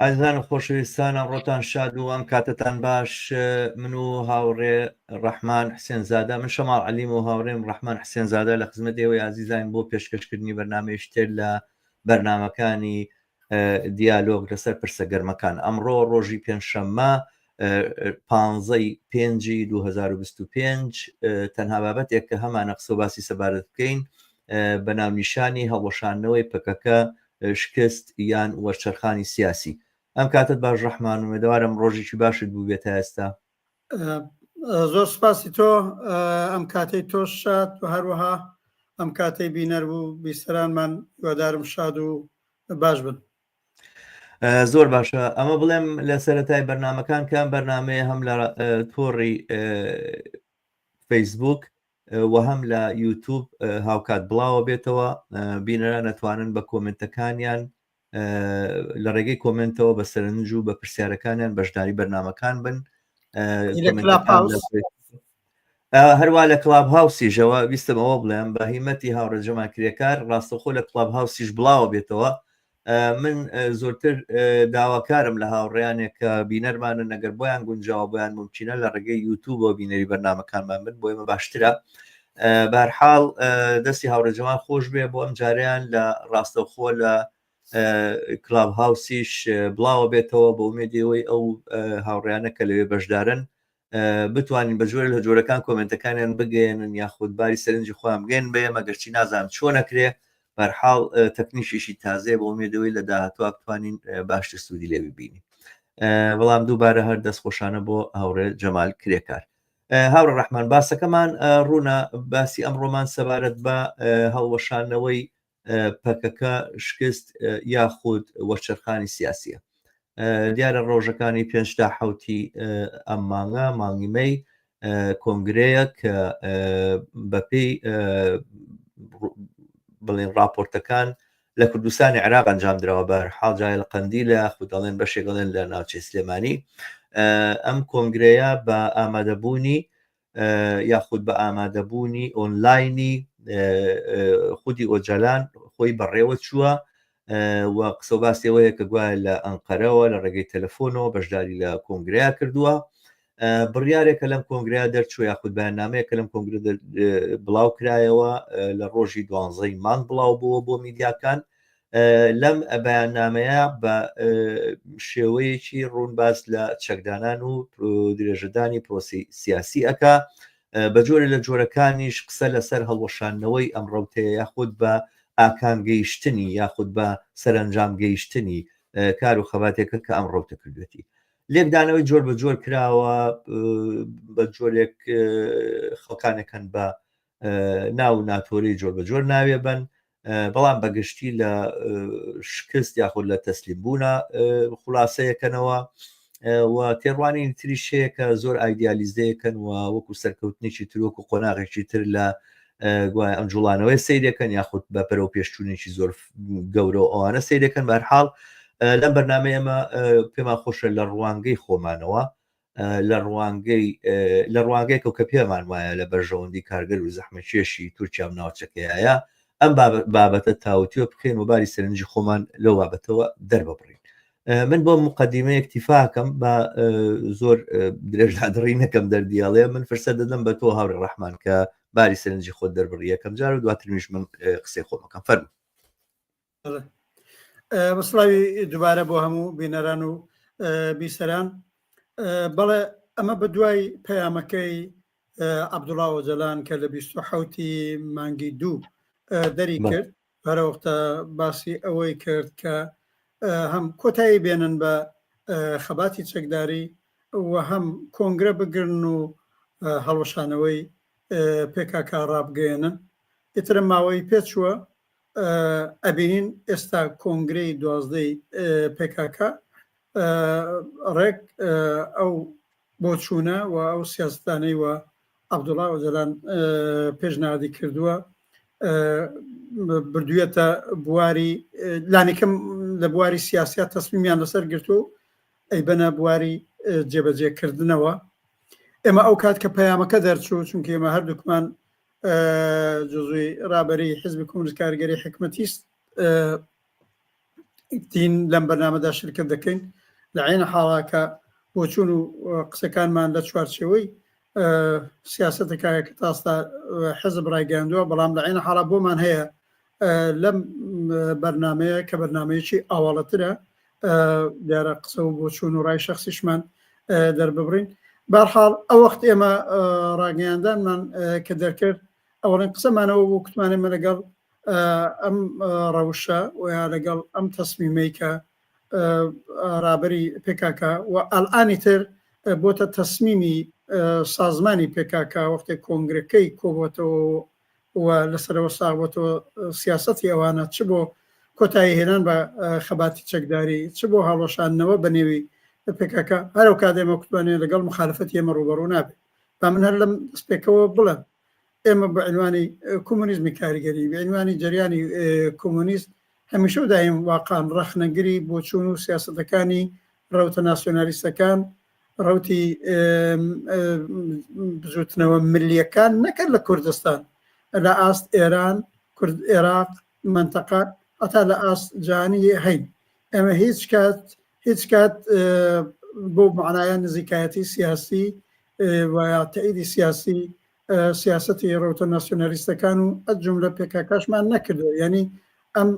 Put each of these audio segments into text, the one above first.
ئازیزان و خۆشەویستان ئەمڕۆتان شاد و ئەم کاتەتان باش من و هاوڕێ ڕەحمان حسێن زادە من شەماڵ عەلیم و هاوڕێم ڕەحمان حسێن زادە لە خزمەت ئێوەی ئازیزان بۆ پێشکەشکردنی بەرنامەیەکی تر لە بەرنامەکانی دیالۆگ لەسەر پرسە گەرمەکان ئەمڕۆ ڕۆژی پێنجشەممە پانزەی پێنجی 2025 تەنها بابەتێک کە هەمانە قسە و باسی سەبارەت بکەین بە ناونیشانی هەڵوەشاندنەوەی پەکەکە شکست یان وەرچەرخانی سیاسی. ئەم کاتەت باش ڕەحمان، ئومێدەوارم ڕۆژێکی باشت بووبێت تا ئێستا. زۆر سپاسی تۆ، ئەم کاتەی تۆش شاد و هەروەها ئەم کاتەی بینەر و بیسەرانمان هیوادارم شاد و باش بن. زۆر باشە ئەمە بڵێم لە سەرەتای بەرنمەکان کام بەرنمەیە هەم لە تۆڕی فەیسبوک و هەم لە یوتوب هاوکات بڵاوە بێتەوە بینەران ئەتوانن بە کۆمنتەکانیان لە ڕێگەی کۆمنتەوە بە سەرنج و بە پرسیارەکانیان بەشداری بەرنمەکان بن هەروە لە کلاب هاوسیژەوە ویستم ئەوە بڵێم بە هیمەتی هاوڕێجەمان کرێکار ڕاستەخۆ لە کلاب هاوسیش بڵاوە بێتەوە من زۆرتر داواکارم لە هاوڕێیانێک کە بینەرمانن ئەگەر بۆیان گونجاوە بۆیان مومکینە لە ڕێگەی یوتوبەوە بینەری بەرنامەکانمان بن بۆ ئێمە باشترە بەرحاڵ دەستی هاوڕێ جەمال خۆش بێ بۆ ئەم جاریان لە ڕاستەوخۆ لە کلاب هاوسیش بڵاوە بێتەوە بۆ ئومێدیەوەی ئەو هاوڕیانە کە لەوێ بەشدارن بتوانین بە جۆرە لە جۆرەکان کۆمێنتەکانیان بگەیەنن یاخود باری سەرنجی خۆیان بگەن بە ئێمە گەرچی نازانم چۆن ئەکرێ بەرحاڵ تەکنیکێکی تازەیە بۆ ئومێدەوەی لە داهاتوە بتوانین باشتر سوودی لێ ببینین بەڵام دووبارە هەر دەستخۆشانە بۆ هاوڕێ جەمال کرێکار هاوڕێ ڕەحمان باسەکەمان ڕوونە باسی ئەمڕۆمان سەبارەت بە هەڵوەشانەوەی پەکەکە شکست یاخود وەرچەرخانی سیاسیە دیارە ڕۆژەکانی پێنج تا حوتی ئەم مانگە مانگی مەی کۆنگرەیە کە بەپێی بڵێن راپۆرتەکان لە کوردستانی عێراق ئەنجام دراوە بە حاڵ جای لە قەندی لە یاخود دەڵێن بەشێک دەڵێن لە ناوچەی سلێمانی ئەم کۆنگرەیە بە ئامادەبوونی یاخود بە ئامادەبوونی ئۆنلاینی خودی ئۆجالان خۆی بەڕێوە چووە و قسە و باسی ئەوەیە کە گوایە لە ئەنقەرەوە لە ڕێگەی تەلەفۆنەوە بەشداری لە کۆنگرەیە کردووە بڕیارێکە لەم کۆنگرەیە دەرچوو یاخود بەیاننامەیەکە لەم کۆنگرە بڵاو کرایەوە لە ڕۆژی دوانزەی مانگ بڵاو بووە بۆ میدیاکان لەم بەیاننامەیە بە شێوەیەکی ڕوون باس لە چەکدانان و درێژەدانی پرۆسی سیاسی ئەکا بە جۆرە لە جۆرەکانیش قسە لەسەر هەڵوەشاندنەوەی ئەم ڕەوتەیە یاخود بە ئاکام گەیشتنی یاخود بە سەرەنجام گەیشتنی کار و خەباتێکە کە ئەم ڕەوتە کردوێتی لێکدانەوەی جۆر بە جۆر کراوە بە جۆرێک خەڵکانێکن بە ناو و ناتۆرەی جۆر بە جۆر ناوێ بن بەڵام بەگشتی لە شکست یاخود لە تەسلیم بوونە خلاصەیەکەنەوە و تێڕوانین تریش هەیە کە زۆر ئایدیالیزەیەکەن و وەکو سەرکەوتنێکی تر وەکو قۆناغێکی تر لە گوایە ئەم جوڵانەوەی سەیرەکەن یاخود بە پەرەو پێشچوونێکی زۆر گەورە و ئەوانە سەیرەکەن بەرحاڵ لەم بەرنامەی ئەمە پێمان خۆشە لە ڕوانگەی خۆمانەوە لە ڕوانگەی لە ڕوانگەیەکەوە کە پێمان وایە لە بەرژەوەندی کارگەر و زەحمەتکێشی تورکیا و ناوچەکەیە ئەم بابەتە تاوتوێ بکەین و باری سەرنجی خۆمان لەو بابەتەوە دەرببڕین من بۆ مقدمە اکتفاکەم بە زۆر درێژدادڕی نەکەم دەردیاڵێ من فرسە دەدەم بە تۆ هاوڕێ ڕەحمان کە باری سەرنجی خۆت دەربڕی یەکەم جار و دواترمیش من قسەی خۆمەکەم فەرموو سڵاوی دووبارە بۆ هەموو بینەران و بیسەران بەڵێ ئەمە بە دوای پەیامەکەی عەبدوڵا ئۆجەلان کە لە 26 مانگی دوو دەری کرد هەرەوەختە باسی ئەوەی کرد کە هەم کۆتایی بێنن بە خەباتی چەکداری و هەم کۆنگرە بگرن و هەڵوەشانەوەی پێکاکا ڕابگەیەنن ئیترە ماوەی پێچووە ئەبینین ئێستا کۆنگرەی دوازدەی پکک ڕێک ئەو بۆچوونە و ئەو سیاستانەی و عەبدوڵا ئۆجەلان پێشنادی کردووە بردوویەتە بواری لانیکەم لە بواری سیاسیات تەسمیمیان لەسەر گرتووە و ئەیبەنە بواری جێبەجێکردنەوە ئێمە ئەو کات کە پەیامەکە دەرچوو چونکە ئێمە هەردووکمان جزوی ڕابەری حزبی کۆمۆنیست کارگەری حکمەتیست. دین لەم بەرنامەدا شرکت دەکەین لە عین حاڵا کە بۆچوون و قسەکانمان لە چوارچێوەی سیاسەتەکە کە تاستا حزب ڕایگەیاندووە بەڵام لە عین حاڵا بۆمان هەیە لەم بەرنمەیە کە بەرنمەیەکی ئاواڵەترە دیارە قسە و بۆچوون و ڕای شخصیشمان دەرببڕین بارحاڵ ئەو وەخت ئێمە ڕاگەیاندانمان کە دەرکرد ئەوەڵێن قسەمانەوە بۆ کوتمانە مە لەگەڵ ئەم ڕەوشە و یا لەگەڵ ئەم تەسمیمەی کە ڕابەری پێکاکە و ئەلئانی تر بۆتە تەسمیمی سازمانی پێکاکە وەختێک کۆنگرەکەی کۆبۆتەوە و لەسەرەوە ساغبۆتەوە سیاسەتی ئەوانە چ بۆ کۆتایی هێنان بە خەباتی چەکداری چ بۆ هەڵوەشاندنەوە بە نێوی پێکاکە هەرو کات ئێمە کوتمانێ لەگەڵ مخالفەتی ئێمە ڕووبەڕوو نابێت با من هەر لەم دەستپێکەوە بڵێم ئێمە بە عنوانی کۆمۆنیزمی کاریگەری بە عنوانی جەریانی کۆمۆنیست هەمیشە و دایم واقعا ڕەخنەگری بۆچوون و سیاسەتەکانی ڕەوتە ناسیۆنالیستەکان ڕەوتی بزوتنەوە ملیەکان نەکرد لە کوردستان لە ئاست ئێران کورد عێراق منتەقە هەتا لە ئاست جانی هەین ئێمە هیچ کات هیچ کات بۆ معنایە نزیکایەتی سیاسی و یا تەئیدی سیاسی سیاسەتی ڕەوتە ناسیۆنالیستەکان و ئەجملە پێکاکاشمان نەکردووە یعنی ئەم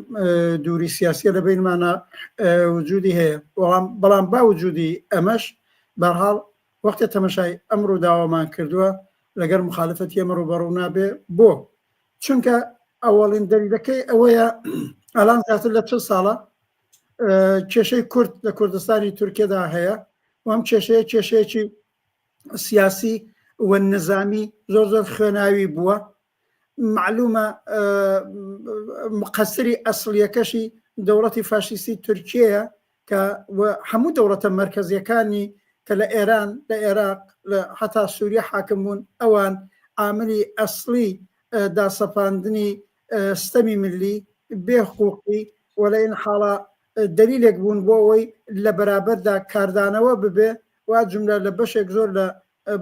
دووری سیاسیە لە بینمانە وجودی هەیە بەڵام بەڵام با وجودی ئەمەش بەرحاڵ وەختێ تەمەشای ئەم ڕووداوەمان کردووە لەگەر مخالفەتی ئەمە ڕووبەڕوو نابێ بۆ چونکە ئەوەڵین دەلیلەکەی ئەوەیە ئالان زیاتر لە چ ساڵە کێشەی کورد لە کوردستانی تورکیەدا هەیە و ئەم کێشەیە کێشەیەکی سیاسی و نظامی زۆر زۆر خوێناوی بووە معلومە مقەسری ئەسڵیەکەشی دەوڵەتی فاشیستی تورکیەیە کە هەموو دەوڵەتە مەرکەزیەکانی کە لە ئێران لە عێراق لە هەتا سووریە حاکم بوون ئەوان عاملی ئەسڵی داسەپاندنی ستەمی ملی بێ حقوقی و لە این حاڵا دەلیلێک بوون بۆ ئەوەی لە بەرابەردا کاردانەوە ببێ وا جملە لە بەشێک زۆر لە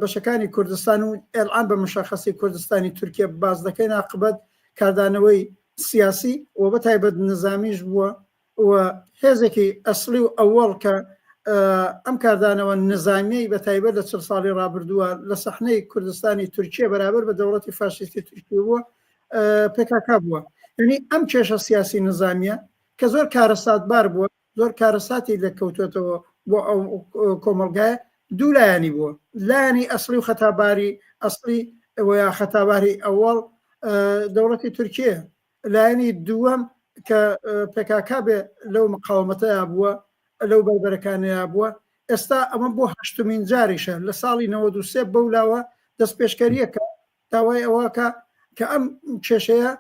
بەشەکانی کوردستان و ئێلعان بە مشەخەسی کوردستانی تورکیە باس دەکەین عاقبەت کاردانەوەی سیاسی و بە تایبەت نزامیش بووە و هێزێکی ئەسڵی و ئەوەڵ کە ئەم کاردانەوە نزامیەی بە تایبەت لە چل ساڵی ڕابردووە لە سەحنەی کوردستانی تورکیە بەرابەر بە دەوڵەتی فاشیستی تورکیە بووە پێکاکا بووە یعنی ئەم کێشە سیاسی نزامیە کە زۆر کارەساتبار بووە زۆر کارەساتی لێکەوتوێتەوە بۆ ئەو کۆمەڵگایە دوو لایەنی بووە لایەنی ئەسڵی و خەتاباری ئەسڵی یا خەتاباری ئەوەڵ دەوڵەتی تورکیە لایەنی دووەم کە پێکاکا بێ لەو مقاومەتەیا بووە لەو بەربەرەکانەیا بووە ئێستا ئەمە بۆ هەشتمین جاریشە لە ساڵی 93 بەولاوە دەست پێشکەریەکە داوای ئەوەکە کە ئەم کێشەیە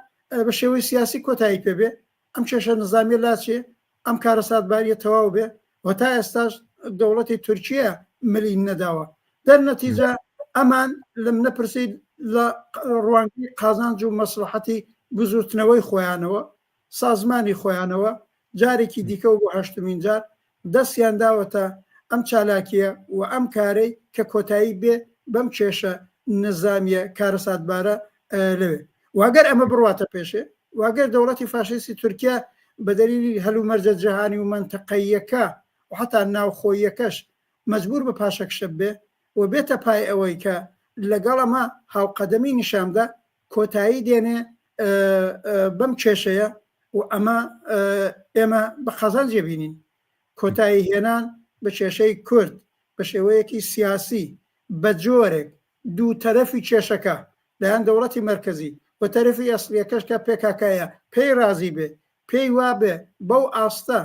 بە شێوەی سیاسی کۆتایی پێبێ ئەم کێشە نظامیە لاچێ ئەم کارەساتباریە تەواو بێ و تا ئێستاش دەوڵەتی تورکیە ملی نەداوە دەرنەتیجە ئەمان لەم نەپرسیت لە ڕوانگەی قازانج و مەسڵەحەتی بزووتنەوەی خۆیانەوە، سازمانی خۆیانەوە، جارێکی دیکە و بۆ هەشتمین جار دەستیان داوەتە ئەم چالاکییە و ئەم کارەی کە کۆتایی بێ بەم کێشە نزامییە کارەساتبارە لەوێ. و گەر ئەمە بڕواتە پێشێ و گەر دەوڵەتی فاشیستی تورکیا بە دەلیلی هەلومەرجە جەهانی و مەنتەقەییەکە و حەتا ناوخۆییەکەش مەجبوور بە پاشەکشە ببێ و بێتە پای ئەوەی کە لەگەڵ ئەمە هاوقەدەمی نیشانبدا کۆتایی دێنێ بەم کێشەیە و ئەمە ئێمە بە قازانجێ بینین کۆتایی هێنان بە کێشەی کورد بە شێوەیەکی سیاسی بە جۆرێک دوو تەرەفی کێشەکە لایەن دەوڵەتی مەرکەزی و تەرەفی ئەسڵیەکەش کە پێکاکایە پێی ڕازی بێ پێی وابێ بەو ئاستە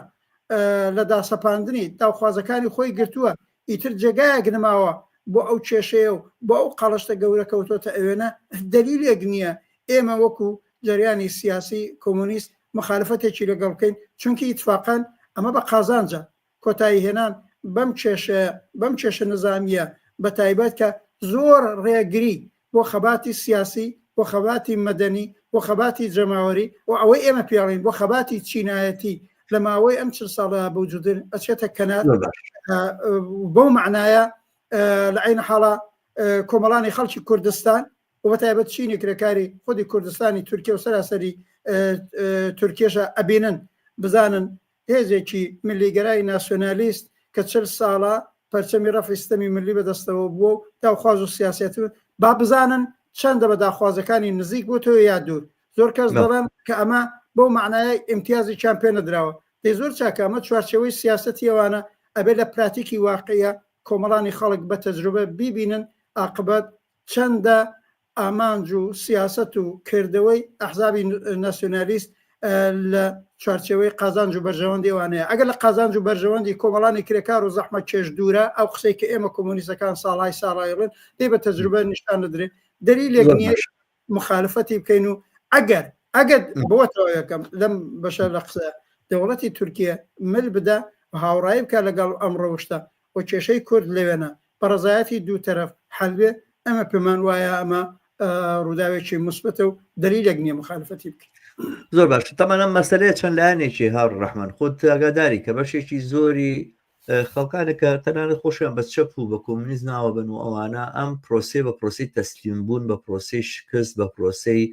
لە داسەپاندنی داوخوازەکانی خۆی گرتووە، ئیتر جێگایەک نەماوە بۆ ئەو کێشەیە و بۆ ئەو قەڵشتە گەورە کەوتۆتە ئەوێنە، دەلیلێک نییە ئێمە وەکو جەریانی سیاسی کۆمۆنیست موخالفەتێکی لەگەڵ بکەین، چونکی ئیتفاقەن ئەمە بە قازانجە کۆتایی هێنان بەم کێشەیە، بەم کێشە نزامییە بە تایبەت کە زۆر ڕێگری بۆ خەباتی سیاسی، بۆ خەباتی مەدەنی، بۆ خەباتی جەماوەری و ئەوەی ئێمە پێڵین بۆ خەباتی چینایەتی لە ماوەی ئەم چل ساڵە بەوجودن ئەچێتە کەنار بەو مەعنایە لە عین حاڵا کۆمەڵانی خەڵکی کوردستان و بە تایبەت چینی کرێکاری خودی کوردستانی تورکیا و سەراسەری تورکیەشە ئەبینن بزانن. هێزێکی ملیگەرای ناسیۆنالیست کە 40 ساڵە پەرچەمی ڕەفعی ستەمی ملی بەدەستەوە بووە و داوخواز و سیاسەت با بزانن چەندە بە داخوازەکانی نزیک بۆتەوە یا دوور. زۆر کەس دەڵێن کە ئەمە بەو مەعنایە ئیمتیازێکیان پێ نەدراوە. دەی زۆر چاکە ئەمە چوارچێوەی سیاسەتی ئەوانە، ئەبێ لە پراتیکی واقعیە کۆمەڵانی خەڵک بە تەجروبە بیبینن ئاقبەت چەندە ئامانج و سیاسەت و کردەوەی ئەحزابی ناسیۆنالیست لە چوارچێوەی قازانج و بەرژەوەندی ئەوانەیە. ئەگەر لە قازانج و بەرژەوەندی کۆمەڵانی کرێکار و زەحمەتکێش دوورە، ئەو قسەی کە ئێمە کۆمۆنیستەکان ساڵهای ساڵ ئەیڵێن، دەی بە تەجروبە نیشان دەدرێ. دەلیلێک نییە مخالفەتی بکەین و ئەگەر ئەگەر بۆتەوە یەکەم لەم بەشە لە قسە دەوڵەتی تورکیە مل بدە و هاوڕایی بکە لەگەڵ ئەم ڕەوشتە و کێشەی کورد لەوێنە بە ڕەزایەتی دوو تەرەف حەل بێ، ئێمە پێمان وایە ئەمە ڕووداوێکی موسبەتە و دەلیلێک نییە مخالفەتی بکەین. زۆر باش تەمان ئەم مەسەلەیە چەند لایەنێکی هاوڕ ڕەحمان خۆت ئاگاداری کە بەشێکی زۆری خەڵکانێک کە تەنانەت خۆشیان بە چەپ و بە کۆمونیست ناوە بن و ئەوانە ئەم پرۆسەی بە پرۆسەی تەسلیم بوون بە پرۆسەی شکست بە پرۆسەی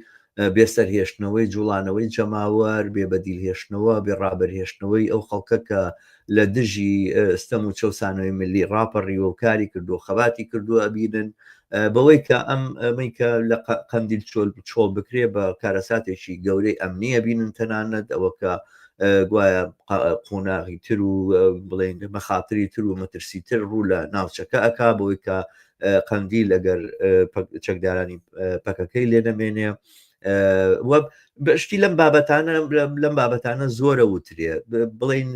بێسەرهێشتنەوەی جوڵانەوەی جەماوەر بێ بەدیل هێشتنەوە بێ ڕابەر هێشتنەوەی ئەو خەڵکە کە لە دژی ستەم و چەوسانەوەی ملی ڕاپەڕیوە و کاری کردو خەباتی کردووە ئەبینن بەوەی کە ئەم ئەمەی کە لە قەندیل چۆل چۆڵ بکرێ بە کارەساتێکی گەورەی ئەمنیە بینن تەنانەت ئەوە کە گوایە قۆناغی تر و بڵێن مەخاتری تر و مەترسی تر ڕوو لە ناوچەکە ئەک بۆی کە قەندیل ئەگەر چەکدارانی پەکەکەی لێ نەمێنێ شتی لەم بابەتانە لەم بابەتانە زۆرە وترێ بڵین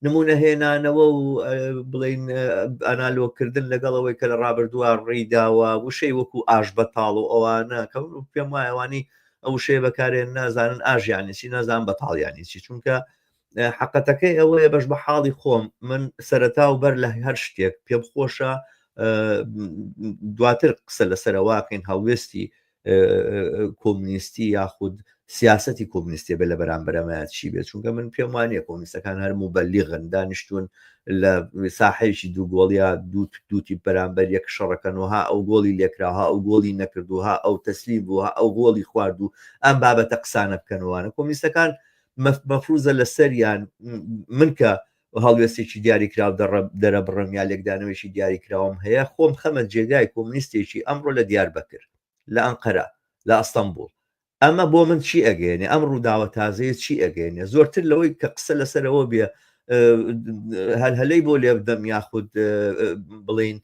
نمونە هێنانەوە و بڵین ئەنالۆکردن لەگەڵ ئەوەی کە لە ڕابردووە ڕێیداوە وشەی وەکو ئاش بەتاڵ و ئەوانە کە پێم وایەوانی ئەو وشەیە بەکارێن نازانن ئاژیانی چی نازان بەتاڵیانی چی چونکە حقەتەکەی ئەوەیە بەش بە حاڵی خۆم من سەرەتا و بەر لە هەر شتێک پێم خۆشە دواتر قسە لەسەرەواکەین هەڵوێستی کۆمنیستی یاخود سیاستی کۆمنیستی بێ لە بەرامبەرەمە چی بێت چونکە من پێم وانە کۆمنیستەکان هەر مبەلیغن دانیشتون لە ساحەیەکی دوو گۆڵیا دوو دووتی بەرامبەر یەک شەڕەکەن و ها ئەو گۆڵی لێکرا ها ئەو گۆڵی نەکردو ها ئەو تەسلیم بوو ها ئەو گۆڵی خوارد و ئەم بابەتە قسانە بکەنەوانە کۆمنیستەکان مەفروزە لەسەریان من کە هەڵوێستێکی دیاریکراو دەرەبڕم یا لێکدانەوەیەکی دیاریکراوم هەیە خۆم خەمە جێگای کۆمنیستێکی ئەمڕۆ لە دیاربەکر لە ئەنقەرە لە ئەستەنبوڵ ئەمە بۆ من چی ئەگەیەنێ ئەم ڕووداوە تازەیە چی ئەگەیەنێ زۆرتر لەوەی کە قسە لەسەرەوە بێ هەلهەلەی بۆ لێبدەم یاخود بڵین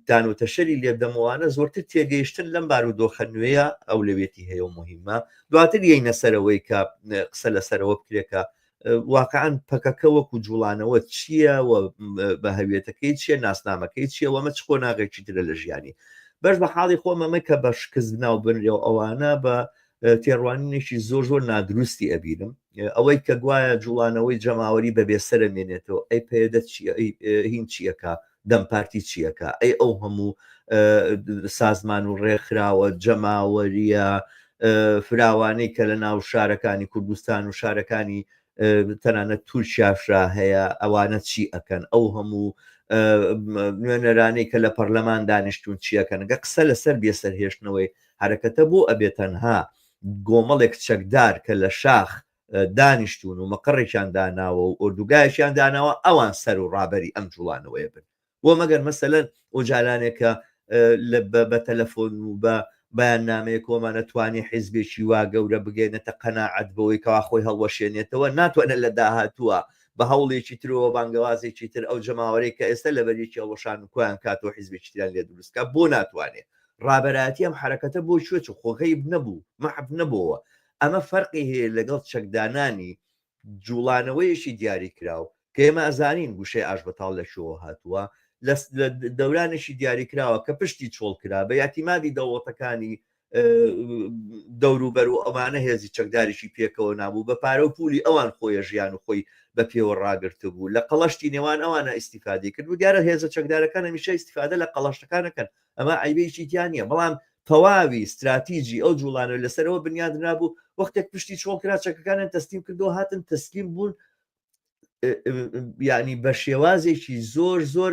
تان و تەشەری لێبدەمەوانە زۆرتر تێگەیشتن لەم بارودۆخە نوێیە ئەولەوێتی هەیە و مهمە دواتر یەینە سەرەوەی کە قسە لەسەرەوە بکرێکە واقعا پەکەکە وەکو جوڵانەوە چییە و بە هەوێتەکەی چییە ناسنامەکەی چییە وەمە چ قۆناغێکی ترە لە ژیانی بەش بە حاڵی خۆم ئەمە کە بە شکست ناو بنرێ و ئەوانە بە تێڕوانینێکی زۆر زۆر نادروستی ئەبینم ئەوەی کە گوایە جوڵانەوەی جەماوەری بە بێسەرە مێنێتەوە ئەی پێدە هین چیەکە دەم پارتی چیەکە ئەی ئەو هەموو سازمان و ڕێکخراوە جەماوەریە فراوانەی کە لە ناو شارەکانی کوردستان و شارەکانی تەنانەت تورکیاشرا هەیە ئەوانە چی ئەکەن ئەو هەموو نوێنەرانەی کە لە پەرلەمان دانیشتون چیەکەن گە قسە لەسەر بێسەرهێشتنەوەی حرەکەتە بۆ ئەبێ تەنها گۆمەڵێک چەکدار کە لە شاخ دانیشتون و مەقڕێکیان داناوە و ئۆردوگایەکیان داناوە ئەوان سەر و ڕابەری ئەم جوڵانەوەیە بن بۆ مەگەر مەسەلەن ئۆجالانێک کە بە تەلەفۆن و بە بەیاننامەیەک کۆمانە توانی حیزبێکی وا گەورە بگەێنێتە قەناعەت بەوەی کەوا خۆی هەڵوەشێنێتەوە ناتوانێت لە داهاتووە بە هەوڵێکی ترەوە بانگەوازێکی تر ئەو جەماوەرەی کە ئێستا لەبەرێکی هەڵوەشان کۆیان کاتەوە حیزبێکی تریان لێ دروست کا بۆ ناتوانێت ڕابەرایەتی ئەم حرەکەتە بۆ کوێ چوو خۆ غەیب نەبوو مەحف نەبۆوە ئەمە فەرقی هەیە لەگەڵ چەکدانانی جوڵانەوەیەکی دیاریکراو کە ئێمە ئەزانین گوشەی ئاشبەتاڵ لە کوێوە هاتووە لە دەورانێکی دیاریکراوە کە پشتی چۆڵ کرا بە یاتیمادی دەوڵەتەکانی دەوروبەر و ئەمانە هێزی چەکداریی پێکەوە نابوو بە پارە و پولی ئەوان خۆیە ژیان و خۆی بە پێوە ڕاگرتبوو لە قەڵەشتی نێوان ئەوانە ئیسیفادەی کرد و دیارە هێزە چەکدارەکان هەمیشە ئیسیفادە لە قەڵەشتەکانەکەن ئەمە عیبەیەکی تیا نییە بەڵام تەواوی ستراتیجی ئەو جوڵانەوە لەسەرەوە بنیادنرابوو وەختێک پشتی چۆڵ کرا چەکەکانیان تەسلیم کردەوە هاتن تەسلیم بوون یعنی بە شێوازێکی زۆر زۆر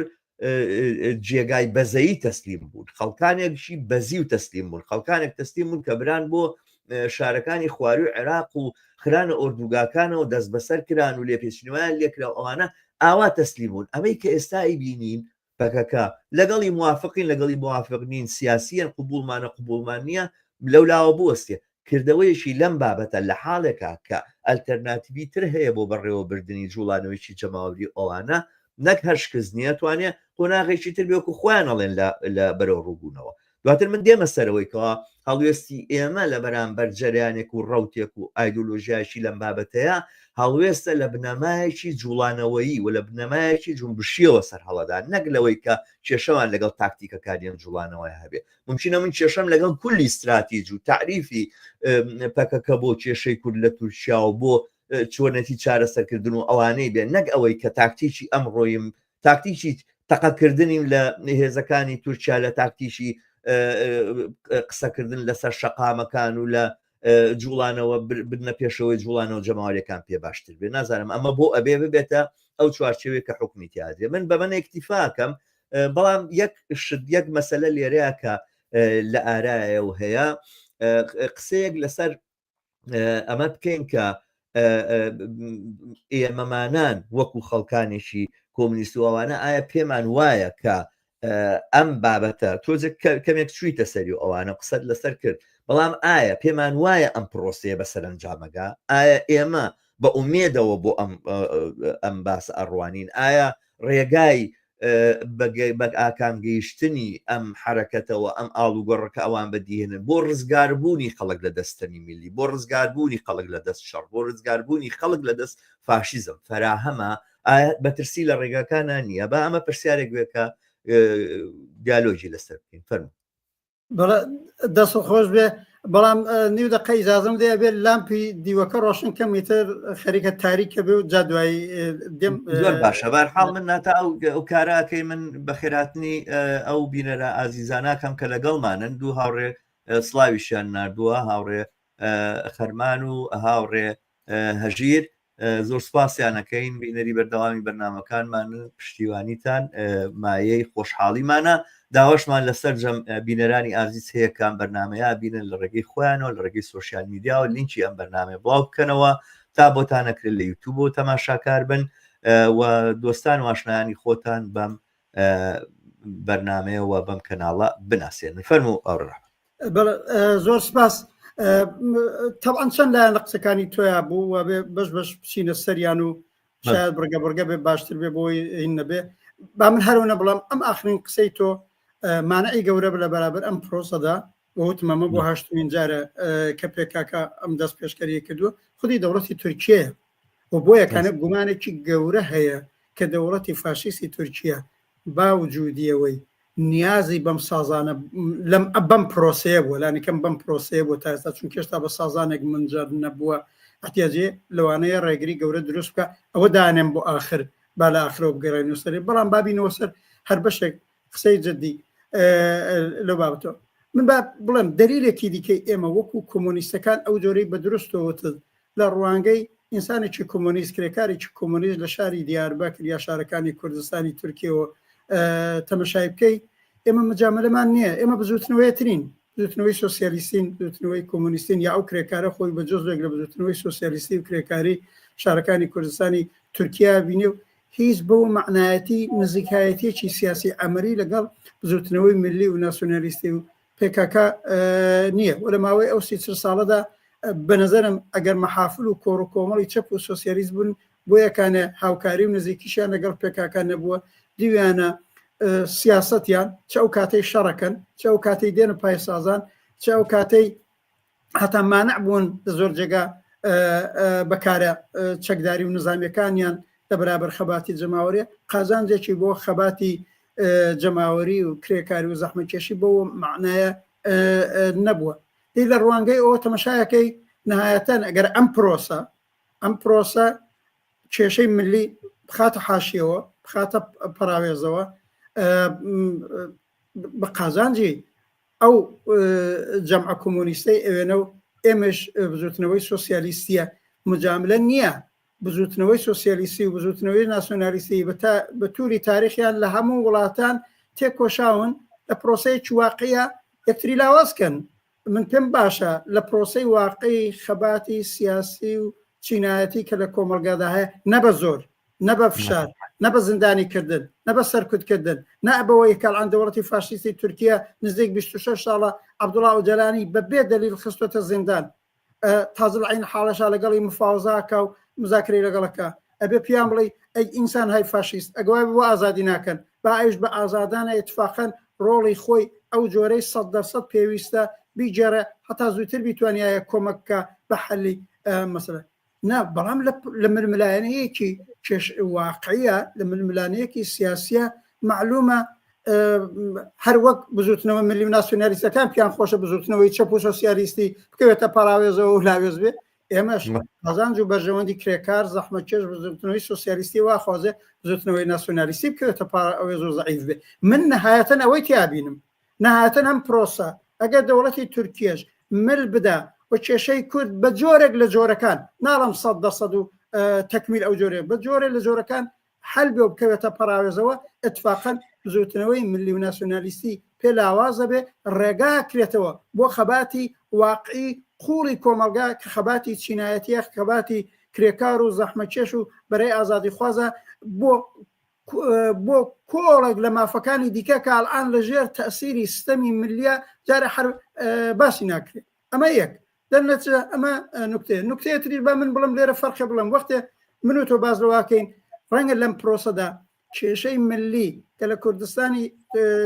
جێگای بەزەیی تەسلیم بوون خەڵکانێکشی بەزی و تەسلیم بوون خەڵکانێک تەسلیم بوون کە بران بۆ شارەکانی خواروی عێراق و خرانە ئۆردوگاکانەوە دەستبەسەر کران و لێپێچینەوەیان لێکرا و ئەوانە ئاوا تەسلیم بوون. ئەمەی کە ئێستا ئەیبینین پەکەکە لەگەڵی موافقین لەگەڵی موافق نین سیاسیەن قبوڵمانە قبوڵمان نییە لەولاوە بوەستێ کردەوەیەکی لەم بابەتە لە حاڵێکا کە ئەلتەرناتیڤی تر هەیە بۆ بەڕێوەبردنی جوڵانەوەیەکی جەماوەری ئەوانە نەک هەر شکست نییە توانێ قۆناغێکی تر بێ وەکو خۆیان ئەڵێن لە لە بەرەو ڕووبوونەوە دواتر من دێمە سەرەوەی کەوا هەڵوێستی ئێمە لە بەرامبەر جەریانێک و ڕەوتێک و ئایدۆلۆژیایەکی لەم بابەتەیە هەڵوێستە لە بنەمایەکی جوڵانەوەیی و لە بنەمایەکی جونبشیەوە سەرهەڵەدا نەک لەوەی کە کێشەمان لەگەڵ تاکتیکەکانی ئەم جوڵانەوەیە هەبێ ممکنە من کێشەم لەگەڵ کولی ستراتیج و تەعریفی پەکەکە بۆ کێشەی کورد لە تورکیا و بۆ چۆنێتی چارەسەرکردن و ئەوانەی بێ نەک ئەوەی کە تاکتیکی ئەمڕۆیم تاکتیکی تەقەکردنیم لە هێزەکانی تورکیا لە تاکتیکی قسەکردن لەسەر شەقامەکان و لە جوڵانەوە بردنە پێشەوەی جوڵانەوە جەماوەریەکان پێ باشتر بێ نازانم ئەمە بۆ ئەبێ ببێتە ئەو چوارچێوەیە کە حکومی تیادێ من بەمە ئیکتیفاکەم بەڵام یەک شت یەک مەسەلە لێرەیە کە لە ئارایە و هەیە قسەیەک لەسەر ئەمە بکەین کە ئێمەمانان وەکو خەڵکانێکی کۆمنیست و ئەوانە ئایا پێمان وایە کە ئەم بابەتە تۆزێک کەمێک چوویتە سەری و ئەوانە قسەت لەسەر کرد بەڵام ئایا پێمان وایە ئەم پرۆسەیە بە سەرەنجامەگا ئایا ئێمە بە ئومێدەوە بۆ ئەم ئەم باس ئەڕوانین ئایا ڕێگای بە ئاکام گەیشتنی ئەم حەرەکەتەوە ئەم ئاڵوگۆڕەکە ئەوان بەدیهێنن بۆ ڕزگاربوونی خەڵک لە دەست ستەمی میللی بۆ ڕزگاربوونی خەڵک لە دەست شەڕ بۆ ڕزگاربوونی خەڵک لە دەست فاشیزم فەراهەمە ئایا بەترسی لە ڕێگاکانە نییە با ئەمە پرسیارێک بێ کە دیالۆگی لەسەر بکەین فەرموو بەڵێ دەست خۆش بێ بەڵام نیو دەقە ئیجازم دێ بێ لامپی دیوەکە ڕۆشن کەم ئیتر خەریکە تاریکە بێ و جا دوایی دێم زۆر باشە بەرحاڵ من ناتا ئەو ئەو کاراکەی من بەخێراتنی ئەو بینەرە ئازیزاناکەم کە لەگەڵمانن دوو هاوڕێ سڵاویشیان نردووە هاوڕێ خەرمان و هاوڕێ هەژیر زۆر سپاسیانەکەین بینەری بەردەوامی بەرنمەکانمان پشتیوانیتان مایەی خۆشحاڵیمانە داواشمان لە سەرجەم بینەرانی ئازیز هەیە کام بەرنمەیە بینن لە ڕێگەی خۆیانەوە لە ڕێگەی سوسیال میدیاوە لینکی ئەم بەرنمەیە بڵاو بکەنەوە تا بۆتان نەکرێت لە یوتوب و تەماشاکار بن و دۆستان و ئاشنایانی خۆتان بەم بەرنمەیەوە بەم کەناڵە بناسێنن فەرموو ئەوڕە زۆر سپاس تەوان چەند لایەن لە قسەکانی تۆیا بوو و بێ بەش بەش بچینە سەریان و شاید بڕگە بڕگە بێ باشتر بێ بۆی هین نەبێ با من هەرونە بڵام ئەم ئاخرین قسەی تۆ مانعی گەورە لە بەرابەر ئەم پرۆسەدا وتم ئەمە بۆ هەشتمین جارە کە پێکاکە ئەم دەست پێشکەری کردووە خودی دەوڵەتی تورکیە و بۆ یەکانە گومانێکی گەورە هەیە کە دەوڵەتی فاشیستی تورکیا با وجودیەوەی نیازی بەم سازانە لەم بەم پرۆسەیە بووە لانیکەم بەم پرۆسەیە بۆ تا ئێستا چونکە هێشتا بە سازانێک منجەر نەبووە احتیاجێ لەوانەیە ڕێگری گەورە دروست بکە ئەوە دانێم بۆ ئاخر با لە ئاخرەوە بگەڕێنەوە سەرێ بەڵام بابینەوە سەر هەر بەشێک قسەی جدی لەو بابەتەوە من با بڵێم دەلیلێکی دیکەی ئێمە وەکو کۆمۆنیستەکان ئەو جۆرەی بە دروستەوەتت لە ڕوانگەی ئینسانێکی کۆمۆنیست، کرێکارێکی کۆمۆنیست لە شاری دیاربەکر یا شارەکانی کوردستانی تورکیەوە تەمەشای بکەی، ئێمە مجاملەمان نییە، ئێمە بزووتنەوەیەترین، بزووتنەوەی سۆسیالیستین، بزووتنەوەی کۆمۆنیستین یا ئەو کرێکارە خۆی بە جزوێک لە بزووتنەوەی سۆسیالیستی و کرێکاری شارەکانی کوردستانی تورکیا بینێ و هیچ بەو مەعنایەتی نزیکایەتیەکی سیاسی عەمەلی لەگەڵ بزووتنەوەی میللی و ناسیۆنالیستی و پکک نییە و لە ماوەی ئەو سی چل ساڵەدا بە نەزەرم ئەگەر مەحافل و کۆڕ و کۆمەڵی چەپ و سۆسیالیست بوون بۆ یەکانە هاوکاری و نزیکیشیان لەگەڵ پکک نەبووە دیویانە سیاسەتیان چ ئەو کاتەی شەڕەکەن چ ئەو کاتەی دێنە پای سازان چ ئەو کاتەی هەتا مانع بوون لە زۆر جێگا بەکارە چەکداری و نظامیەکانیان لە بەرابەر خەباتی جەماوەریە قازانجێکی بۆ خەباتی جەماوەری و کرێکاری و زەحمەتکێشی بەو معنایە نەبووە دی لە ڕوانگەی ئەوە تەمەشایەکەی نهایەتەن ئەگەر ئەم پرۆسە ئەم پرۆسە کێشەی ملی بخاتە حاشیەوە بخاتە پەراوێزەوە بە قازانجی ئەو جەمعە کۆمۆنیستەی ئەوێنە و ئێمەش بزوتنەوەی سۆسیالیستیە مجاملە نییە بزوتنەوەی سۆسیالیستی و بزوتنەوەی ناسیۆنالیستی بە توری تاریخیان لە هەموو وڵاتان تێکۆشاون لە پرۆسەیەکی واقعە یەکتری لاواز کەن. من پێم باشە لە پرۆسەی واقعی خەباتی سیاسی و چینایەتی کە لە کۆمەڵگادا هەیە نە بە زۆر نە بە فشار نە بە زیندانی کردن نە بە سەرکوتکردن نە بەوەی کەڵان دەوڵەتی فاشیستی تورکیا نزیک 26 ساڵە عەبدوڵا ئۆجالانی بە بێ دەلیل خستوەتە زیندان تازە لە عین حاڵەشا لەگەڵی مفاوەزاکە و مزاکرەی لەگەڵەکە ئەبێ پیان بڵێ ئەی ئینسان های فاشیست ئەگەوای بۆ ئازادی ناکەن با ئەویش بە ئازادانە ئیتفاقەن ڕۆڵی خۆی ئەو جۆرەی 100% پێویستە بیگێڕێ هەتا زووتر بیتوانایە کۆمەک بکە بە حەلی مەسەلە نا بەڵام لە ململانەیەکی کێش واقعیە لە ململانەیەکی سیاسیە معلومە هەر وەک بزوتنەوە ملی و ناسیۆنالیستەکان پیان خۆشە بزوتنەوەی چەپ و سۆسیالیستی بکەوێتە پاراوێزەوە و لاوێز بێ ئێمەش قازانج و بەرژەوەندی کرێکار زەحمەتکێش بزوتنەوەی سۆسیالیستی واخوازێ بزوتنەوەی ناسیۆنالیستی بکەوێتە پاراوێز و زەعیف بێ من نهایەتەن ئەوەی تیابینم نهایەتەن ئەم پرۆسە ئەگەر دەوڵەتی تورکیەش مل بدا و کێشەی کورد بە جۆرێک لە جۆرەکان ناڵم 100% و تەکمیل ئەو جۆرێ بە جۆرێ لە جۆرەکان حەل بێ و بکەوێتە پەراوێزەوە ئیتفاقەن بزووتنەوەی ملی و ناسیۆنالیستی پێ لاواز دەبێ، ڕێگا کرێتەوە بۆ خەباتی واقعی قووڵی کۆمەڵگا کە خەباتی چینایەتیە، خەباتی کرێکار و زەحمەتکێش و بەرەی ئازادیخوازە بۆ بۆ کۆڵێک لە مافەکانی دیکە کە ئەلئان لە ژێر تەئسیری ستەمی ملیە جارێ هەر باسی ناکرێ. ئەمە یەک. دەرنەچە ئەمە نوکتەیە. نوکتەیە تریش با من بڵێم لێرە فەرقێ بڵێم وەختێ من و تۆ باس لەوە کەین ڕەنگە لەم پرۆسەدا کێشەی ملی کە لە کوردستانی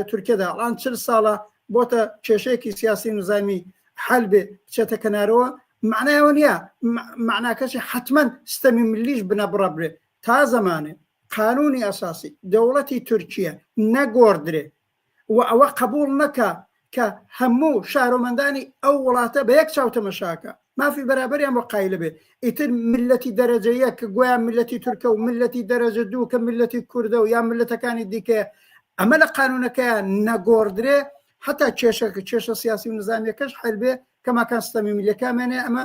تورکیەدا ئەڵان 40 ساڵە بۆتە کێشەیەکی سیاسی نظامی حل بێ بچێتە کەنارەوە معنایەوە نییە معناکەشی حتمما ستەمی ملیش بنەبڕە برێ تا زەمانێ قانونی ئەساسی دەوڵەتی تورکیە نەگۆڕدرێ و ئەوە قبوڵ نەکا کە هەموو شارۆمەندانی ئەو وڵاتە بە یەک چاو تەمەشاکە مافی بەرابەریان بۆ قایلە بێ ئیتر میللەتی دەرەجە یەک کە گۆیا میللەتی تورکە و میللەتی دەرەجە دوو کە میللەتی کوردە و یا میللەتەکانی دیکەیە ئەمە لە قانونەکەیان نەگۆڕدرێ حتا کێشەکە کێشە سیاسی و نظامیەکەش حل بێ کەماکان ستەمی میلەکە مێنێ ئەمە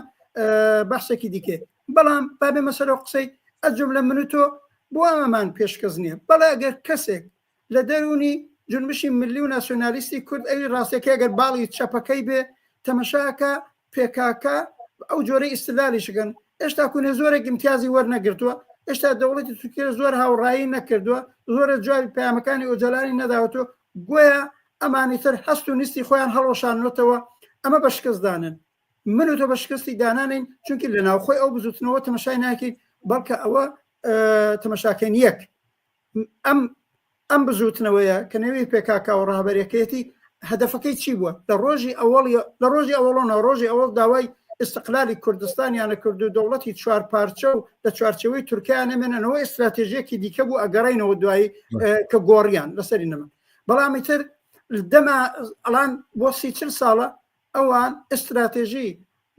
بەحسێکی دیکێ بەڵام با بێمە سەرەوە قسەی ئەجملە من و تۆ بۆ ئەمەمان پێشکەس نییە بەڵێ ئەگەر کەسێک لە دەروونی جونبشی ملی و ناسیۆنالیستی کورد ئەوی ڕاستەکەی ئەگەر باڵی چەپەکەی بێ تەمەشاکە پێکاکە ئەو جۆرەی ئیستلالیشکەن ئێشتا کونێ زۆرێک ئیمتیازی وەرنەگرتووە ئێشتا دەوڵەتی تورکیە زۆر هاوڕایی نەکردووە زۆرە جوابی پەیامەکانی ئۆجالانی نەداوەتەوە گۆیا ئەمانی تر هەست و نیستی خۆیان هەڵوەشانوەتەوە ئەمە بە شکست دانن من و تۆ بە شکستی دانانین چونکی لە ناوخۆی ئەو بزوتنەوە تەمەشای ناکەین بەڵکە ئەوە تەمەشاکەین یەک ئەم ئەم بزوتنەوەیە کە نێوی پێکاکا و ڕابەرەکەیەتی هەدەفەکەی چی بووە لە ڕۆژی ئەوەڵ لە ڕۆژی ئەوەڵۆنە ڕۆژی ئەوەڵ داوای ئستقلالی کوردستانیانە کرد و دەوڵەتی چوار پارچە و لە چوارچەوەی تورکیا نەمێنەوە ئستراتێژیەکی دیکە بوو ئەگەڕینەوە دوایی کە گۆڕیان لەسەری نەما بەڵام ئیتر دەما ئەڵان بۆ سی ساڵە ئەوان ئستراتێژی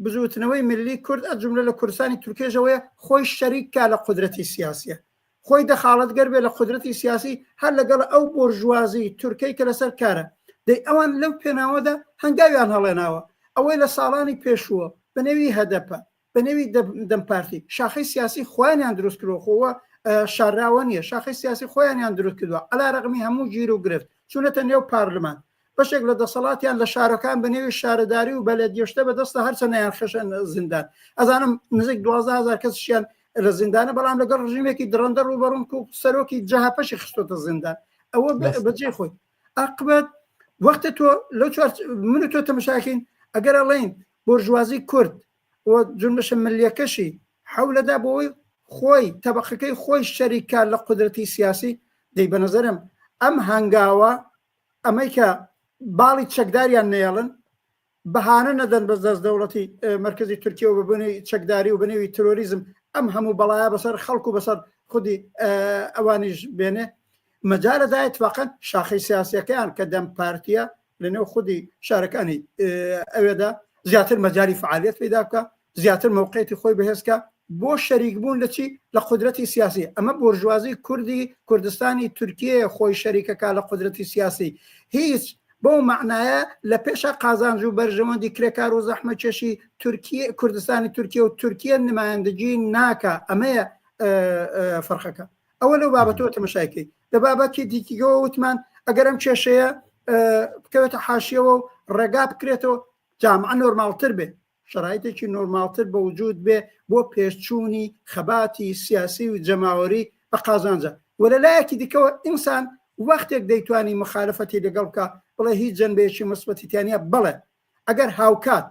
بزوتنەوەی ملی کورد ئەجملە لە کوردستانی تورکێژەوەیە خۆی شەریک کا لە قودرەتی سیاسیە خۆی دەخاڵەتگەر بێ لە قودرەتی سیاسی هەر لەگەڵ ئەو بۆرژوازی تورکەی کە لەسەر کارە دەی ئەوان لەو پێناوەدا هەنگاویان هەڵێناوە ئەوەی لە ساڵانی پێشووە بە نێوی هەدەپە بە نێوی دەم پارتی شاخەی سیاسی خۆیانیان دروست کردووە خۆوە شارراوە نییە شاخەی سیاسی خۆیانیان دروست کردووە علا رەغمی هەموو گیر و گرفت چوونەتە نێو پارلمان بەشێک لە دەسەڵاتیان لە شارەکان بە نێوی شارەداری و بەلەدیەشتە بەدەستە هەرچە نەیان خشن زیندان ئەزانم نزیک 12000 کەسیان لە زیندانە بەڵام لەگەڵ ڕژیمێکی دڕندە ڕووبەڕوون و سەرۆکی جەهەپەشی خستۆتە زیندان ئەوە بەجێ خۆی ئاقبەت وەختە تۆ لەو چوار من و تۆ تەمەشاکەین ئەگەر ئەڵێین بۆرژوازی کورد و جونبشە ملیەکەشی حەولەدا بۆی خۆی تەبقەکەی خۆی شەریکە لە قودرەتی سیاسی دەی بە نظرم ئەم هەنگاوە ئەمەی کە باڵی چەکداریان نێڵن بەهانە نەدەن بەس دەست دەوڵەتی مەرکەزی تورکیە و بەبوونی چەکداری و بەنێوی ترۆریزم ئەم هەموو بەڵایە بەسەر خەڵک و بەسەر خودی ئەوانیش بێنێ مەجالە دا اتفاقا شاخەی سیاسیەکەیان کە دەم پارتیە لەنێو خودی شارەکانی ئەوێدا زیاتر مەجای فعالیت پیدا بکە زیاتر مەوقعیەتی خۆی بەهێز کا بۆ شەریک بوون لە چی؟ لە قودرەتی سیاسی. ئەمە بۆرژوازی کوردی کوردستانی تورکیەیە خۆی شەریکەکا لە قودرەتی سیاسی. هیچ بەو مەعنایە لە پێشا قازانج و بەرژەوەندی کرێکار و زەحمەتکێشی تورکیە کوردستانی تورکیە و تورکیە نمایندگی ناکا. ئەمەیە فەرقەکە. ئەوە لەو بابەتەوە تەمەشای کەی. لە بابەتی دیکیگەوە وتمان ئەگەر ئەم کێشەیە بکەوێتە حاشیەوە و ڕێگا بکرێتەوە. جامعە نۆرماڵتر بێ، شەرایتێکی نۆرماڵتر بە وجود بێ بۆ پێشچوونی خەباتی سیاسی و جەماوەری بە قازانجە. وە لە لایەکی دیکەوە ئینسان وەختێک دەیتوانی موخالەفەتی لەگەڵ بکا بڵێ هیچ جەنبەیەکی موسبەتی تیا نیە، بەڵێ ئەگەر هاوکات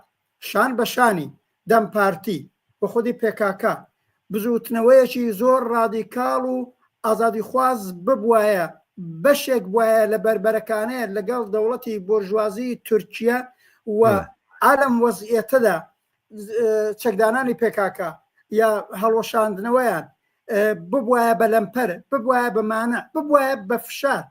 شان بە شانی دەم پارتی و خودی پێکاکا بزووتنەوەیەکی زۆر ڕادیکاڵ و ئازادیخواز ببوایە، بەشێک بوایە لە بەربەرەکانێ لەگەڵ دەوڵەتی بۆرژوازی تورکیە و ئالەم وەزعیەتەدا چەکدانانی پێکاکا یا هەڵوەشاندنەوەیان ببوایە بە لەمپەر، ببوایە بە مانع، ببوایە بە فشار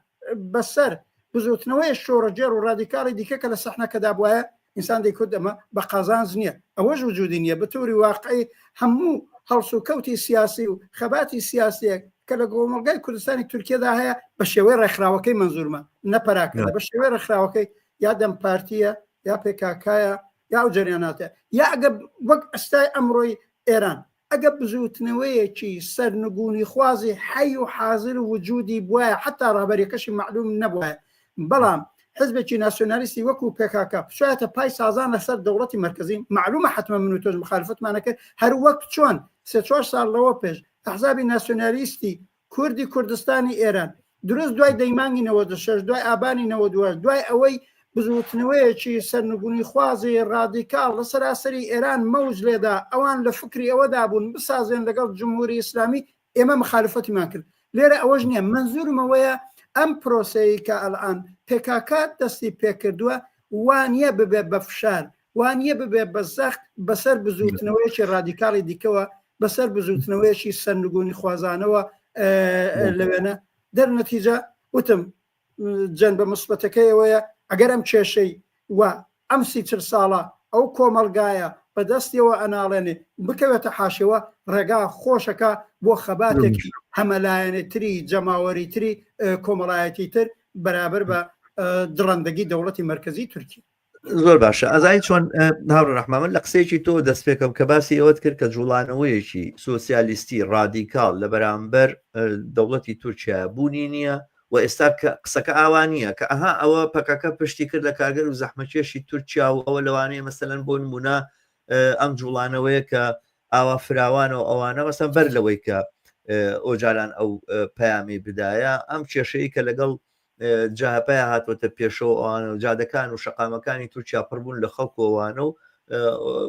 بەسەر بزوتنەوەی شۆڕەگێڕ و ڕادیکاڵی دیکە کە لە سەحنەکەدا بوایە، ئینسان دەیکوت ئەمە بە قازانج نییە، ئەوەش وجودی نییە، بەتەوری واقعی هەموو هەڵسوکەوتی سیاسی و خەباتی سیاسیەک کە لە کۆمەڵگای کوردستانی تورکیەدا هەیە بە شێوەی ڕێکخراوەکەی مەنزورمە نە پەراکەندە، بە شێوەی ڕێکخراوەکەی یا دەم پارتیە یا پێکاکایە یا ئەو جەریاناتە یا ئەگە وەک ئەستای ئەمڕۆی ئێران ئەگە بزووتنەوەیەکی سەرنگونیخوازی حەی و حازر و وجودی بوایە حەتا ڕەهبەریەکەشی مەعلوم نەبوایە بەڵام حزبێکی ناسیۆنالیستی وەکو پێکاکە بچایەتە پای سازان لەسەر دەوڵەتی مەرکەزی مەعلومە حەتمە من و تۆش مخالفەتمان ئەکرد هەر وەک چۆن سێ چوار ساڵ لەوە پێش ئەحزابی ناسیۆنالیستی کوردی کوردستانی ئێران دروست دوای دەی مانگی 96 دوای ئابانی 98 دوای ئەوەی بزووتنەوەیەکی سەرنگونی خوازی ڕادیکاڵ لە سەراسەری ئێران مەوج لێدا ئەوان لە فکری ئەوەدا بوون بسازێن لەگەڵ جمهوری ئیسلامی ئێمە مخالفەتیمان کرد لێرە ئەوەش نییە مەنزورم ئەوەیە ئەم پرۆسەیە کە ئەلئان پێکاکا دەستی پێکردووە وانە ببێ بە فشار وانە ببێ بە زەخت بەسەر بزووتنەوەیەکی ڕادیکاڵی دیکەوە بەسەر بزووتنەوەیەکی سەرنگونی خوازانەوە لەوێنە دەرنەتیجە وتم جەنبە موسبەتەکەی ئەوەیە ئەگەر ئەم کێشەی و ئەم سی چل ساڵە ئەو کۆمەڵگایە بە دەستیەوە ئەناڵێنێ بکەوێتە حاشێوە ڕێگا خۆشەکە بۆ خەباتێکی هەمەلایەنەتری جەماوەری تری کۆمەڵایەتی تر بەرابەر بە دڕندەگی دەوڵەتی مەرکەزی تورکیا. زۆر باشە ئەزای چۆن هاوڕێ ڕەحمان من لە قسەیەکی تۆ دەست پێکەم کە باسی ئەوەت کرد کە جوڵانەوەیەکی سۆسیالیستی ڕادیکاڵ لە بەرامبەر دەوڵەتی تورکیا بوونی نییە و ئێستا کە قسەکە ئاوا نییە کە ئەها ئەوە پەکەکە پشتی کرد لە کارگەر و زەحمەکێشی تورکیا و ئەوە لەوانەیە مەسەلەن بۆ نمونە ئەم جوڵانەوەیە کە ئاوا فراوانە و ئەوانە مەسەن بەر لەوەی کە ئۆجالان ئەو پەیامی بدایە ئەم کێشەیە کە لەگەڵ جەهەپەیە هاتووەتە پێشەوە ئەوانە و جادەکان و شەقامەکانی تورکیا پڕ بوون لە خەڵک و ئەوانە و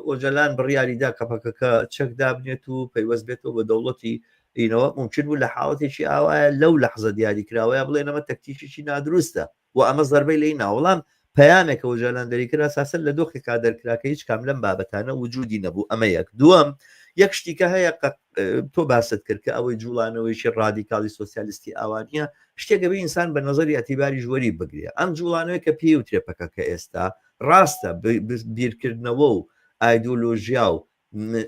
ئۆجەلان بڕیاری دا کە پەکەکە چەک دابنێت و پەیوەست بێتەوە بە دەوڵەتی ئینەوە ممکن بوو لە حاڵەتێکی ئاوایە لەو لەحزە دیاریکراوەیە بڵێن ئەمە تەکتیکێکی نادروستە و ئەمە زەربەی لێی نا وەڵام پەیامێکە ئۆجالان دەریکرد ئەساسەن لە دۆخێکا دەرکرا کە هیچ کام لەم بابەتانە وجودی نەبوو ئەمە یەک دووەم یەک شتیکە هەیە تۆ باست کرد کە ئەوەی جوڵانەوەیکی ڕادیکاڵی سۆسیالیستی ئاوانیە شتێکە بێ ئینسان بە نظری ئەتیباریش وەری بگرێ ئەم جوڵانەوەی کە پێی وترێ پەکەکە ئێستا ڕاستە بیرکردنەوە و ئایدۆلۆژیا و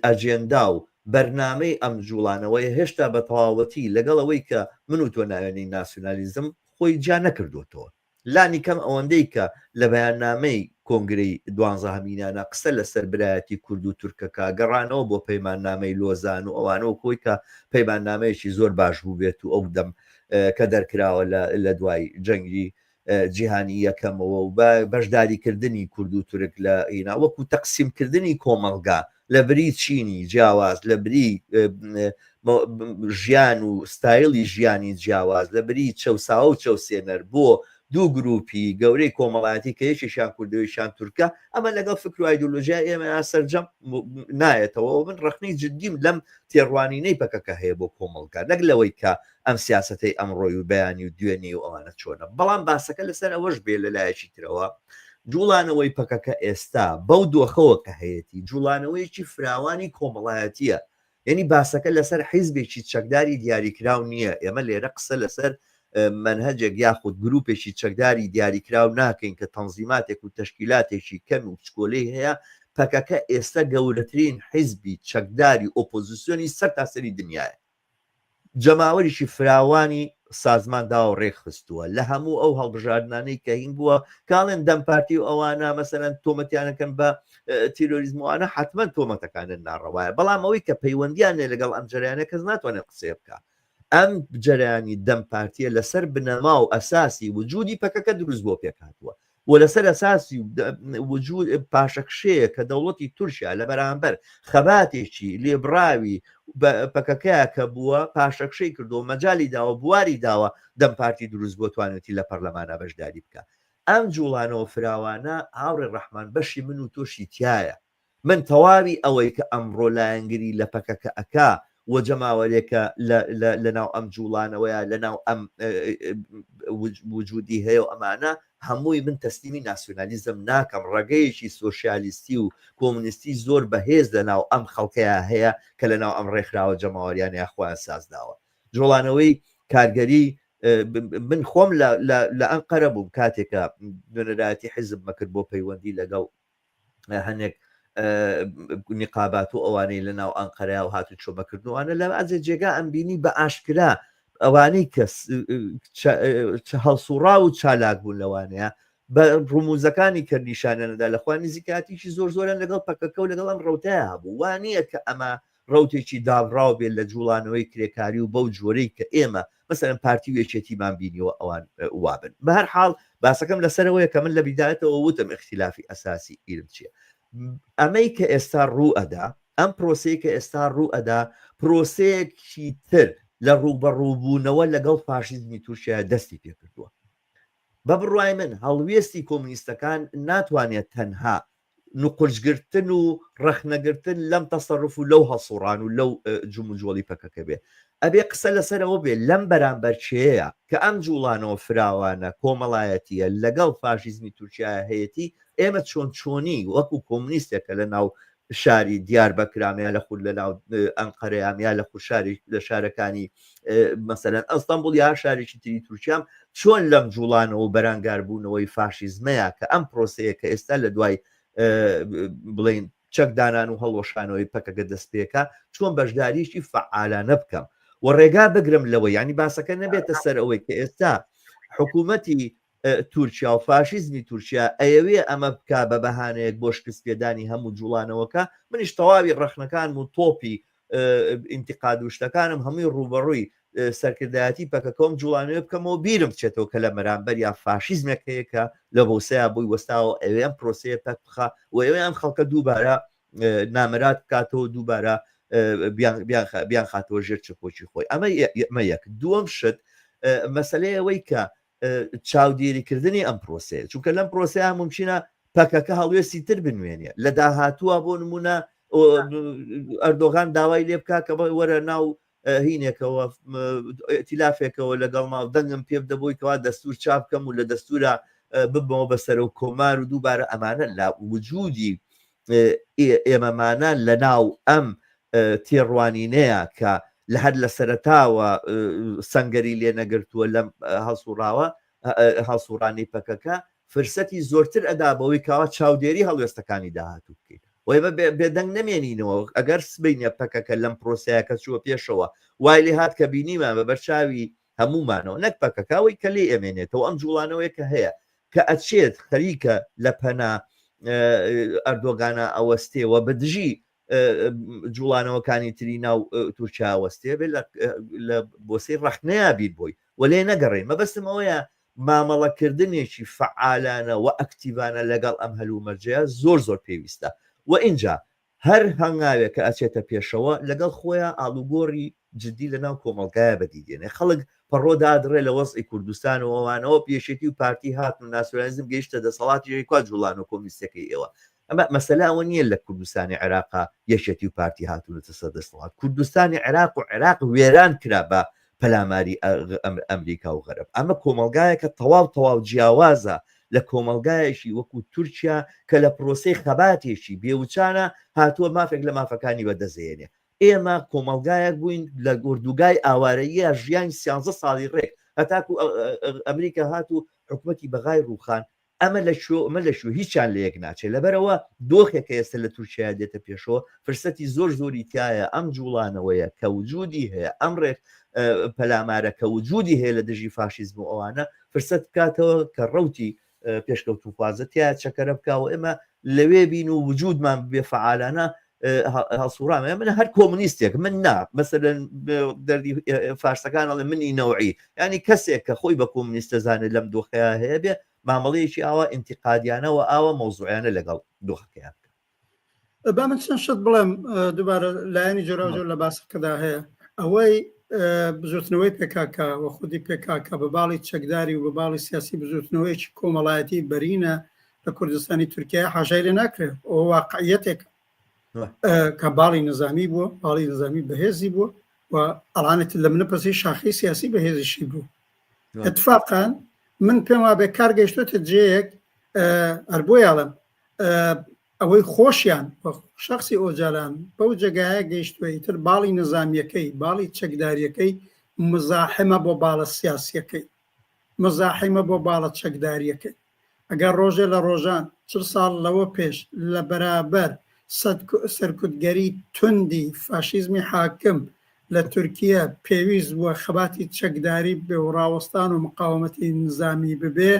ئەجێندا و بەرنامەی ئەم جوڵانەوەیە هێشتا بە تەواوەتی لەگەڵ ئەوەی کە من و تۆ ناوێنین ناسیونالیزم خۆی جیا نەکردووەتەوە. لانی کەم ئەوەندەی کە لە بەیاننامەی کۆنگرەی دوانزەهەمینانا قسە لە سەر برایەتی کورد و تورکەکە، گەڕانەوە بۆ پەیماننامەی لۆزان و ئەوانە وەک ئەوەی کە پەیماننامەیەکی زۆر باش بووبێت و ئەو دەم کە دەرکراوە لە لە دوای جەنگی جیهانی یەکەمەوە و بە بەشداریکردنی کورد و تورک لە ئینا وەکو تەقسیمکردنی کۆمەڵگا لە بری چینی جیاواز لە بری ژیان و ستایلی ژیانی جیاواز لە بری چەوساوە و چەوسێنەر بۆ دوو گروپی گەورەی کۆمەڵایەتی کە یەکێکیان کوردەوەیشان تورکە ئەمە لەگەڵ فکر و ئایدۆلۆژیای ئێمە سەرجەم نایەتەوە من ڕەخنەی جدیم لەم تێڕوانینەی پەکەکە هەیە بۆ کۆمەڵگا نەک لەوەی کە ئەم سیاسەتەی ئەمڕۆی و بەیانی و دوێنێ و ئەوانە چۆنە بەڵام باسەکە لەسەر ئەوەش بێ لە لایەکی ترەوە جوڵانەوەی پەکەکە ئێستا بەو دۆخەوە کە هەیەتی جوڵانەوەیەکی فراوانی کۆمەڵایەتیە یعنی باسەکە لەسەر حیزبێکی چەکداری دیاریکراو نییە ئێمە لێرە قسە لەسەر مەنهەجێک یاخود گروپێکی چەکداری دیاریکراو ناکەین کە تەنزیماتێک و تەشکیلاتێکی کەم و بچکۆلەی هەیە پەکەکە ئێستا گەورەترین حیزبی چەکداری ئۆپۆزیسیۆنی سەرتاسەری دنیایە جەماوەریکی فراوانی سازمان داوە و رێکخستووە لە هەموو ئەو هەڵبژاردنانەی کە هین بووە کاڵێن دەم پارتی و ئەوانە مەسەلەن تۆمەتیانەکەن بە تیرۆریزم وانە حتمما تۆمەتەکانن ناڕەوایە بەڵام ئەوەی کە پەیوەندیان لەگەڵ ئەم جەریانە کەس ناتوانێت قسەیە بکە ئەم جەریانی دەم پارتیە لەسەر بنەما و ئەساسی وجودی پەکەکە دروست بۆ پێکهاتووە. و لەسەر ئەساسی وجود پاشەکشەیە کە دەوڵەتی تورکیا لە بەرامبەر خەباتێکی لێبڕاوی پەکەکەیا کە بووە پاشەکشەی کردووە مەجالی داوە بواری داوە دەم پارتی دروست بووە توانێتی لە پەرلەمانا بەشداری بکا ئەم جوڵانەوە فراوانە هاوڕێ ڕەحمان بەشی من و تۆشی تیایە من تەواوی ئەوەی کە ئەمڕۆ لایەنگری لە پەکەکە ئەکا و جەماوەرێکە لە لە لەناو ئەم جوڵانەوەیە لەناو ئەم وجودی هەیە و ئەمانە هەمووی من تەسلیمی ناسیۆنالیزم ناکەم ڕەگەیەکی سۆشیالیستی و کۆمونیستی زۆر بەهێز لەناو ئەم خەڵکەیا هەیە کە لەناو ئەم ڕێکخراوە جەماوەریانەیا خۆیان سازداوە جوڵانەوەی کارگەری من خۆم لە ئەنقەرە بووم کاتێکە نوێنەرایەتی حیزب مەکرد بۆ پەیوەندی لەگەڵ هەنێک نیقابات و ئەوانەی لە ناو ئەنقەرە و هاتو چۆمەکردنوانە لە ئازێ جێگا ئەم بینی بە ئاشکرا ئەوانەی کە هەڵسوڕا و چالاک بوون لەوانەیە بە ڕموزەکانی کە نیشانەدا لە خوا نزیکاتیی زۆر زۆرن لەگەڵ پەکەکە و لەگەڵ ئەم ڕوتەیە هەبوو وانە کە ئەمە ڕەوتێکی دابڕاو بێت لە جوڵانەوەی کرێکاری و بەو جۆرەی کە ئێمە مەسەلەن پارتی و یەکێتیمان بینیوە ئەوان وابن. بە هەر حاڵ باسەکەم لەسەرەوەیە کە من لە بیدایەتەوە وتم ئیختیلافی ئەساسی ئیرم چییە. ئەمەی کە ئێستا ڕوو ئەدا، ئەم پرۆسەی کە ئێستا ڕوو ئەدا پرۆسەیەکی تر لە ڕووبەڕووبوونەوە لەگەڵ فاشیزمی تورکیا دەستی پێکردووە. بە بڕوای من هەڵوێستی کۆمونیستەکان ناتوانێت تەنها نقورجگرتن و ڕەخنەگرتن لەم تەسەروف و لەو هەڵسوڕان و لەو جموجۆڵی پەکەکە بێ. ئەبێ قسە لەسەر ئەوە بێ لەم بەرامبەرکێیە کە ئەم جوڵانەوە فراوانە کۆمەڵایەتییە لەگەڵ فاشیزمی تورکیایە هەیەتی ئێمە چۆن چۆنی وەکو کۆمونیستێک کە لە ناو شاری دیاربەکرام یا لە خود لە ناو ئەنقەرەیام یا لە خود شاری لە شارەکانی مەسەلەن ئەستەنبوڵ یا شارێکی تری تورکیام چۆن لەم جوڵانەوە و بەرانگاربوونەوەی فاشیزمەیە کە ئەم پرۆسەیە کە ئێستا لە دوای بڵین چەکدانان و هەڵوەشانەوەی پەکەکە دەست پێکا چۆن بەشداریی فعالانە بکەم و ڕێگا بگرم لەوە ینی باسەکە نەبێتە سەر ئەوەی کە ئێستا حکوومەتی تورکیا و فاشیزمی تورکیا ئەیەوێ ئەمە بکا بە بەهانەیەک بۆ شکست پێدانی هەموو جوڵانەوەکە منیش تەواوی ڕەخنەکانم و تۆپی ئینتقاد و شتەکانم هەمووی ڕووبەڕووی سەرکردایەتی پەکەکەم جوڵانەوە بکەمەوە بیرم بچێتەوە کە لە مەرامبەر یا فاشیزمێک هەیە کە لە بۆسەیە بۆی وەستاوە ئەوێ ئەم پرۆسەیە پەک بخا و ئەوێ ئەم خەڵکە دووبارە نامرات بکاتەوە دووبارە بیان خاتەوە ژێر چپۆکی خۆی ئەمە ئەمە یەک دووەم شت مەسلەی ئەوەی کە چاودێریکردنی ئەم پرۆسەیە چونکە لەم پرۆسەیە ممکنە پەکەکە هەڵوێستی تر بنوێنێ لە داهاتووە بۆ نمونە ئەردۆغان داوای لێ بکە کە وەرە ناو هینێکەوە ئیتیلافێکەوە لەگەڵ ماڵ دەنگم پێ بدە بۆی کەوا دەستور چاپ بکەم و لە دەستورە ببمەوە بە سەرۆک کۆمار و دووبارە ئەمانە لە وجودی ئێمەمانە لە ناو ئەم تێڕوانینەیە کە لە هەر لە سەرەتاوە سەنگەری لێ نەگرتووە لەم هەڵسوڕاوە هەڵسوڕانی پەکەکە فرسەتی زۆرتر ئەدا بەوەی کەوا چاودێری هەڵوێستەکانی داهاتوو بکەین و ئێمە بێدەنگ نەمێنینەوە ئەگەر سبەینە پەکەکە لەم پرۆسەیە کە چووە پێشەوە وای لێ هات کە بینیمان بە بەرچاوی هەموومانەوە نەک پەکەکە ئەوەی کە لێ ئەمێنێتەوە ئەم جوڵانەوەیە کە هەیە کە ئەچێت خەریکە لە پەنا ئەردۆگانە ئەوەستێ و بە دژی جوڵانەوەکانی تری ناو تورکیا وەستێ بێت لە بۆسەی ڕەخنەیە بیر بۆی و لێ نەگەڕێن مەبەستم ئەوەیە مامەڵەکردنێکی فەعالانە و ئەکتیڤانە لەگەڵ ئەم هەلومەرجەیە زۆر زۆر پێویستە و ئینجا هەر هەنگاوێک کە ئەچێتە پێشەوە لەگەڵ خۆیا ئاڵوگۆڕی جدی لە ناو کۆمەڵگایا بەدی دێنێ. خەڵک پەڕۆ دادڕێ لە وەزعی کوردستان و ئەوانەوە یەکێتی و پارتی هاتن و ناسیۆنالیزم گەیشتە دەسەڵاتیش ئەی کوا جوڵانەوە کۆمیستەکەی ئێوە؟ ئەمە مەسەلە ئەوە نییە لە کوردستانی عێراقا یەکێتی و پارتی هاتوونەتە سەر دەسەڵات. کوردستانی عێراق و عێراق وێران کرا بە پەلاماری ئەمریکا و غەرب. ئەمە کۆمەڵگایەکە تەواو تەواو جیاوازە لە کۆمەڵگایەکی وەکو تورکیا کە لە پرۆسەی خەباتێکی بێوچانە هاتووە مافێک لە مافەکانی بەدەستهێنێ. ئێمە کۆمەڵگایەک بووین لە ئۆردوگای ئاوارەییە ژیانی سیانزە ساڵی ڕێک هەتاکو ئەمریکا هات و حکومەتی بەغای ڕووخان. ئەمە لە کوێ و ئەمە لە کوێ هیچیان لە یەک ناچێت لەبەرئەوە دۆخێک کە ئێستا لە تورکیا دێتە پێشەوە فرسەتی زۆر زۆری تایە ئەم جوڵانەوەیە کە وجودی هەیە ئەم ڕێک پەلامارە کە وجودی هەیە لە دژی فاشیزم و ئەوانە فرسەت بکاتەوە کە ڕوتی پێشکەوتوخوازە تیا چەکەرە بکەوە ئێمە لەوێ بین و وجودمان بێ فعالانە هەڵسوڕامە من هەر کۆمونیستێک من نا مەسەلەن دەردی فارسەکان ئەڵێ منی نەوعی ینی کەسێک کە خۆی بە کۆمونیستە زانێت لەم دۆخەیە هەیە بێ مامەڵەیەکی ئاوا ئینتیقادیانە و ئاوا مەوزوعیانە لەگەڵ دۆخەکەیان بکەن. با من چەند شت بڵێم دووبارە لایەنی جۆراوجۆر لە باسەکەدا هەیە ئەوەی بزوتنەوەی پێکاکە و خودی پێکاکە بە باڵی چەکداری و بە باڵی سیاسی بزوتنەوەیەکی کۆمەڵایەتی بەرینە لە کوردستانی تورکیا حاشای لێ ناکرێت ئەوە واقعیەتێک کە باڵی نظامی بووە باڵی نظامی بەهێزی بووە و ئەڵانێت لە منە پرسی شاخی سیاسی بەهێزیشی بوو اتفاقان من پێم وابێ کار گەیشتۆتە جێیەک هەر بۆیاڵم ئەوەی خۆشیان شخصی ئۆجالان بەو جێگایە گەیشتووە ئیتر باڵی نظامیەکەی باڵی چەکداریەکەی مزاحمە بۆ باڵە سیاسیەکەی مزاحمە بۆ باڵە چەکداریەکەی ئەگەر ڕۆژێ لە ڕۆژان چل ساڵ لەوە پێش لە بەرابەر سەرکوتگەری توندی فاشیزمی حاکم لە تورکیە پێویست بووە خەباتی چەکداری ببێ و ڕاوەستان و مقاومەتی نزامی ببێ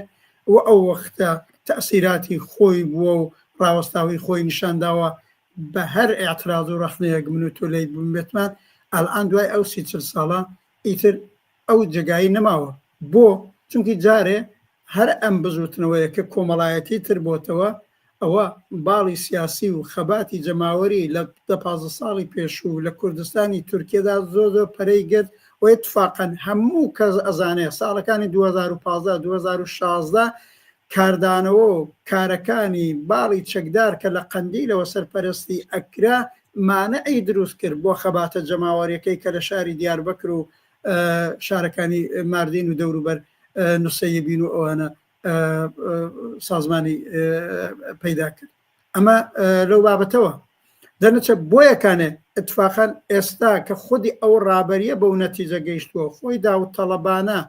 و ئەو وەختە تەئسیراتی خۆی بووە و ڕاوەستاوی خۆی نیشان داوە بە هەر ئیعتراز و ڕەخنەیەک من و تۆ لێی بوونبێتمان ئەلئان دوای ئەو سی چل ساڵە ئیتر ئەو جێگایی نەماوە. بۆ؟ چونکی جارێ هەر ئەم بزووتنەوەیە کە کۆمەڵایەتی تر بۆتەوە، ئەوە باڵی سیاسی و خەباتی جەماوەری لە دە 15 ساڵی پێشوو لە کوردستانی تورکیەدا زۆر زۆر پەرەی گرت و ئیتفاقەن هەموو کەس ئەزانێ ساڵەکانی 2015 2016 کاردانەوە و کارەکانی باڵی چەکدار کە لە قەندیلەوە سەرپەرستی ئەکرا مانعی دروست کرد بۆ خەباتە جەماوەریەکەی کە لە شاری دیاربەکر و شارەکانی ماردین و دەوروبەر نوسەیبین و ئەوانە سازمانی پەیدا کرد ئەمە لەو بابەتەوە دەنەچە بۆیەکانێ اتفاقان ئێستا کە خودی ئەو ڕابەریە بەو نەتیجە گەیشتووە خۆی داوتەڵەبانە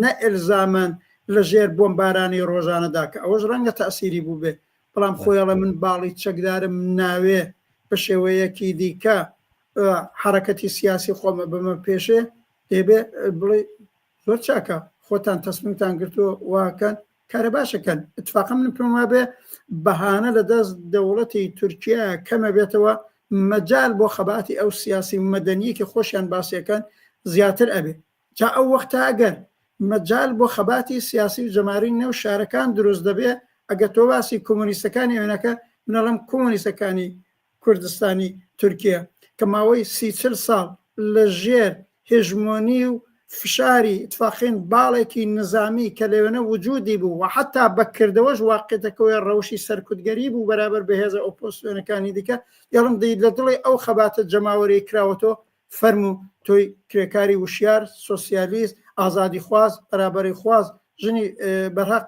نە ئلزامان لە ژێر بۆمبارانی ڕۆژانەدا کە ئەوەش ڕەنگە تەسیری بووبێ بەڵام خۆیڵە من باڵی چەکدارم ناوێ بە شێوەیەکی دیکە حرەکەتی سیاسی خۆمە بمە پێشێ دەبێ بڵێ زۆر چاکە خۆتان تەسمیمتان گرتووە واکەن کارە باشەکەن اتفاقا من پێم وابێ بەهانە لە دەست دەوڵەتی تورکیا کەمە بێتەوە مەجال بۆ خەباتی ئەو سیاسی مەدەنیەکی خۆشیان باسیەکەن زیاتر ئەبێ جا ئەو وەختە ئەگەر مەجال بۆ خەباتی سیاسی و جەماری نێو شارەکان دروست دەبێ ئەگەر تۆ باسی کۆمۆنیستەکانی ئەوێنەکە منەڵم کۆمۆنیستەکانی کوردستانی تورکیە کە ماوەی سی چل ساڵ لە ژێر هێژمۆنی و فشاری ئیتفاقین باڵێکی نزامی کە لەوێنە وجودی بوو و حەتا بە کردەوەش واقعیەتەکەوەی ڕەوشی سەرکوتگەری بوو بەرابەر بە هێزە ئۆپۆزسیۆنەکانی دیکە دێڵم دەی لە دڵی ئەو خەباتە جەماوەریی کراوەتەوە فەرموو تۆی کرێکاری وشیار، سۆسیالیست، ئازادیخواز، بەرابەریخواز، ژنی بەرهەق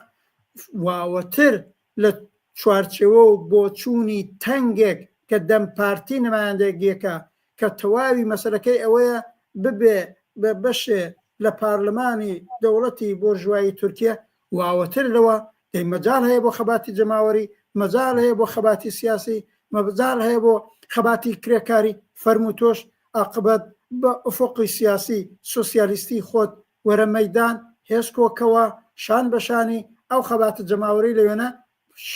واوەتر لە چوارچێوە و بۆچوونی تەنگێک کە دەم پارتی نمایندەگیەکە کە تەواوی مەسەلەکەی ئەوەیە ببێ بە بەشێ لە پارلمانی دەوڵەتی بۆرژوایی تورکیە واوەتر لەوە دەی مەجال هەیە بۆ خەباتی جەماوەری، مەجال هەیە بۆ خەباتی سیاسی، مەجال هەیە بۆ خەباتی کرێکاری، فەرموو تۆش ئاقبەت بە ئوفقی سیاسی سۆسیالیستی خۆت وەرە مەیدان، هێز کۆکەوە، شان بە شانی ئەو خەباتە جەماوەری لەوێنە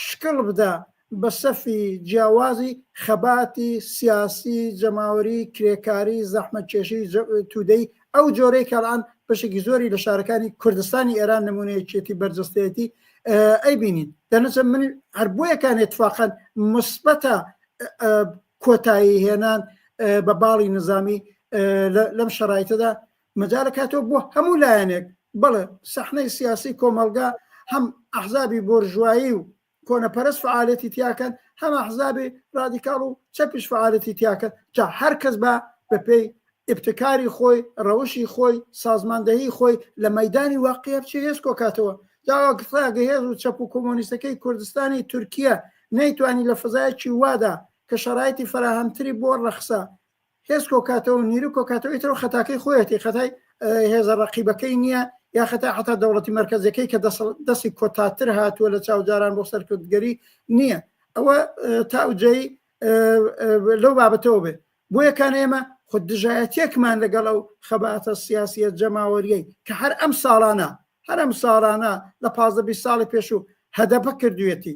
شکڵ بدە بە سەفی جیاوازی خەباتی سیاسی جەماوەری کرێکاری زەحمەتکێشی تودەی ئەو جۆرەی کە الان بەشێکی زۆری لە شارەکانی کوردستانی ئێران نمونەیەکێتی بەرجەستەیەتی ئەیبینین دەنەچە من هەر بۆیەکان اتفاقا مثبتە کۆتایی هێنان بە باڵی نظامی لەم شەرایتەدا مەجالە کاتەوە بۆ هەموو لایەنێک بەڵێ سەحنەی سیاسی کۆمەڵگا هەم ئەحزابی بۆرژوایی و کۆنەپەرست فعالەتی تیاکەن هەم ئەحزابی ڕادیکاڵ و چەپیش فعالەتی تیاکەن جا هەر کەس بە بەپێی ئیبتکاری خۆی ڕەوشی خۆی سازماندەهی خۆی لە مەدانی واقعە بچێ هێز کۆکاتەوە جاگە هێز و چەپ و کۆمۆنیستەکەی کوردستانی تورکیا نەیتوانی لە فەزایەکی وادا کە شەرایتی فەراهەمتری بۆ ڕەخسا هێز کۆکاتەوە و نیرو کۆکاتەوە ئیتر خەتاکەی خۆیەتی خەتای هێزە ڕقیبەکەی نییە یا خەتا حتا دەوڵەتی مرکزەکەی کە دەستی کۆتاتر هاتووە لە چاوجاران بۆ سەرکردگەری نییە ئەوە تا جێی لەو بابەتەوە بێ بۆ یەکان ئێمە خود دژایەتێکمان لەگەڵ ئەو خەباتە سیاسیە جەماوەریەی کە هەر ئەم ساڵانە هەر ئەم ساڵانە لە 15 20 ساڵی پێشوو هەدەپە کردوێتی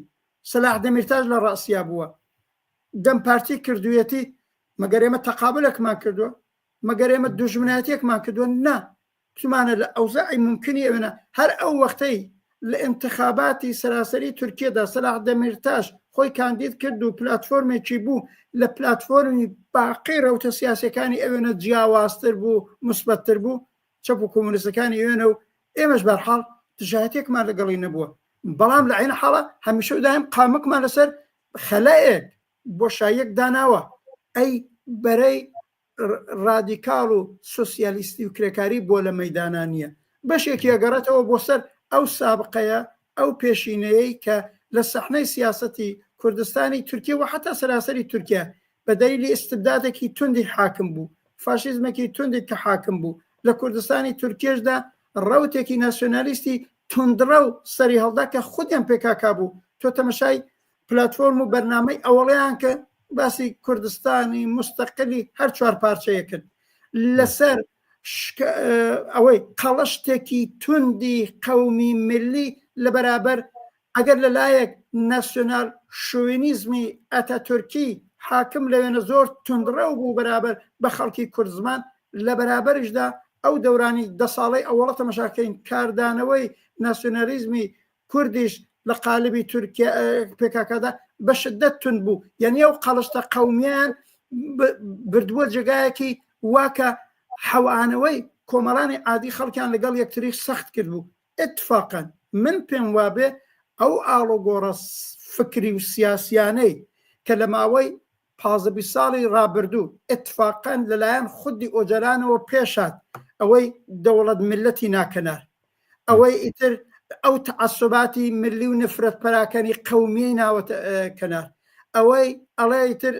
سەلاح دەمیرتاش لە ڕاسیا بووە دەم پارتی کردویەتی مەگەر ئێمە تەقابلێکمان کردووە مەگەر ئێمە دوژمنایەتێکمان کردووە نا چمانە لە ئەوزاعی ممکنی ئەوێنە هەر ئەو وەختەی لە ئینتخاباتی سەراسەری تورکیەدا سەلاح دەمیرتاش خۆی کاندید کرد و پلاتفۆرمێکی بوو لە پلاتفۆرمی باقی رەوتە سیاسیەکانی ئەوێنە جیاوازتر بوو، موسبەتتر بوو، چەپ و کۆمۆنیستەکانی ئەوێنە و ئێمەش بەرحاڵ دژایەتێکمان لەگەڵی نەبووە، بەڵام لە عەین حاڵا هەمیشە و دایم قامکمان لەسەر خەلەئێک، بۆشاییەک داناوە. ئەی بەرەی ڕادیکاڵ و سۆسیالیستی و کرێکاری بۆ لە مەیدانا نییە؟ بەشێکی ئەگەڕێتەوە بۆ سەر ئەو سابقەیە، ئەو پێشینەیەی کە لە سەحنەی سیاسەتی کوردستانی تورکیە و حەتا سەراسەری تورکیا بە دەلیلی ئیستبدادێکی توندی حاکم بوو، فاشیزمێکی توندی کە حاکم بوو، لە کوردستانی تورکیەشدا ڕەوتێکی ناسیۆنالیستی توندڕەو سەری هەڵدا کە خودیان پێکاکا بوو. تۆ تەمەشای پلاتفۆرم و بەرنامەی ئەوەڵیان کە باسی کوردستانی مستەقلی هەر چوار پارچەیە کرد لەسەر ئەوەی قەڵشتێکی توندی قەومی ملی لە بەرابەر ئەگەر لەلایەک ناسیۆنال شوینیزمی ئەتاتورکی حاکم لەوێنە زۆر توندڕەو بوو بەرابەر بە خەڵکی کوردزمان لە بەرابەریشدا ئەو دەورانی دە ساڵەی ئەوەڵە تەمەشاکەین کاردانەوەی ناسیۆنالیزمی کوردیش لە قالبی تورکیا پێکاکادا بە شدەت توند بوو یعنی ئەو قەڵشتە قەومیان بردووە جێگایەکی واکە حەوانەوەی کۆمەڵانی عادی خەڵکیان لەگەڵ یەکتری سەخت کرد بوو اتفاقا من پێم وابێ ئەو ئاڵۆگۆڕە فکری و سیاسیانەی کە لە ماوەی 15 بیست ساڵی ڕابردوو اتفاقا لەلایەن خودی ئۆجەلانەوە پێشات ئەوەی دەوڵەت میللەتی ناکەنار ئەوەی ئیتر ئەو تەعەسوباتی ملی و نفرەت پەراکەنی قەومیەی ناوەتە کەنار ئەوەی ئەڵێ ئیتر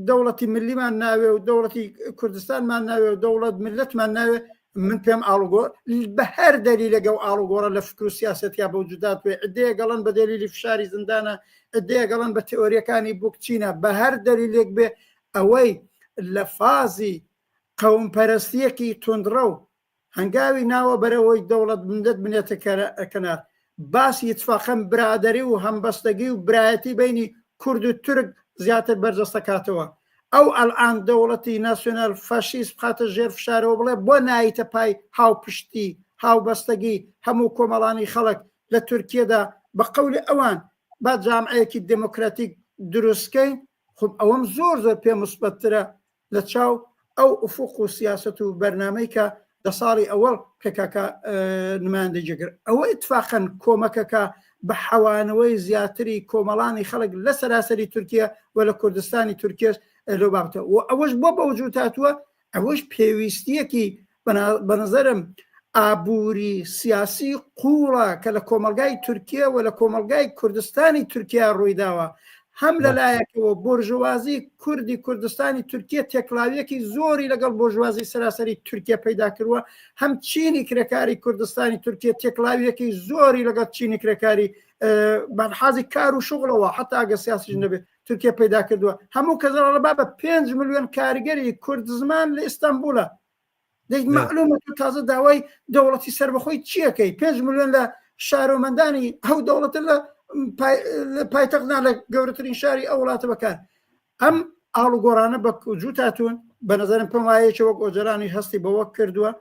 دەوڵەتی ملیمان ناوێ و دەوڵەتی کوردستانمان ناوێ و دەوڵەت ملتمان ناوێ من پێم ئاڵوگۆر بە هەر دەلیلێک ئەو ئاڵوگۆڕە لە فکر و سیاسەتیا بە وجودات بێ عدەیە گەڵن بە دەلیلی فشاری زیندانە عدەیە گەڵن بە تئۆریەکانی بوکچینە بە هەر دەلیلێک بێ ئەوەی لە فازی قەومپەرستیەکی توندڕەو هەنگاوی ناوە بەرەوەی دەوڵەت ملت بنێتە کەنار، باسی ئیتفاقەن برادەری و هەمبەستەگی و برایەتی بەینی کورد و تورک زیاتر بەرجەستە کاتەوە. ئەو ئەلئان دەوڵەتی ناسیۆنال فاشیست بخاتە ژێر فشارەوە بڵێ بۆ نایتە پای هاوپشتی، هاوبەستەگی هەموو کۆمەڵانی خەڵک لە تورکیەدا بە قەولی ئەوان با جامعەیەکی دێمۆکراتیک دروست کەین، خب ئەوەم زۆر زۆر پێ موسبەتترە لە چاو ئەو ئوفوق و سیاسەت و بەرنامەی کە دە ساڵی ئەوەڵ پککە نمایندەی جێگر ئەوە ئیتفاقەن کۆمەکەکە بە حەوانەوەی زیاتری کۆمەڵانی خەڵک لە سەراسەری تورکیا و لە کوردستانی تورکیەش لەو بابەتە و ئەوەش بۆ بە وجود هاتووە ئەوەش پێویستیەکی بە نظرم ئابووری سیاسی قوڵە کە لە کۆمەلگای تورکیا و لە کۆمەلگای کوردستانی تورکیا ڕوویداوە هەم لەلایەکەوە بۆرژوازی کوردی کوردستانی تورکیا تێکڵاویەکی زۆری لەگەڵ بۆرژوازی سەراسەری تورکیا پەیدا کردووە هەم چینی کرێکاری کوردستانی تورکیا تێکڵاویەکی زۆری لەگەڵ چینی کرێکاری بەرحازی کار و شغڵەوە حتا ئەگە سیاسیش نەبێت تورکیا پەیدا کردووە هەموو کەس دەڵێ بابە 5 ملیۆن کارگەری کورد زمان لە ئیستانبوڵە دەی معلومە تۆ تازە داوای دەوڵەتی سەربەخۆی چیەکەی 5 ملیۆن لە شارۆمەندانی ئەو دەوڵەتە لە پایتەخت نا لە گەورەترین شاری ئەو وڵاتە بەکار ئەم ئاڵوگۆڕانە بە وجود هاتوون بە نظرم پێم وایە وەک ئۆجەلانی هەستی بەوە کردووە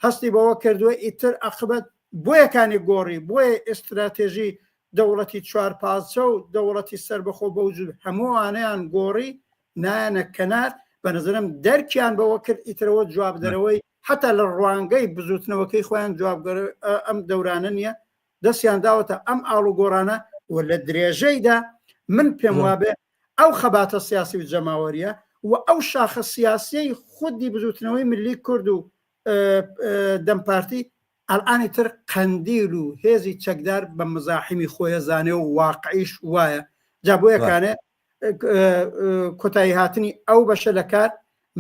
هەستی بەوە کردووە ئیتر عەقبەت بۆیەکانی گۆڕی بۆیە ئێستراتێژی دەوڵەتی چوارپارچە و دەوڵەتی سەربەخۆ بە وجود هەمووانیان گۆڕی نایەنە کەنار بە نظرم دەرکیان بەوە کرد ئیترەوە جوابدەرەوەی حتا لە ڕوانگەی بزوتنەوەکەی خۆیان جوابگەر ئەم دەورانە نییە دەستیان داوەتە ئەم ئاڵوگۆڕانە و لە درێژەیدا من پێم وابێ ئەو خەباتە سیاسی و جەماوەریە و ئەو شاخە سیاسیەی خودی بزوتنەوەی ملی کورد و دەم پارتی ئەلئانی تر قەندیل و هێزی چەکدار بە مزاحیمی خۆیە زانێ و واقعیش وایە جا بۆ یەکانێ کۆتایی هاتنی ئەو بەشە لە کار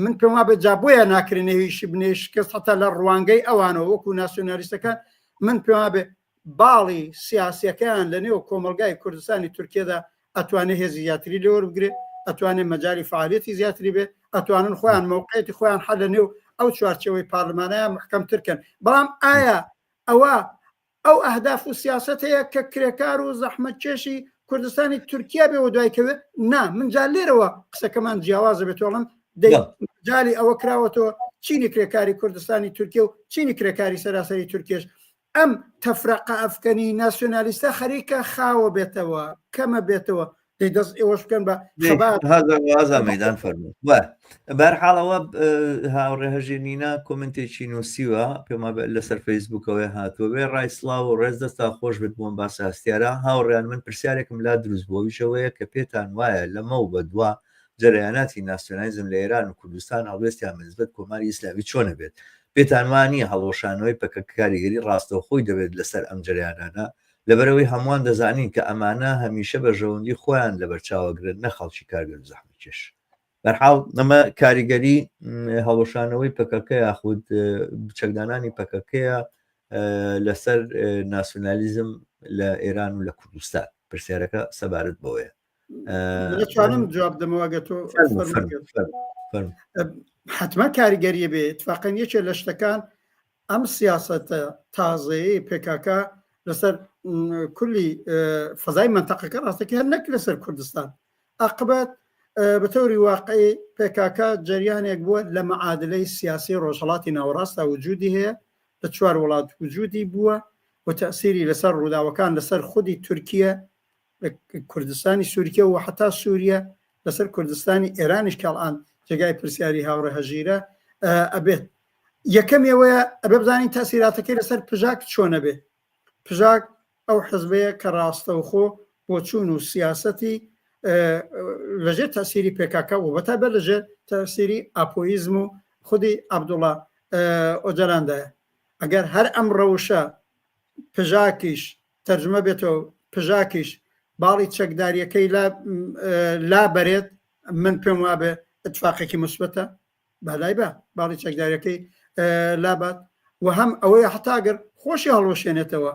من پێم وابێ جا بۆیە ناکرێ نەویشی بنێ شکست حتا لە ڕوانگەی ئەوانەوە وەکو ناسیۆنالیستەکان من پێم وابێ باڵی سیاسیەکەیان لە نێو کۆمەڵگای کوردستانی تورکیەدا ئەتوانێ هێزی زیاتری لێ وەربگرێ، ئەتوانێ مەجالی فەعالیەتی زیاتری بێ، ئەتوانن خۆیان مەوقعیەتی خۆیان حەر لە نێو ئەو چوارچێوەی پارلمانەیا محکەمتر کەن. بەڵام ئایا ئەوە ئەو ئەهداف و سیاسەتەیە کە کرێکار و زەحمەتکێشی کوردستانی تورکیا بێ وەدوای کەوێ؟ نا، من جا لێرەوە قسەکەمان جیاوازە بێت و ئەڵێم دەی مەجالی ئەوە کراوەتەوە چینی کرێکاری کوردستانی تورکیە و چینی کرێکاری سەراسەری تورکیەش. ئەم تەفرەقە ئەفکەنی ناسیۆنالیستە خەریکە خاوە بێتەوە کەمە بێتەوە دەی دەست ئێوەش بکەن بە خەبات هذا مەدان فەرموو بەرحاڵەوە هاوڕێ هەژیر نینا کۆمنتێکی نووسیوە پێما لەسەر فەیسبوکەوەی هاتووە وێ ڕای سڵاو و ڕێز دەستا خۆش بێت بۆم باسە هەستیارە هاوڕیان من پرسیارێکم لا دروست بۆویشەوەیە کە پێتان وایە لەمە و بەدوا جەرەیاناتی ناسیۆنالیزم لە ئێران و کوردستان هەڵوێستیان بە نسبەت کۆماری ئیسلامی چۆنە بێت؟ پێتان وا نییە هەڵوەشانەوەی پەکەکە کاریگەری ڕاستەوخۆی دەبێت لەسەر ئەم جەرەیانانە؟ لەبەرئەوەی هەمووان دەزانین کە ئەمانە هەمیشە بەرژەوەندی خۆیان لەبەرچاوەگرن نە خەڵکی کارگەر و زەحمەتکێش. بەرحاڵ ئەمە کاریگەری هەڵوەشانەوەی پەکەکە یاخود چەکدانانی پەکەکەیە لەسەر ناسیۆنالیزم لە ئێران و لە کوردستان. پرسیارەکە سەبارەت بەوەیە. دەتوانم جواب دەمەوە گە تۆ حتمما کاریگەریە بێ اتفاقەن یەکێ لە شتەکان ئەم سیاستە تازەیە پێکاکە لەسەر کولی فەزای منتەقەکە ڕاستەکە هەر نەک لەسەر کوردستان ئەقبەت بە تەوری واقعی پێکاکە جەریانێک بووە لە معادلەی سیاسی ڕۆژهڵاتی ناوەڕاستە وجودی هەیە لە چوار وڵات وجودی بووە و تەسیری لەسەر ڕووداوەکان لەسەر خودی تورکیە لە کوردستانی سوورکیە و حتا سووریە لەسەر کوردستانی ئێرانیش کاڵان جێگای پرسیاری هاوڕێ هەژیرە ئەبێت یەکەم ئەوەیە ئەبێ بزانین تەسیراتەکەی لەسەر پژاک چۆنە بێ پژاک ئەو حزبەیە کە ڕاستەوخۆ بۆچوون و سیاسەتی لەژێر تەسیری پێکاکە و بەتایبەت لەژێر تەسیری ئاپۆیزم و خودی عەبدوڵا ئۆجەلاندایە ئەگەر هەر ئەم ڕەوشە پژاکیش تەرجمە بێتەوە پژاکیش باڵی چەکداریەکەی لا بەرێت من پێم وابێ اتفاقێکی مثبتە بالای بە باڵی چەکداریەکەی لابات و هەم ئەوەیە حتاگەر خۆشی هەڵوەشێنێتەوە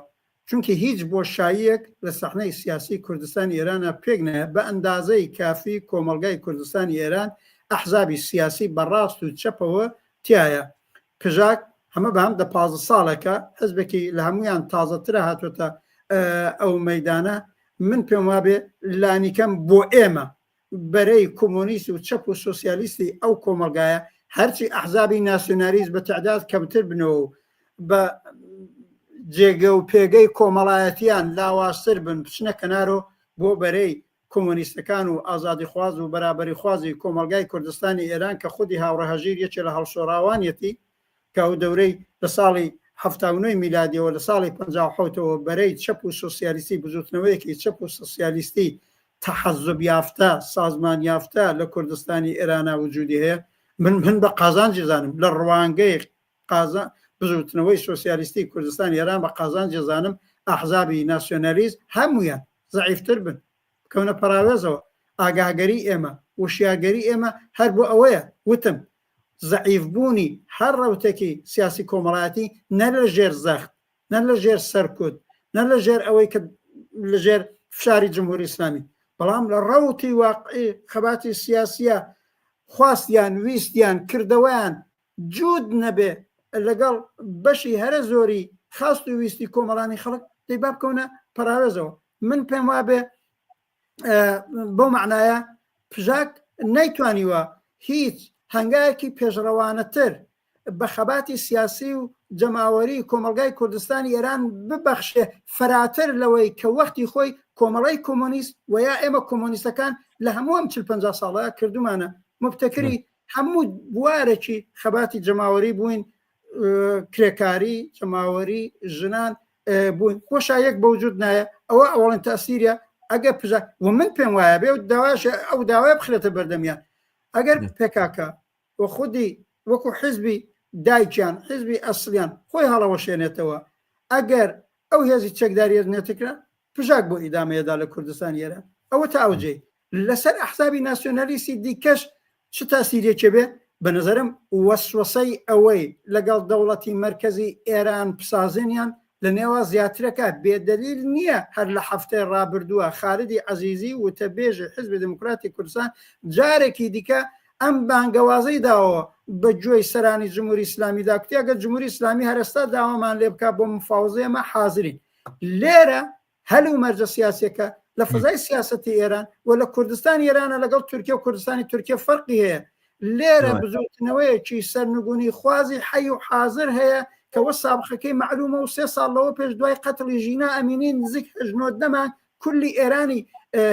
چونکە هیچ بۆشاییەک لە سەحنەی سیاسی کوردستانی ئێرانە پێک نایە بە ئەندازەی کافی کۆمەڵگای کوردستانی ئێران ئەحزابی سیاسی بە ڕاست و چەپەوە تایە پژاک هەمە بە هەم دە 15 ساڵێکە حزبێکی لە هەمویان تازەترە هاتوێتە ئەو مەدانە من پێم وابێ لانیکەم بۆ ئێمە بەرەی کۆمۆنیست و چەپ و سۆسیالیستی ئەو کۆمەڵگایە هەرچی ئەحزابی ناسیۆنالیست بە تعداد کەمتر بنەوە و بە جێگە و پێگەی کۆمەڵایەتیان لاوازتر بن بچنە کەنارۆ بۆ بەرەی کۆمۆنیستەکان و ئازادیخواز و بەرابەریخوازی کۆمەڵگای کوردستانی ئێران کە خودی هاوڕێ هەژیر یەکێ لە هەڵشۆراوانیەتی کە ئەو دەورەی لە ساڵی 79 میلادیەوە لە ساڵی 57ەوە بەرەی چەپ و سۆسیالیستی بزوتنەوەیەکی چەپ و سۆسیالیستی تەحەزوب یافتە سازمان یافتە لە کوردستانی ئێرانا وجودی هەیە من من بە قازانجی زانم لە ڕوانگەی قازا بزوتنەوەی سۆسیالیستی کوردستانی ئێران بە قازانجی زانم ئەحزابی ناسیۆنالیست هەمویان زەعیفتر بن بکەونە پەراوێزەوە ئاگاگەری ئێمە وشیارگەری ئێمە هەر بۆ ئەوەیە وتم زەعیف بوونی هەر ڕەوتێکی سیاسی کۆمەڵایەتی نە لە ژێر زەخت نە لە ژێر سەرکوت نە لە ژێر ئەوەی کە لە ژێر فشاری جمهوری ئیسلامی بەڵام لە ڕەوتی واقعی خەباتی سیاسیە خواستیان ویستیان کردەوەیان جوود نەبێ لەگەڵ بەشی هەرە زۆری خواست و ویستی کۆمەڵانی خەڵک دەی با بکەونە پەراوێزەوە من پێم وابێ بەو معنایە پژاک نەیتوانیوە هیچ هەنگایەکی پێشڕەوانەتر بە خەباتی سیاسی و جەماوەری کۆمەڵگای کوردستانی ئێران ببەخشێ فەراتر لەوەی کە وەختی خۆی کۆمەڵی کۆمۆنیست و یا ئێمە کۆمۆنیستەکان لە هەموو ئەم 40 50 ساڵە کردومانە مبتەکری هەموو بوارێکی خەباتی جەماوەری بووین کرێکاری جەماوەری ژنان بوون بۆشایەک بەوجود نایە ئەوە ئەوڵێن تاسیریە ئەگەر پژا و من پێم وایە بێ و داواش ئەو داوای بخرێتە بەردەمیان ئەگەر پێکاکە و خودی وەکو حزبی دایکیان حزبی ئەسلیان خۆی هەڵەوەشێنێتەوە ئەگەر ئەو هێزی چەکداریە نێتکرا پژاک بۆ ئیدامەیەدا لە کوردستان ئێران ئەوە تا ئەوجێ لەسەر ئەحزابی ناسیۆنالیستی دیکەش چ تاسیرێکێ بێ بە نظرم وەسوەسەی ئەوەی لەگەڵ دەوڵەتی مەرکەزی ئێران پسازێنیان لە نێوا زیاترەکە بێدەلیل نییە هەر لە هەفتەی ڕابردووە خالدی عەزیزی وتەبێژی حزبی دێموکراتی کوردستان جارێکی دیکە ئەم بانگەوازەی داوە بە گوێی سەرانی جمهوری ئیسلامیدا کوتی ئەگەر جمهوری ئیسلامی هەرەستا داوامان لێ بکا بۆ مفاوەزە ئێمە حازرین لێرە هەل و مەرجە سیاسیەکە لە فەزای سیاسەتی ئێران و لە کوردستانی ئێرانە لەگەڵ تورکیا و کوردستانی تورکیا فەرقی هەیە لێرە بزوتنەوەیەکی سەرنگونی خوازی حەی و حازر هەیە. کەوە سابقەکەی مەعلومە و سێ ساڵ لەوە پێش دوای قەتڵی ژینا ئەمینی نزیک هەژنۆدە مانگ کولی ئێرانی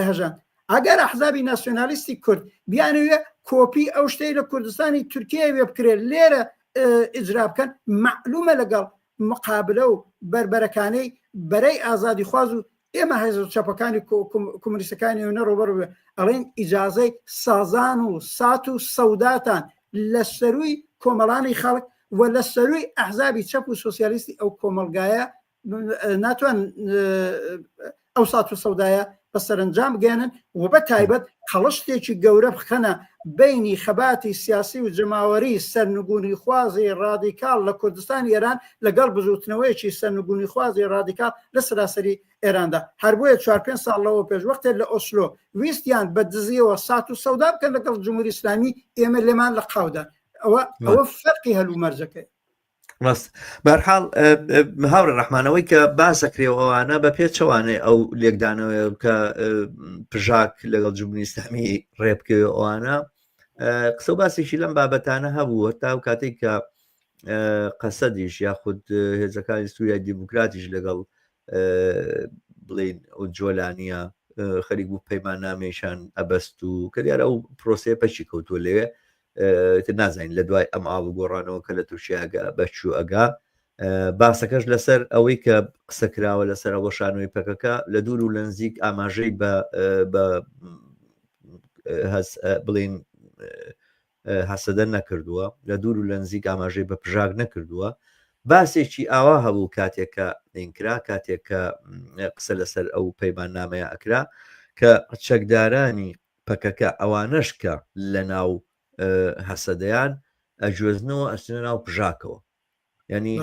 هەژاند. ئەگەر ئەحزابی ناسیۆنالیستی کورد بیانەوێ کۆپی ئەو شتەی لە کوردستانی تورکیای وێ بکرێت لێرە ئیجرا بکەن مەعلومە لەگەڵ مقابلە و بەربەرەکانەی بەرەی ئازادیخواز و ئێمە هێزە چەپەکانی کۆمۆنیستەکانی و نەڕۆبەر ئەڵێن ئیجازەی سازان و سات و سەوداتان لە سەروی کۆمەڵانی خەڵک و لە سەروی ئەحزابی چەپ و سۆسیالیستی ئەو کۆمەڵگایە ناتوان ئەو سات و سەودایە بە سەرنجام بگەێنن و بە تایبەت قەڵشتێکی گەورە بخەنە بینی خەباتی سیاسی و جەماوەری سەرنگونی خوازی ڕادیکاڵ لە کوردستان ئێران لەگەڵ بزوتنەوەیەکی سەرنگونی خوازی ڕادیکاڵ لە سەراسەری ئێراندا. هەر بۆیە چوار پێنج ساڵ لەوە پێش وەختێ لە ئۆسلۆ ویستیان بە دزیەوە سات و سەودا بکەن لەگەڵ جمهوری ئیسلامی ئێمە لێمان لە قاودان. ئەوە ئەوە فەرقی هەلومەرجەکەی. ڕاست بەرحاڵ هاوڕێ ڕەحمانەوەی کە باسەکرێ ئەوانە بە پێچەوانەی ئەو لێکدانەوەی کە پژاک لەگەڵ جمهوری ئیسلامی ڕێبکەوێ ئەوانە قسە و باسێکی لەم بابەتانە هەبوو تا و کاتێک کە قەسەدیش یاخود هێزەکانی سووریای دیموکراتیش لەگەڵ بڵین ئەو جۆلانیە خەریک بوو پەیماننامەیشان ئەبەست و کە دیارە ئەو پرۆسەیە پەکی کەوتووە لەوێ تر نازانین لە دوای ئەم ئاڵ و گۆڕانەوە کە لە تورکیاگە بەچوو ئەگا باسەکەش لەسەر ئەوەی کە قسە کراوە لەسەر هەڵوەشانەوەی پەکەکە لە دوور و لە نزیک ئاماژەی بە بڵین هەسەدە نەکردووە لە دوور و لە نزیک ئاماژەی بە پژاک نەکردووە باسێکی ئاوا هەبوو کاتێک کە ئینکرا کاتێک کە قسە لەسەر ئەو پەیماننامەیە ئەکرا کە چەکدارانی پەکەکە ئەوانەش کە لە ناو هەسەدەیان ئەگوێزنەوە ئەچنە ناو پژاکەوە ینی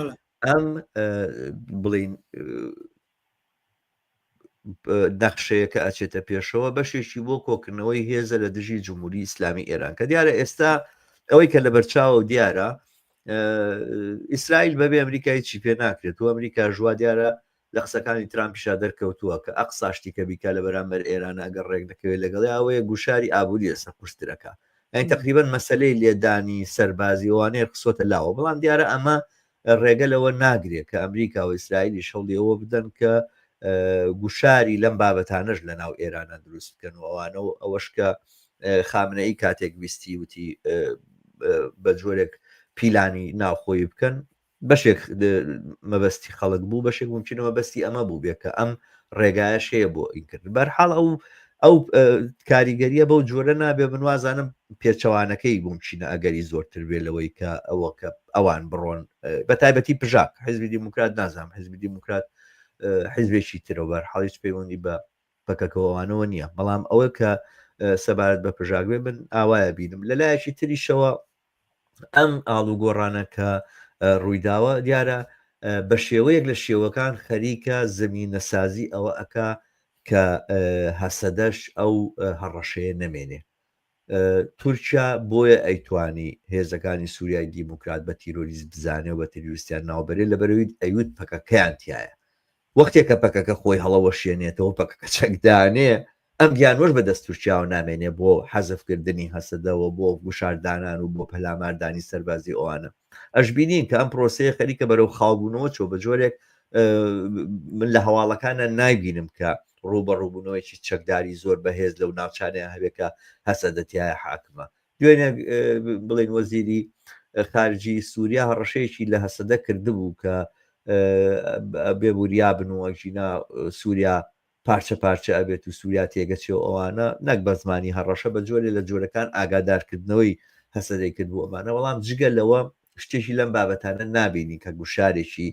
ئەم بڵین نەخشەیە کە ئەچێتە پێشەوە بەشێکی بۆ کۆکردنەوەی هێزە لە دژی جمهوری ئیسلامی ئێران کە دیارە ئێستا ئەوەی کە لە بەرچاوە و دیارە ئیسرائیل بەبێ ئەمریکای چی پێ ناکرێت و ئەمریکا ژوا دیارە لە قسەکانی ترامپیشا دەرکەوتووە کە ئەقسا شتی کە بیکا لە بەرامبەر ئێران ئەگەر ڕێک نەکەوێت لەگەڵی ئەوەیە گوشاری ئابووری لەسەر قورسترەکە یانی تقریبا مەسلەی لێدانی سەربازی ئەوانەیە خسۆتە لاوە بەڵام دیارە ئەمە ڕێگە لەوە ناگرێت کە ئەمریکا و ئیسرائیلیش هەوڵی ئەوە بدەن کە گوشاری لەم بابەتانەش لە ناو ئێرانە دروست بکەن و ئەوانە و ئەوەش کە خامنەئی کاتێک ویستی وتی بە جۆرێک پیلانی ناوخۆی بکەن بەشێک مەبەستی خەڵک بوو بەشێک ممکنە مەبەستی ئەمە بوو بێ کە ئەم ڕێگایەش هەیە بۆ ئینکردن بەرحاڵ ئەو ئەو کاریگەریە بەو جۆرە نابێ من وازانم پێچەوانەکەی ممکنە ئەگەری زۆرتر بێ لەوەی کە ئەوە کە ئەوان بڕۆن بە تایبەتی پژاک حزبی دیموکرات نازانم حزبی دیموکرات حزبێکی ترە بەر حاڵیش پەیوەندی بە پەکەکەوانەوە نییە بەڵام ئەوە کە سەبارەت بە پژاک بێ من ئاوایە بینم لەلایەکی تریشەوە ئەم ئاڵوگۆڕانە کە ڕوویداوە دیارە بە شێوەیەک لە شێوەکان خەریکە زمینەسازی ئەوە ئەکا کە هەسەدەش ئەو هەڕەشەیە نەمێنێ. تورکیا بۆیە ئەیتوانی هێزەکانی سووریای دیموکرات بە تیرۆریست بزانێ و بە تیرۆریستیان ناوبەرێ لەبەرئەوەی ئەیوت پەکەکەیان تیایە. وەختێ کە پەکەکە خۆی هەڵەوەشێنێتەوە، پەکەکە چەکدانێ، ئەم بیانوەش بە دەست تورکیاوە نامێنێ بۆ حەزف کردنی هەسەدە و بۆ گوشاردانان و بۆ پەلاماردانی سەربازی ئەوانە. ئەشبینین کە ئەم پرۆسەیە خەریکە بەرەو خاوبوونەوە چۆ بە جۆرێک من لە هەواڵەکانە نایبینم کە ڕووبەڕووبوونەوەیەکی چەکداری زۆر بەهێز لەو ناوچانەیە هەبێ کە هەسەدە تیایە حاکمە. دوێنێ بڵێن وەزیری خارجی سووریا هەڕەشەیەکی لە هەسەدە کردبوو کە بێ بن و ئەگینا سووریا پارچە پارچە ئەبێت و سووریا تێگەچێ و ئەوانە نەک بە زمانی هەڕەشە بە جۆرێ لە جۆرەکان ئاگادارکردنەوەی هەسەدەی کرد بۆ ئەمانە بەڵام جگە لەوە شتێکی لەم بابەتانە نابینی کە گوشارێکی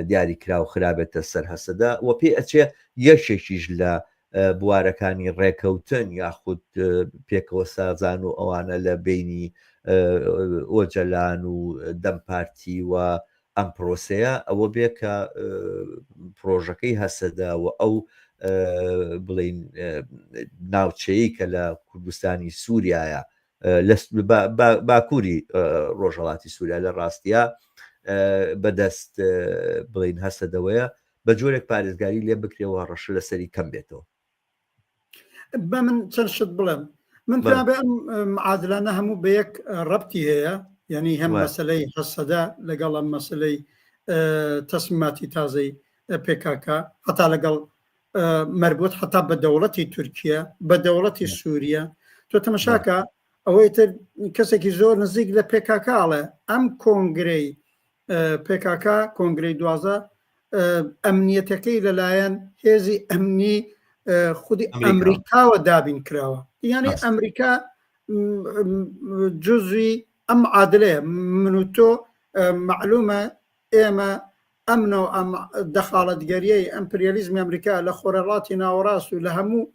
دیاریکراو خرابێتە سەر هەسەدە و پێ ئەچێ یەکێکیش لە بوارەکانی ڕێکەوتن یاخود پێکەوە سازان و ئەوانە لە بینی ئۆجەلان و دەم پارتی و ئەم پرۆسەیە ئەوە بێ کە پرۆژەکەی هەسەدە و ئەو بڵین ناوچەیە کە لە کوردستانی سووریایە لە باکووری ڕۆژهڵاتی سووریا لە ڕاستە بەدەست بڵین هەسەدەوەیە بە جۆرێک پارێزگاری لێ بکرێەوە ڕەشە لەسەری کەم بێتەوە. بە من چەند شت بڵێم من پێم ئەم معادلانە هەموو بە یەک ڕەبتی هەیە یعنی هەم مەسلەی هەسەدە لەگەڵ ئەم مەسلەی تەسمیماتی تازەی پێکاکە هەتا لەگەڵ مەربوت حتا بە دەوڵەتی تورکیا بە دەوڵەتی سووریە تۆ تەمەشاکە ئەوەی تر کەسێکی زۆر نزیک لە پێکاکاڵێ ئەم کۆنگرەی پێکاکا کۆنگرەی دوازە ئەمنیەتەکەی لەلایەن هێزی ئەمنی خودی ئەمریکاوە دابین کراوە یعنی ئەمریکا جزوی ئەم عادلەیە من و تۆ معلومە ئێمە ئەمنە و ئەم دەخاڵەتگەریەی ئەمپریالیزمی ئەمریکا لە خۆرەڵاتی ناوەڕاست و لە هەموو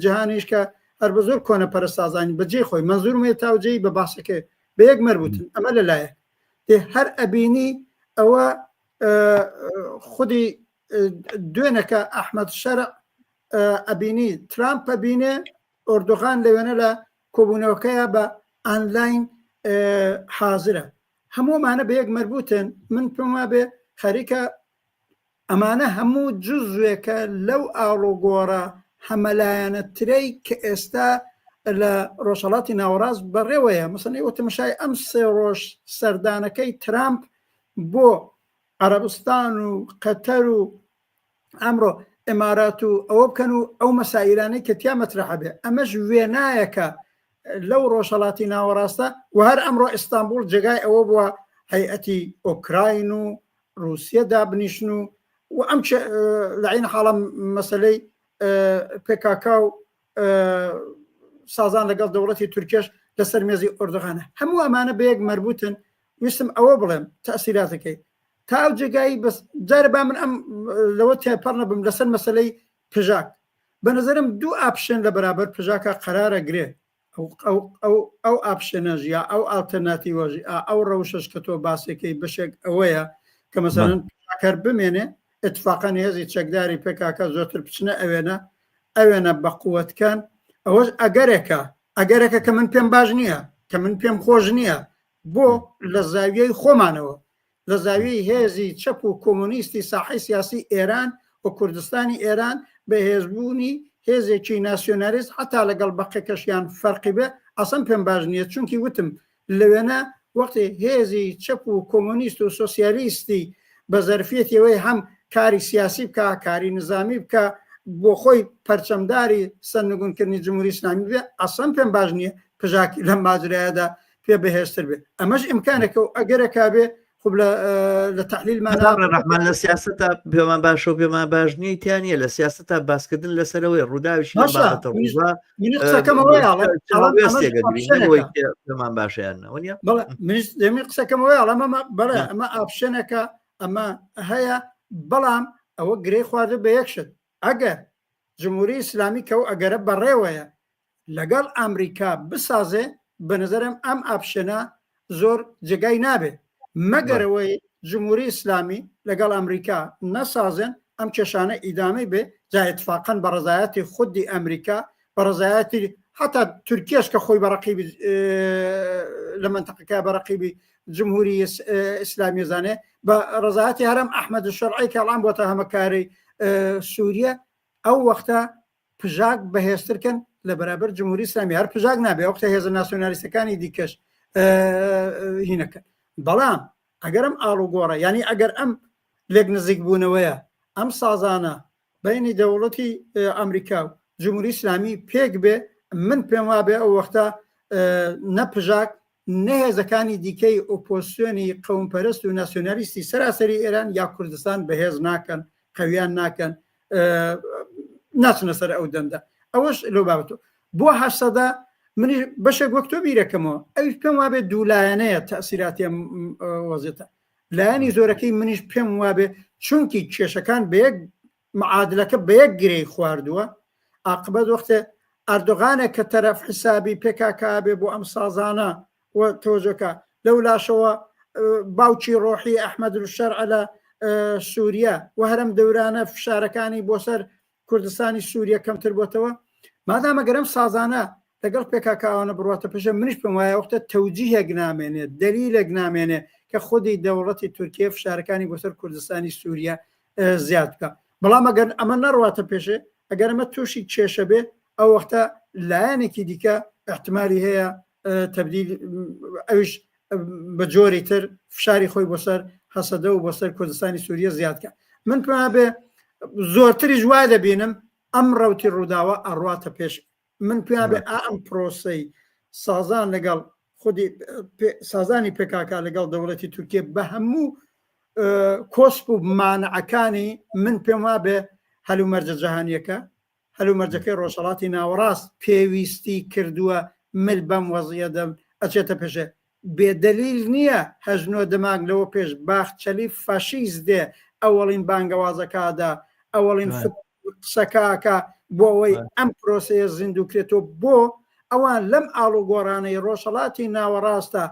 جیهانیش کە هەر بە زۆر کۆنە پەرستازانی بەجێ خۆی مەنزورمێ تاوجێی بە باسەکەی بە یەک مەربوتن ئەمە لەلایەک دێ هەر ئەبینی ئەوە خودی دوێنەکە ئەحمەد شەرع ئەبینی ترامپ ئەبینێ ئۆردوغان لەوێنە لە کۆبوونەوەکەیە بە ئانلاین حازرە هەموومانە بە یەک مربوتن من پێم وابێ خەریکە ئەمانە هەموو جزوێکە لەو ئاڵوگۆڕە هەمەلایەنەترەی کە ئێستا لە ڕۆژهەڵاتی ناوەڕاست بەڕێوەیە. مەسەن ئێوە تەمەشای ئەم سێ ڕۆژ سەردانەکەی ترامپ بۆ عەرەبستان و قەتەر و ئەمڕۆ ئیمارات و ئەوە بکەن و ئەو مەسائیلانەی کە تیا مەترەحە بێ ئەمەش وێنایەکە لەو ڕۆژهەڵاتی ناوەڕاستە و هەر ئەمڕۆ ئیستانبوڵ جێگای ئەوە بووە هەیئەتی ئۆکراین و ڕووسیە دابنیشن و و ئەم لە عین حاڵە مەسلەی پێکاکا و سازان لەگەڵ دەوڵەتی تورکیش لەسەر مێزی ئۆردوغانە هەموو ئەمانە بە یەک مەربوتن ویستم ئەوە بڵێم تەسیراتەکەی تا ئەو جێگایی بەس جارە با من ئەم لەوە تێپەڕ نەبم لەسەر مەسلەی پژاک بە نظرم دوو option لە بەرابەر پژاکە قەرارە گرێ ئەو option ەش یا ئەو ئالتەرناتیوەش ئەو ڕەوشەش کە تۆ باسێکەی بەشێک ئەوەیە کە مەسەلەن کەر بمێنێ اتفاقەن هێزی چەکداری پێکاکە زۆرتر بچنە ئەوێنە ئەوێنە بە قوتکەن ئەوەش ئەگەرێکە ئەگەرێکە کە من پێم باش نییە کە من پێم خۆش نییە بۆ لە زاویەی خۆمانەوە لە زاویەی هێزی چەپ و کۆمۆنیستی ساحەی سیاسی ئێران و کوردستانی ئێران بەهێزبوونی هێزێکی ناسیۆنالیست حەتا لەگەڵ بەقەکەشیان فەرقی بێ ئەسڵەن پێم باش نییە چونکی وتم لەوێنە وەختی هێزی چەپ و کۆمۆنیست و سۆسیالیستی بە زەرفیەتی ئەوەی هەم کاری سیاسی بکا کاری نزامی بکا بۆ خۆی پەرچەمداری سەرنگونکردنی جمهوری ئیسلامی بێ ئەسڵەن پێم باش نییە پژاکی لەم ماجرایەدا پێ بەهێزتر بێ ئەمەش ئیمکانێکە و ئەگەرەکە بێ خوب لە لە تحلیلمان ڕەحمان لە سیاستە پێمان باشە و پێمان باش نییە تیا نییە لە سیاستە باسکردن لەسەرەوەی ڕووداویش پێمان باشیان قسەکەمەوەی ئەمە بەڵێ ئەمە option ێکە ئەمە هەیە بەڵام ئەوە گرێ خواردە بە یەک شت ئەگەر جمهوری ئیسلامی کە ئەو ئەگەرە بەڕێوەیە لەگەڵ ئەمریکا بسازێ بە نظرم ئەم option ە زۆر جێگای نابێ مەگەرەوەی جمهوری ئیسلامی لەگەڵ ئەمریکا نەسازێن ئەم کێشانە ئیدامەی بێ جا اتفاقا بە ڕزایەتی خودی ئەمریکا بە ڕزایەتی حتا تورکیش کە خۆی بە ڕقیبی لە منتەقەکە بە ڕقیبی جمهوری ئیسلامی زانێ بە ڕزایەتی هەرم ئەحمەد شەرعی کەڵام بۆتە هەمەکاری سووریە ئەو وەختە پژاک بەهێزتر کەن لە بەرابەر جمهوری ئیسلامی هەر پژاک نابێ وەختە هێزە ناسیۆنالیستەکانی دیکەش هینەکەن بەڵام ئەگەر ئەم ئاڵوگۆڕە یعنی ئەگەر ئەم لێک نزیک بوونەوەیە ئەم سازانە بینی دەوڵەتی ئەمریکا و جمهوری ئیسلامی پێک بێ من پێم وابێ ئەو وەختە نە پژاک نە هێزەکانی دیکەی ئۆپۆزسیۆنی قەومپەرست و ناسیۆنالیستی سەراسەری ئێران یا کوردستان بەهێز ناکەن قەویان ناکەن ناچنە سەر ئەو دەندە ئەوەش لەو بابەتەوە بۆ هەسەدە منیش بەشێک وەک تۆ بیرەکەمەوە ئەویش پێم وابێت دوولایەنەیە تەسیراتی ئەم وەزیەتە لایەنی زۆرەکەی منیش پێم وابێ چونکی کێشەکان بە یەک معادلەکە بە یەک گرێی خواردووە ئاقبەت وەختێ ئەردۆغانێک کە تەرەف حسابی پێکاکا بێ بۆ ئەم سازانە و تۆزەکە لەو لاشەوە باوکی ڕۆحی ئەحمەد الشەرع لە سووریا و هەرم دەورانە فشارەکانی بۆ سەر کوردستانی سووریە کەمتر بۆتەوە مادامە گەرم سازانە لەگەڵ پێکاکاوانە بڕاتە پێشە منیش پێم وایە وەختە تەوجیهێک نامێنێت دەلیلێک نامێنێ کە خودی دەوڵەتی تورکیە فشارەکانی بۆ سەر کوردستانی سووریا زیاد بکە بەڵام ئەگەر ئەمە نەڕواتە پێشێ ئەگەر ئەمە تووشی کێشە بێ ئەو وەختە لایەنێکی دیکە احتمالی هەیە تەبدیل ئەویش بە جۆری تر فشاری خۆی بۆ سەر هەسەدە و بۆ سەر کوردستانی سووریە زیاد کە. من پێم بێ زۆرتریش وا دەبینم ئەم ڕەوتی ڕووداوە ئەڕواتە پێش. من پێیان بێ ئا ئەم پرۆسەی سازان لەگەڵ خودی سازانی پێکاکا لەگەڵ دەوڵەتی تورکیە بە هەموو کۆسپ و مانعەکانی من پێم وابێ هەلومەرجە جەهانیەکە هەلومەرجەکەی ڕۆژهەڵاتی ناوەڕاست پێویستی کردووە مل بەم وەزیە دەم ئەچێتە پێشێ بێ دەلیل نییە هەشت نۆ دەمانگ لەوە پێش باخچەلی فاشیست دێ ئەوەڵین بانگەوازەکادا ئەوەڵین قسەکاکە بۆ ئەوەی ئەم پرۆسەیە زیندوو کرێتەوە بۆ ئەوان لەم ئاڵوگۆڕانەی ڕۆژهەڵاتی ناوەڕاستە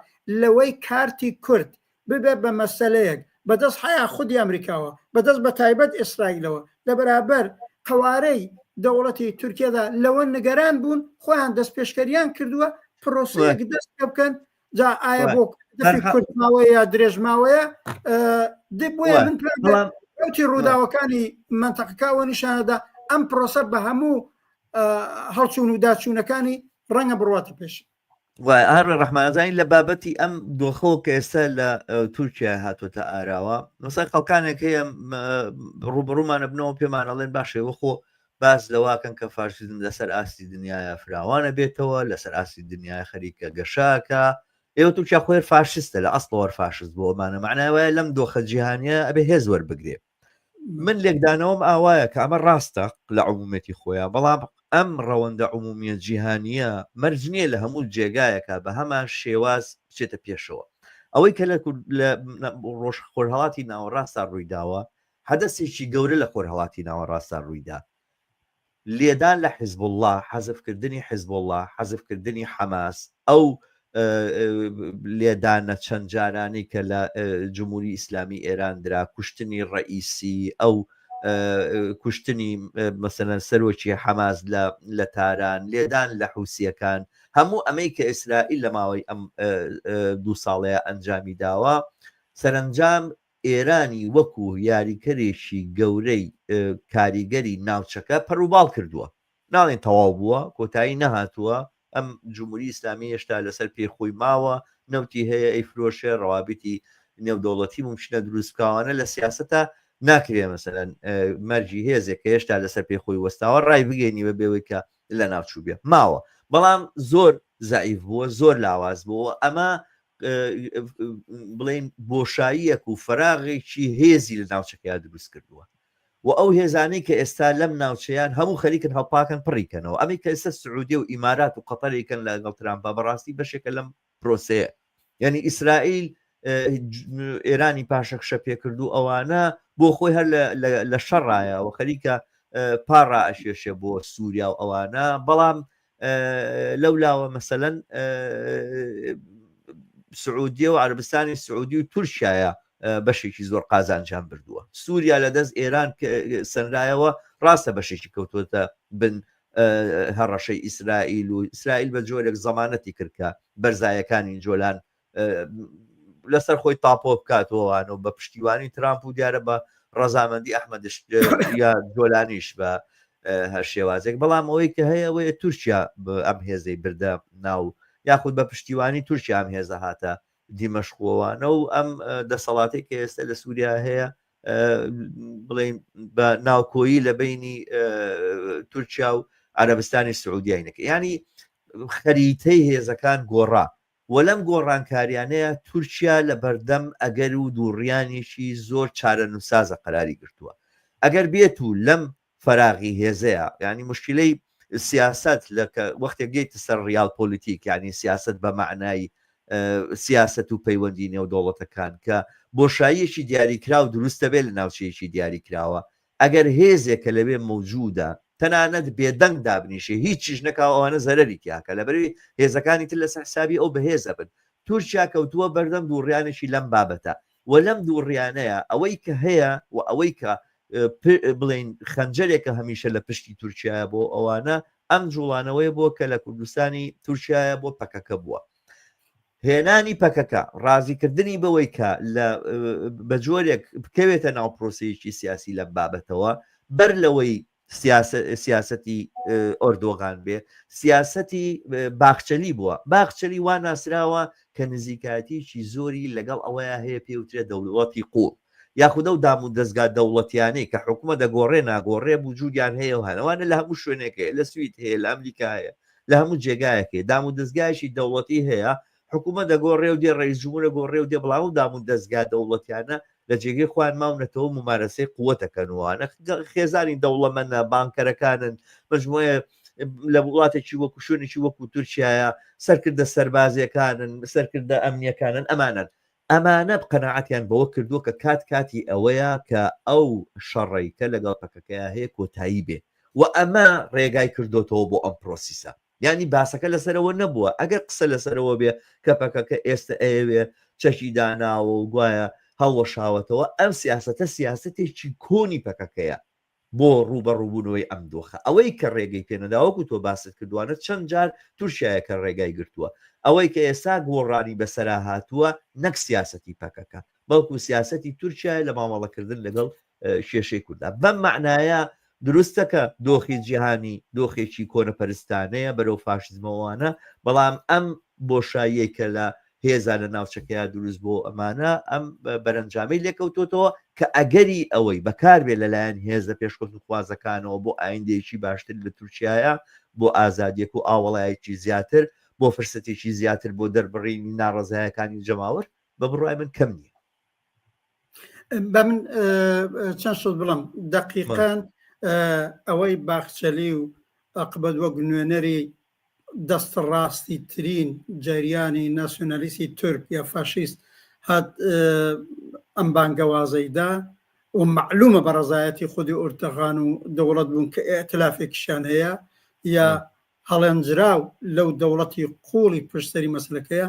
لەوەی کارتی کورد ببێ بە مەسەلەیەک بەدەست حیا خودی ئەمریکاوە بەدەست بە تایبەت ئیسرائیلەوە لە بەرابەر قەوارەی دەوڵەتی تورکیەدا لەوە نگەران بوون خۆیان دەست پێشکەریان کردووە پرۆسەیەک دەست پێ بکەن جا ئایا بۆ کورت ماوەیە یا درێژ ماوەیە بۆیە من پێوتی ڕووداوەکانی منتەقەکەەوە نیشانەدا ئەم پرۆسە بە هەموو هەڵچوون و داچوونەکانی ڕەنگە بڕاتە پێش. وایە هاڕێ ڕەحمان ئەزانی لە بابەتی ئەم دۆخەوە کە ئێستا لە تورکیا هاتوۆتە ئاراوە مەسەن خەڵکانێک هەیە ڕوبڕوومانە بنەوە پێمان ئەڵێن باشێ وەخۆ باس لەواکەن کە فاشیزم لەسەر ئاستی دنیاە فراوانە بێتەوە لەسەر ئاستی دنیای خەریکە گەشاکە ئێوە تورکیا خۆی فاشیستە لە ئەسڵەوە فاشست بۆ ئەمانە معنای وایە لەم دۆخە جیهانیە ئەبێ هێز وەربگرێ من لێکدانەوەم ئاوایە کە ئەمە ڕاستە لە عمومێتی خۆیان بەڵام ئەم ڕەوەندە عمومیە جیهانیە مەرج نییە لە هەموو جێگایەکە بە هەمان شێواز بچێتە پێشەوە ئەوەی کە لە ڕۆژ خۆرهەڵاتی ناوەڕاستا ڕوویداوە حەدەسێکی گەورە لە خۆرهەڵاتی ناوەڕاستا ڕوویدا لێدان لە حیزبوڵڵا، حەزفکردنی حیزبوڵڵا، حەزفکردنی حەماس، ئەو لێدانە چەند جارانەی کە لە جمهوری ئیسلامی ئێران درا، کوشتنی ڕەئیسی، ئەو کوشتنی مەسەلەن سەرۆکی حەماس لە تاران، لێدان لە حوسییەکان، هەموو ئەمەی کە ئیسرائیل لە ماوەی ئەم دوو ساڵەیە ئەنجامی داوە، سەرەنجام ئێرانی وەکو یاریکەرێکی گەورەی کاریگەری ناوچەکە پەروباڵ کردووە. ناڵێن تەواو بووە، کۆتایی نەهاتووە، ئەم جمهوری ئیسلامی هێشتا لەسەر پێی خۆی ماوە، نەوتی هەیە ئەیفرۆشێ، ڕەوابیتی نێودەوڵەتی مومکینە دروست بکا، ئەوانە لە سیاسەتا ناکرێ مەسەلەن مەرجی هێزێک کە هێشتا لەسەر پێی خۆی وەستاوە ڕای بگەینی بە بێوەی کە لەناوچوو بێ ماوە، بەڵام زۆر زەعیف بووە، زۆر لاواز بووە، ئەمە بڵێین بۆشاییەک و فەراغێکی هێزی لە ناوچەکەیا دروست کردووە و ئەو هێزانەی کە ئێستا لەم ناوچەیان هەموو خەریکن هەڵپاکەن پڕیکەنەوە ئەمەی کە ئێستا سعودیە و ئیمارات و قەتەرێکن لەگەڵ ترامپا بەڕاستی بەشێکە لەم پرۆسەیە یعنی ئیسرائیل ئێرانی پاشەکشە پێکرد و ئەوانە بۆ خۆی هەر لە شەڕایە و خەریکە پاڕا ئەشێشێ بۆ سووریا و ئەوانە بەڵام لەو لاوە مەسەلەن سعودیە و عربستانی سعودی و تورکایە بەشێکی زۆر قازانجان بردووە سووریا لە دەست ئێران سەنرایەوە ڕاستە بەشێکی کەوتوەتە بن هەڕەشەی ئیسرائیل و ئیسرائیل بە جۆرێک زەمانەتی کرد کە بەرزایەکانی جۆلان لەسەر خۆی تاپۆ بکاتەوەوان و بە پشتیوانی ترامپ و دیارە بە ڕەزامەندی ئەحمەد یا جۆلانیش بە هەر شێوازێک بەڵام ئەوەی کە هەیە ئەوەیە تورکیا ئەم هێزەی بردە ناو یاخود بە پشتیوانی تورکیا ئەم هێزە هاتە دیمەشقوەوانە و ئەم دەسەڵاتی کە ئێستا لە سووریا هەیە بڵێن بە ناوکۆیی لە بینی تورکیا و عەربستانی سعودیای نەکە ینی خەریتەی هێزەکان گۆڕا و لەم گۆڕانکاریانەیا تورکیا لە بەردەم ئەگەر و دووڕیانێکی زۆر چارەنووسسازە قەراری گرتووە. ئەگەر بێت و لەم فەراغی هێزەیا، یانی موشکیلەی سیاسەت لە کە وەختێک دێیتە سەر ڕیال پۆلیتیک، یانی سیاسەت بە مەعنای سیاسەت و پەیوەندی نێودەوڵەتەکان کە بۆشاییەکی دیاریکراو دروست دەبێت لە ناوچەیەکی دیاریکراوە، ئەگەر هێزێک کە لەوێ مەوجودە تەنانەت بێدەنگ دابنیشێ هیچیش نەکا ئەوانە زەرەری تیاکە لەبەرئەوەی هێزەکانی تر لەسەر حسابی ئەو بەهێز ئەبن تورکیا کەوتووە بەردەم دووڕیانێکی لەم بابەتە و لەم دووڕیانەیە ئەوەی کە هەیە و ئەوەی کە بڵێین خەنجەرێکە هەمیشە لە پشتی تورکیایە بۆ ئەوانە ئەم جوڵانەوەیە بۆ کە لە کوردستانی تورکیایە بۆ پەکەکە بووە هێنانی پەکەکە، ڕازیکردنی بەوەی کە لە بە جۆرێک بکەوێتە ناو پرۆسەیەکی سیاسی لەم بابەتەوە، بەر لەوەی سیاسەتی ئۆردۆغان بێ سیاسەتی باخچەلی بووە باخچەلی وا ناسراوە کە نزیکایەتیکی زۆری لەگەڵ ئەوەیە هەیە پێوترێ دەوڵەتی قوڵ یاخود ئەو دام و دەزگا دەوڵەتیانەی کە حکومە دەگۆڕێ ناگۆڕێ وجودیان هەیە و هەنەوانە لە هەموو شوێنێک هەیە لە سوید هەیە لە ئەمریکا هەیە لە هەموو جێگایەک هەیە دام و دەزگایەکی دەوڵەتی هەیە حکومە دەگۆڕێ و دێ ڕئیس جمهور دەگۆڕێ و دێ بەڵام ئەو دام و دەزگا دەوڵەتیانە لە جێگەی خۆیان ماونەتەوە ممارەسەی قوت دەکەن و ئەوانە خێزانی دەوڵەمەنە بانکەرەکانن مجموعە لە وڵاتێکی وەکو شوێنێکی وەکو تورکیایە سەرکردە سەربازیەکانن سەرکردە ئەمنیەکانن ئەمانەن ئەمانە قەناعەتیان بەوە کردووە کە کات کاتی ئەوەیە کە ئەو شەڕەی کە لەگەڵ پەکەکەیا هەیە کۆتایی بێ و ئەمە ڕێگای کردۆتەوە بۆ ئەم پرۆسیسە. یانی باسەکە لەسەرەوە نەبووە، ئەگەر قسە لەسەرەوە بێ کە پەکەکە ئێستە ئەیەوێ چەکی داناوە و گوایە هەڵوەشاوەتەوە، ئەم سیاسەتە سیاسەتێکی کۆنی پەکەکەیە بۆ ڕووبەڕووبوونەوەی ئەم دۆخە. ئەوەی کە ڕێگەی پێنەدا وەکو تۆ باست کردووانە چەند جار تورکیایە کە ڕێگای گرتووە. ئەوەی کە ئێستا گۆڕانی بەسەرا هاتووە نەک سیاسەتی پەکەکە بەڵکو سیاسەتی تورکیایە لە مامەڵەکردن لەگەڵ کێشەی کورددا. بەم مەعنایە دروستە کە دۆخی جیهانی دۆخێکی کۆنەپەرستانەیە بەرەو فاشیزمەوانە، بەڵام ئەم بۆشاییەی کە لە هێزا لە ناوچەکەیا دروست بۆ ئەمانە ئەم بەرەنجامەی لێکەوتۆتەوە کە ئەگەری ئەوەی بەکاربێ لەلایەن هێزە پێشکەوتنخوازەکانەوە بۆ ئایندەیەکی باشتر لە تورکیایە بۆ ئازادیەک و ئاوەڵایەکی زیاتر بۆ فرسەتێکی زیاتر بۆ دەربڕینی ناڕەزایەکانی جەماوەر بە بڕوای من کەم نییە. بە من چەند شت بڵم دقیقان ئەوەی باخچەلی و ئەقبەت وەک نوێنەری دەستڕاستی ترین جەریانی ناسیۆنالیستی تورک یا فاشیست هات ئەم بانگەوازەی دا و مەعلومە بە ڕەزایەتی خودی ئوردەغان و دەوڵەت بوون کە ئیئتلافێکیشیان هەیە یا هەڵێنجراو لەو دەوڵەتی قوڵی پشت سەری مەسەلەکەیە.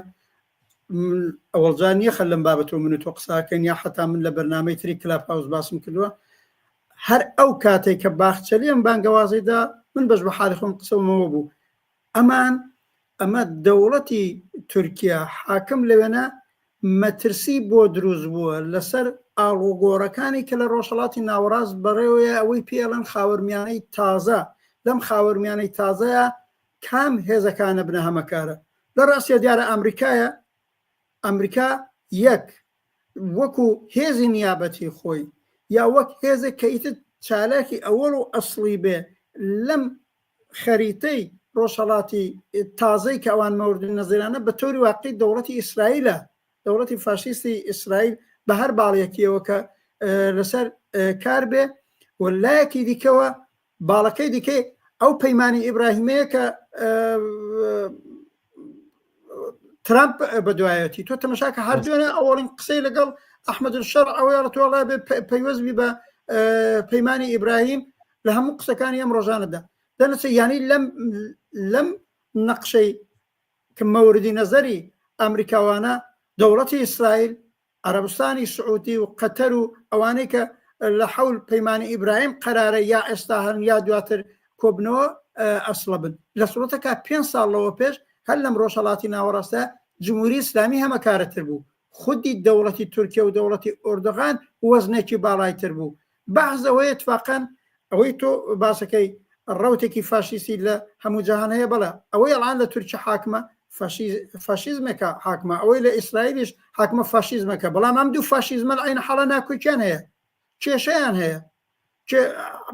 ئەوەڵجار نییە خەل لەم بابەتەوە من و تۆ قساکەین یا حەتا من لە بەرنامەی تری کلاب هاوس باسم کردووە هەر ئەو کاتێک کە باخچەلی ئەم بانگەوازەی دا من بەش بە حالی خۆم قسەمەوە بوو ئەمان ئەمە دەوڵەتی تورکیا حاکم لەوێنە مەترسی بۆ دروست بووە لەسەر ئاڵوگۆڕەکانی کە لە ڕۆژهەڵاتی ناوەڕاست بەڕێوەیە ئەوەی پێڵەن خاوەرمیانەی تازە لەم خاوەرمیانەی تازەیە کام هێزەکانە بنە هەمەکارە لە ڕاستە دیارە ئەمریکایە ئەمریکا یەک وەکو هێزی نیابەتی خۆی یا وەک هێزێک کە ئیتر چالاکی ئەوەڵ و ئەسڵی بێ لەم خەریتەی ڕۆژهەڵاتی تازەی کە ئەوان مەوردی نەزیرانە بە تۆری واقعی دەوڵەتی ئیسرائیلە دەوڵەتی فاشیستی ئیسرائیل بە هەر باڵیەکیەوە کە لەسەر کار بێ و لایەکی دیکەوە باڵەکەی دیکەی ئەو پەیمانی ئیبراهیمەیە کە ترامپ بەدوایەتی تۆ تەمەشاکە هەر دوێنێ ئەوەڵین قسەی لەگەڵ ئەحمەد شەر ئەوەیە تۆڵە بێ پەیوەست بی بە پەیمانی ئیبراهیم لە هەموو قسەکانی ئەم ڕۆژانەدا دەنەچە یانی لەم لەم نەقشەی کە مەوردی نەزەری ئەمریکاوانە دەوڵەتی ئیسرائیل عەرەبستانی سعودی و قەتەر و ئەوانەی کە لە حەول پەیمانی ئیبراهیم قەرارە یا ئێستا هەن یا دواتر کۆبنەوە ئەسڵە بن لە سوڵەتەکە پێ ساڵ لەوە پێش هەر لەم ڕۆژهەڵاتی ناوەڕاستە جمهوری ئیسلامی هەمەکارەتر بوو خودی دەوڵەتی تورکیا و دەوڵەتی ئۆردوغان وەزنێکی باڵای تر بوو بەعس ئەوەیە اتفاقا ئەوەی تۆ باسەکەی ڕەوتێکی فاشیستی لە هەموو جەهان هەیە بەڵێ ئەوەی ئەڵان لە تورکی حاکمە فاشیزمێکە حاکمە ئەوەی لە ئیسرائیلیش حاکمە فاشیزمەکە بەڵام ئەم دوو فاشیزمە لە عین حاڵە ناکۆکیان هەیە کێشەیان هەیە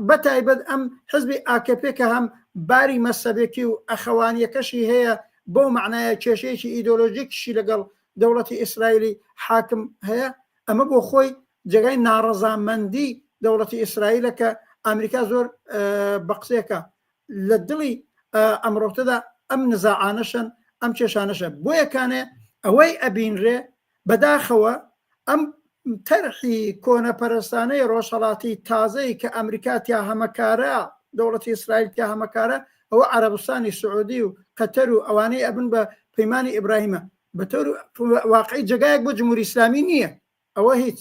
بە تایبەت ئەم حزبی ئاکەپێ کە هەم باری مەسەبێکی و ئەخەوانیەکەشی هەیە بەو معنایە کێشەیەکی ئیدۆلۆژیکشی لەگەڵ دەوڵەتی ئیسرائیلی حاکم هەیە ئەمە بۆ خۆی جێگای ناڕەزامەندی دەوڵەتی ئیسرائیلە کە ئەمریکا زۆر بە قسەیەکە لە دڵی ئەم ڕەوتەدا ئەم نزاعانەشن ئەم کێشانەشە بۆیەکانێ ئەوەی ئەبینرێ بەداخەوە ئەم تەرحی کۆنەپەرستانەی ڕۆژهەڵاتی تازەی کە ئەمریکا تیا هەمەکارە دەوڵەتی ئیسرائیل تیا هەمەکارە ئەوە عەرەبستانی سعودی و قەتەر و ئەوانەی ئەبن بە پەیمانی ئیبراهیمە بە تۆر واقعی جێگایەک بۆ جمهوری ئیسلامی نییە ئەوە هیچ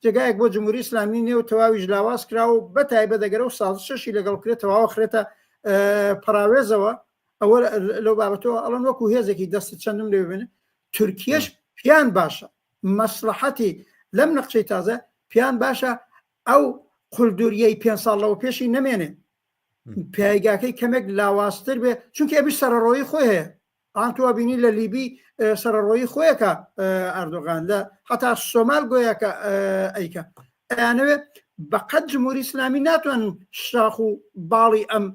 جێگایەک بۆ جمهوری ئیسلامی نییە و تەواویش لاواز کراوە و بە تایبەت ئەگەر ئەو سازشەشی لەگەڵ کرێت تەواوە خرێتە پەراوێزەوە ئەوە لەو بابەتەوە ئەڵەن وەکو هێزێکی دەست چەندم لێ ببێنن تورکیەش پیان باشە مەسلحەتی لەم نەخشەی تازە پیان باشە ئەو قولدوریەی پێ ساڵ لەوە پێشی نەمێنێ. پایگاکەی کەمێک لاوازتر بێ چونکە ئەبی سەرڕۆیی خۆی هەیە ئان تۆ بینی لە لیبی سەرڕۆیی خۆیەکە ئەردۆغان لە حتا سۆمال گۆیاکە ئەیکە ئەیانەوێ بەقەت جمهوری ئیسلامی ناتوانن شاخ و باڵی ئەم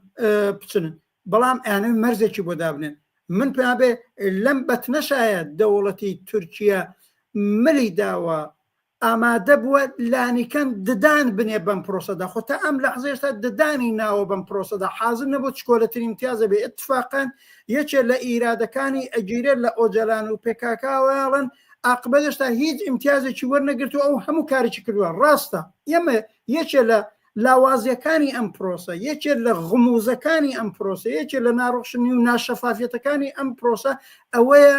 بچنن بەڵام ئەیانەوێ مەرزێکی بۆ دابنێن من پێیان بێ لەم بەتنەشایە دەوڵەتی تورکیا ملی داوە ئامادە بووە لانیکەم ددان بنێ بەم پرۆسەدا، خۆ تا ئەم لەحزە ئێستا ددانی ناوە بەم پرۆسەدا، حازر نەبوو چکۆلەترین ئیمتیازە بێ، ئیتفاقەن یەکێ لە ئیرادەکانی ئەگیرێت لە ئۆجەلان و پێکاکاوەیاڵن ئاقبەت هێشتا هیچ ئیمتیازێکی وەرنەگرتووە ئەو هەموو کارێکی کردووە، ڕاستە ئێمە یەکێ لە لاوازیەکانی ئەم پرۆسە، یەکێ لە غموزەکانی ئەم پرۆسە، یەکێ لە ناڕۆشنی و ناشەفافیەتەکانی ئەم پرۆسە ئەوەیە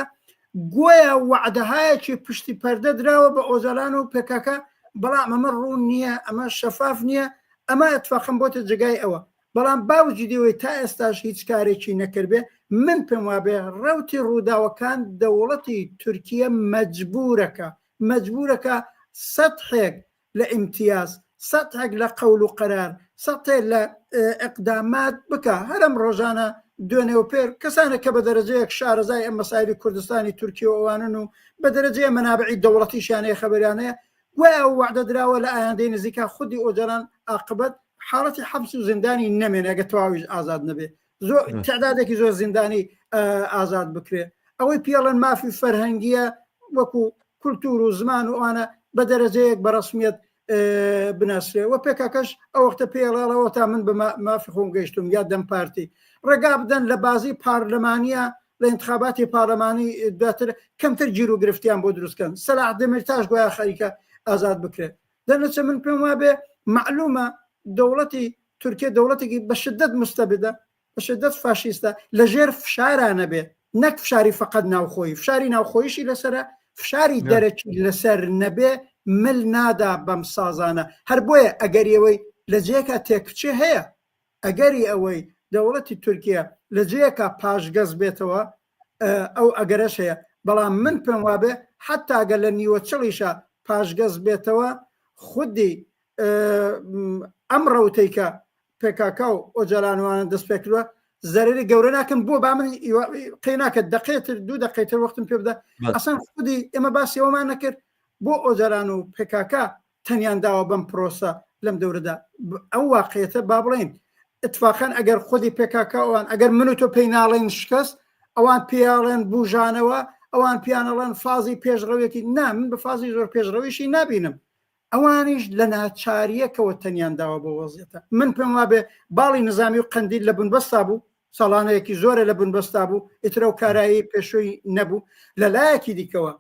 گۆیا وەعدەهایەکی پشتی پەردە دراوە بە ئۆجالان و پەکەکە، بەڵام ئەمە ڕوون نییە، ئەمە شەفاف نییە، ئەمە ئەتفاقەن بۆتە جێگای ئەوە. بەڵام باوجی ئەوەی تا ئێستاش هیچ کارێکی نەکردبێ، من پێم وابێ ڕەوتی ڕووداوەکان دەوڵەتی تورکیە مەجبوورەکە، مەجبوورەکە سەتحێک لە ئیمتیاز، سەتحێک لە قەول و قەرار، سەتحێ لە ئیقدامات بکا. هەر ئەم ڕۆژانە دوێنێ و پێر کەسانێک کە بە دەرەجەیەک شارەزای ئەم مەسایلی کوردستانی تورکیە و ئەوانن و بە دەرەجەیە مەنابعی دەوڵەتیشیان هەیە خەبەریان هەیە، گوایە ئەو وەعدە دراوە لە ئایندەی نزیکا خودی ئۆجالان ئاقبەت حاڵەتی حەبس و زیندانی نەمێنێ ئەگەر تەواویش ئازاد نەبێ. زۆر تعدادێکی زۆر زیندانی ئازاد بکرێ. ئەوەی پێڵێن مافی فەرهەنگیە وەکو کولتور و زمان و ئەوانە بە دەرەجەیەک بە ڕسمیەت بناسرێ و پێکاکەش ئەو وەختە پێڵێڵەوە تا من بە مافی خۆم گەیشتم یا دەم پارتی ڕێگا بدەن لە بازی پارلەمانیە لە انتخاباتی پارلەمانی دواتر کەمتر گیر و گرفتیان بۆ دروستکەن سەلاح دەمیرتاش گویا خەریکە ئازاد بکرێت دەنەچە من پێم وابێ معلومە دەوڵەتی تورکیا دەوڵەتێکی بە شدت مستەبدە بە شدت فاشیستە لە ژێر فشارا نەبێ نەک فشاری فقط ناوخۆیی فشاری ناوخۆیشی لەسرە فشاری دەرەکی لەسەر نەبێ مل نادا بەم سازانە هەر بۆیە ئەگەری ئەوەی لە جێکا تێکچێ هەیە ئەگەری ئەوەی دەوڵەتی تورکیا لە جێیەکا پاشگەز بێتەوە ئەو ئەگەرەش هەیە بەڵام من پێم وابێ حتا گەر لە نیوەچڵیشە پاشگەز بێتەوە خودی ئەم ڕەوتەی کە پێکاکا و ئۆجالانوانە دەست پێکردووە زەرری گەورە ناکەن بۆ با من قەی ناکە دقێتر دوو دقیتر وەختم پێ بدە ئەسان خودی ئێمە باسی ئەومان نەکرد بۆ ئۆجالان و پێکاکا تەنیان داوە بەم پرۆسە لەم دەورەدا ئەو واقعێتە با بڵێن اتفاقەن ئەگەر خودی پێکاکا ئەوان ئەگەر من و تۆ پێی ناڵێن شکست ئەوان پیاڵێن بژانەوە ئەوان پیانەڵێن فازی پێشڕەوێکی نا من بە فازی زۆر پێشڕەویشی نابینم ئەوانیش لە ناچارییەکەوە تەنیان داوە بۆ وەزیەتە. من پێم وابێ باڵی نزامی و قەندیل لە بنبەستا بوو، ساڵانەیەکی زۆرە لە بنبەستا بوو، ئیتر ئەو کارایی پێشووی نەبوو. لە لایەکی دیکەوە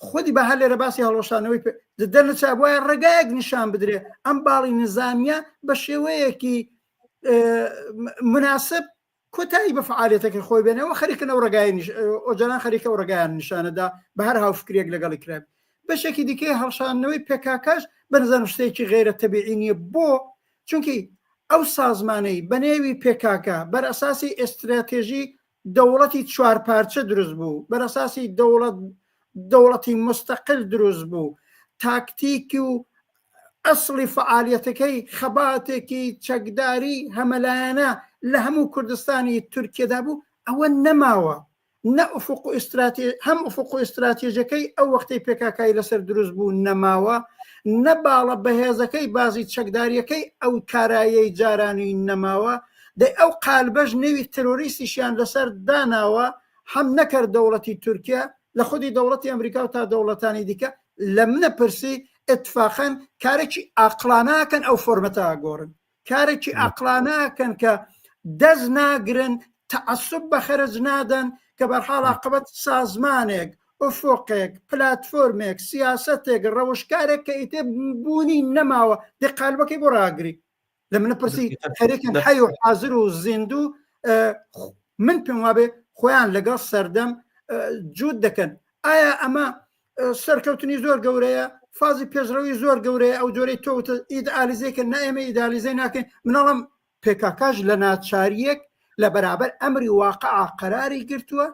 خودی بە هەر لێرە باسی هەڵوەشانەوەی پێ دەرنەچا بوایە ڕێگایەک نیشان بدرێ ئەم باڵی نزامیە بە شێوەیەکی مناسب کۆتایی بە فعالێتەکەی خۆی بێنەوە خەریکن ئەو ڕێگای ئۆجالان خەریکە ئەو ڕێگایان نیشانەدا بە هەر هاوفکرێک لەگەڵی کرا بەشێکی دیکەی هەڵشاندنەوەی پێکاکەش بە نظرم شتێکی غەیرە تەبیعی نییە بۆ چونکی ئەو سازمانەی بە نێوی پێکاکە بەر ئەساسی ئێستراتێژی دەوڵەتی چوارپارچە دروست بوو بەر ئەساسی دەوڵەت دەوڵەتی مستەقل دروست بوو تاکتیک و ئەسڵی فەعالیەتەکەی خەباتێکی چەکداری هەمەلایەنە لە هەموو کوردستانی تورکیەدا بوو ئەوە نەماوە نە ئوفق و ئیستراتێ هەم ئوفق و ئیستراتێژەکەی ئەو وەختەی پێکاکای لەسەر دروست بوو نەماوە نە باڵە بەهێزەکەی بازی چەکداریەکەی ئەو کارایەی جارانی نەماوە دەی ئەو قالبەش نێوی ترۆریستیشیان لەسەر داناوە هەم نەکرد دەوڵەتی تورکیا لە خودی دەوڵەتی ئەمریکا و تا دەوڵەتانی دیکە لە منە پرسی ئیتفاقەن کارێکی ئاقڵانەکەن ئەو فۆرمەتە گۆڕن کارێکی ئاقڵانەکەن کە دەست ناگرن تەعسب بە خەرج نادەن کە بەرحاڵ عاقبەت سازمانێک ئوفقێک پلاتفۆرمێک سیاسەتێک ڕەوشکارێک کە ئیتر بوونی نەماوە دێ قالبەکەی بۆ ڕاگری لە منە پرسی خەرێکن حەی و حازر و زیندوو من پێم وابێ خۆیان لەگەڵ سەردەم جووت دەکەن ئایا ئەمە سەرکەوتنی زۆر گەورەیە فازی پێشڕەوی زۆر گەورەیە ئەو جۆرەی تۆ ئیدئالیزەکە نە ئێمە ئیدالیزەی ناکەین مناڵم پێکاکاش لە ناچاریەک لە بەرابەر ئەمری واقع قەراری گرتووە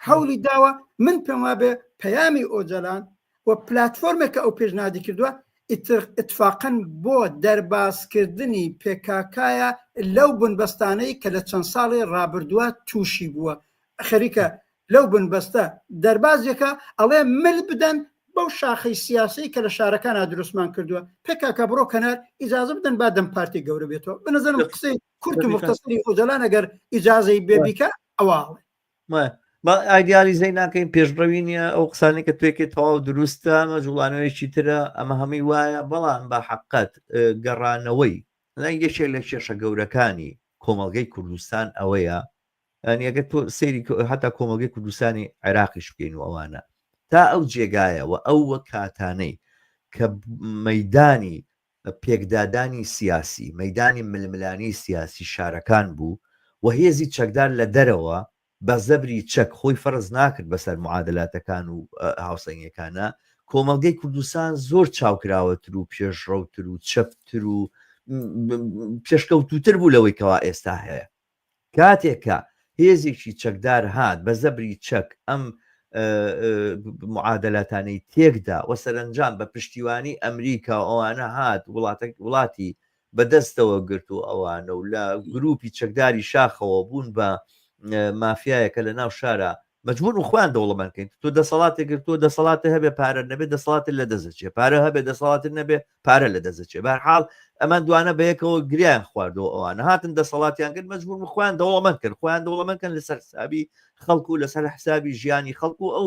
هەوڵی داوە من پێم وابێ پەیامی ئۆجەلان و پلتفۆرمێک کە ئەو پێشنادی کردووە ئیتر ئیتفاقەن بۆ دەربازکردنی پێکاکایە لەو بنبەستانەی کە لە چەند ساڵی ڕابردووە تووشی بووە خەریکە لەو بنبەستە دەربازێکە ئەڵێ مل بدەن بەو شاخەی سیاسی کە لە شارەکانا دروستمان کردووە پێکاکا بڕۆ کەنار ئیجازە بدەن با دەم پارتی گەورە بێتەوە بەنظرم قسەی کورت و مختصری ئۆجالان ئەگەر ئیجازەی بێ بیکە ئەوە ئایدیالیزەی ناکەین پێشڕەوی نییە ئەو قسانەی کە توێکێ تەواو دروستە ئەمە جوڵانەوەیەکی ترە ئەمە هەمووی وایە بەڵام بە حقت گەڕانەوەی یەکێک لە کێشە گەورەکانی کۆمەڵگەی کوردستان ئەوەیە ینی ئەگەر تۆ سەیری هەتا کۆمەڵگەی کوردستانی عێراقیش بکەین و ئەوانە تا ئەو جێگایە و ئەو کاتانەی کە مەدانی پێکدادانی سیاسی، مەیدانی ململانێی سیاسی شارەکان بوو و هێزی چەکدار لە دەرەوە بە زەبری چەک خۆی فەرز ناکرد بەسەر معادلاتەکان و هاوسەنگیەکانا، کۆمەڵگەی کوردستان زۆر چاوکراوەتر و پێشڕەوتر و چەپتر و پێشکەوتووتر بوو لەوەی کەوا ئێستا هەیە. کاتێک کە هێزێکی چەکدار هات بە زەبری چەک ئەم معادلاتانەی تێکدا و سەرەنجام بە پشتیوانی ئەمریکا و ئەوانە هات وڵاتە وڵاتی بەدەستەوە گرت و ئەوانە و لە گروپی چەکداری شاخەوە بوون بە مافیایەکە لە ناو شارە مەجبور بوون خۆیان دەوڵەمەند کەین تۆ دەسەڵاتێک گرتووە دەسەڵاتە هەبێ پارە نەبێ دەسەڵاتت لە دەست دەچێ پارە هەبێ دەسەڵاتت نەبێ پارە لە دەست دەچێ بەهەرحاڵ ئەمان دوانە بەیەکەوە گریان خواردەوە ئەوانە هاتن دەسەڵاتیان کرد مەجبور بوون خۆیان دەوڵەمەند کرد خۆیان دەوڵەمەند کەن لەسەر حسابی خەڵک و لەسەر حسابی ژیانی خەڵک و ئەو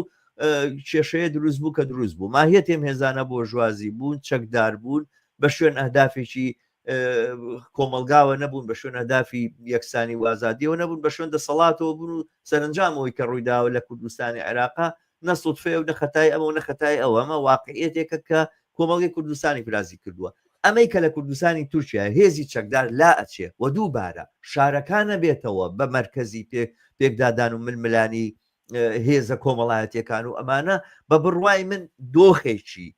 کێشەیە دروست بوو کە دروست بوو ماهیەتی ئەم هێزانە بۆرژوازی بوون چەکدار بوون بە شوێن ئەهدافێکی کۆمەڵگاوە نەبوون بە شوێن ئەهدافی یەکسانی و ئازادیەوە نەبوون بە شوێن دەسەڵاتەوە بوون و سەرنجام ئەوەی کە ڕوویداوە لە کوردستانی عێراقا نە سودفەیە و نە خەتای ئەمە و نە خەتای ئەوە ئەمە واقعیەتێکە کە کۆمەڵگەی کوردستانی فرازی کردووە ئەمەی کە لە کوردستانی تورکیا هێزی چەکدار لا ئەچێ و دووبارە شارەکانە بێتەوە بە مەرکەزی پێ پێکدادان و ململانی هێزە کۆمەڵایەتیەکان و ئەمانە بە بڕوای من دۆخێکی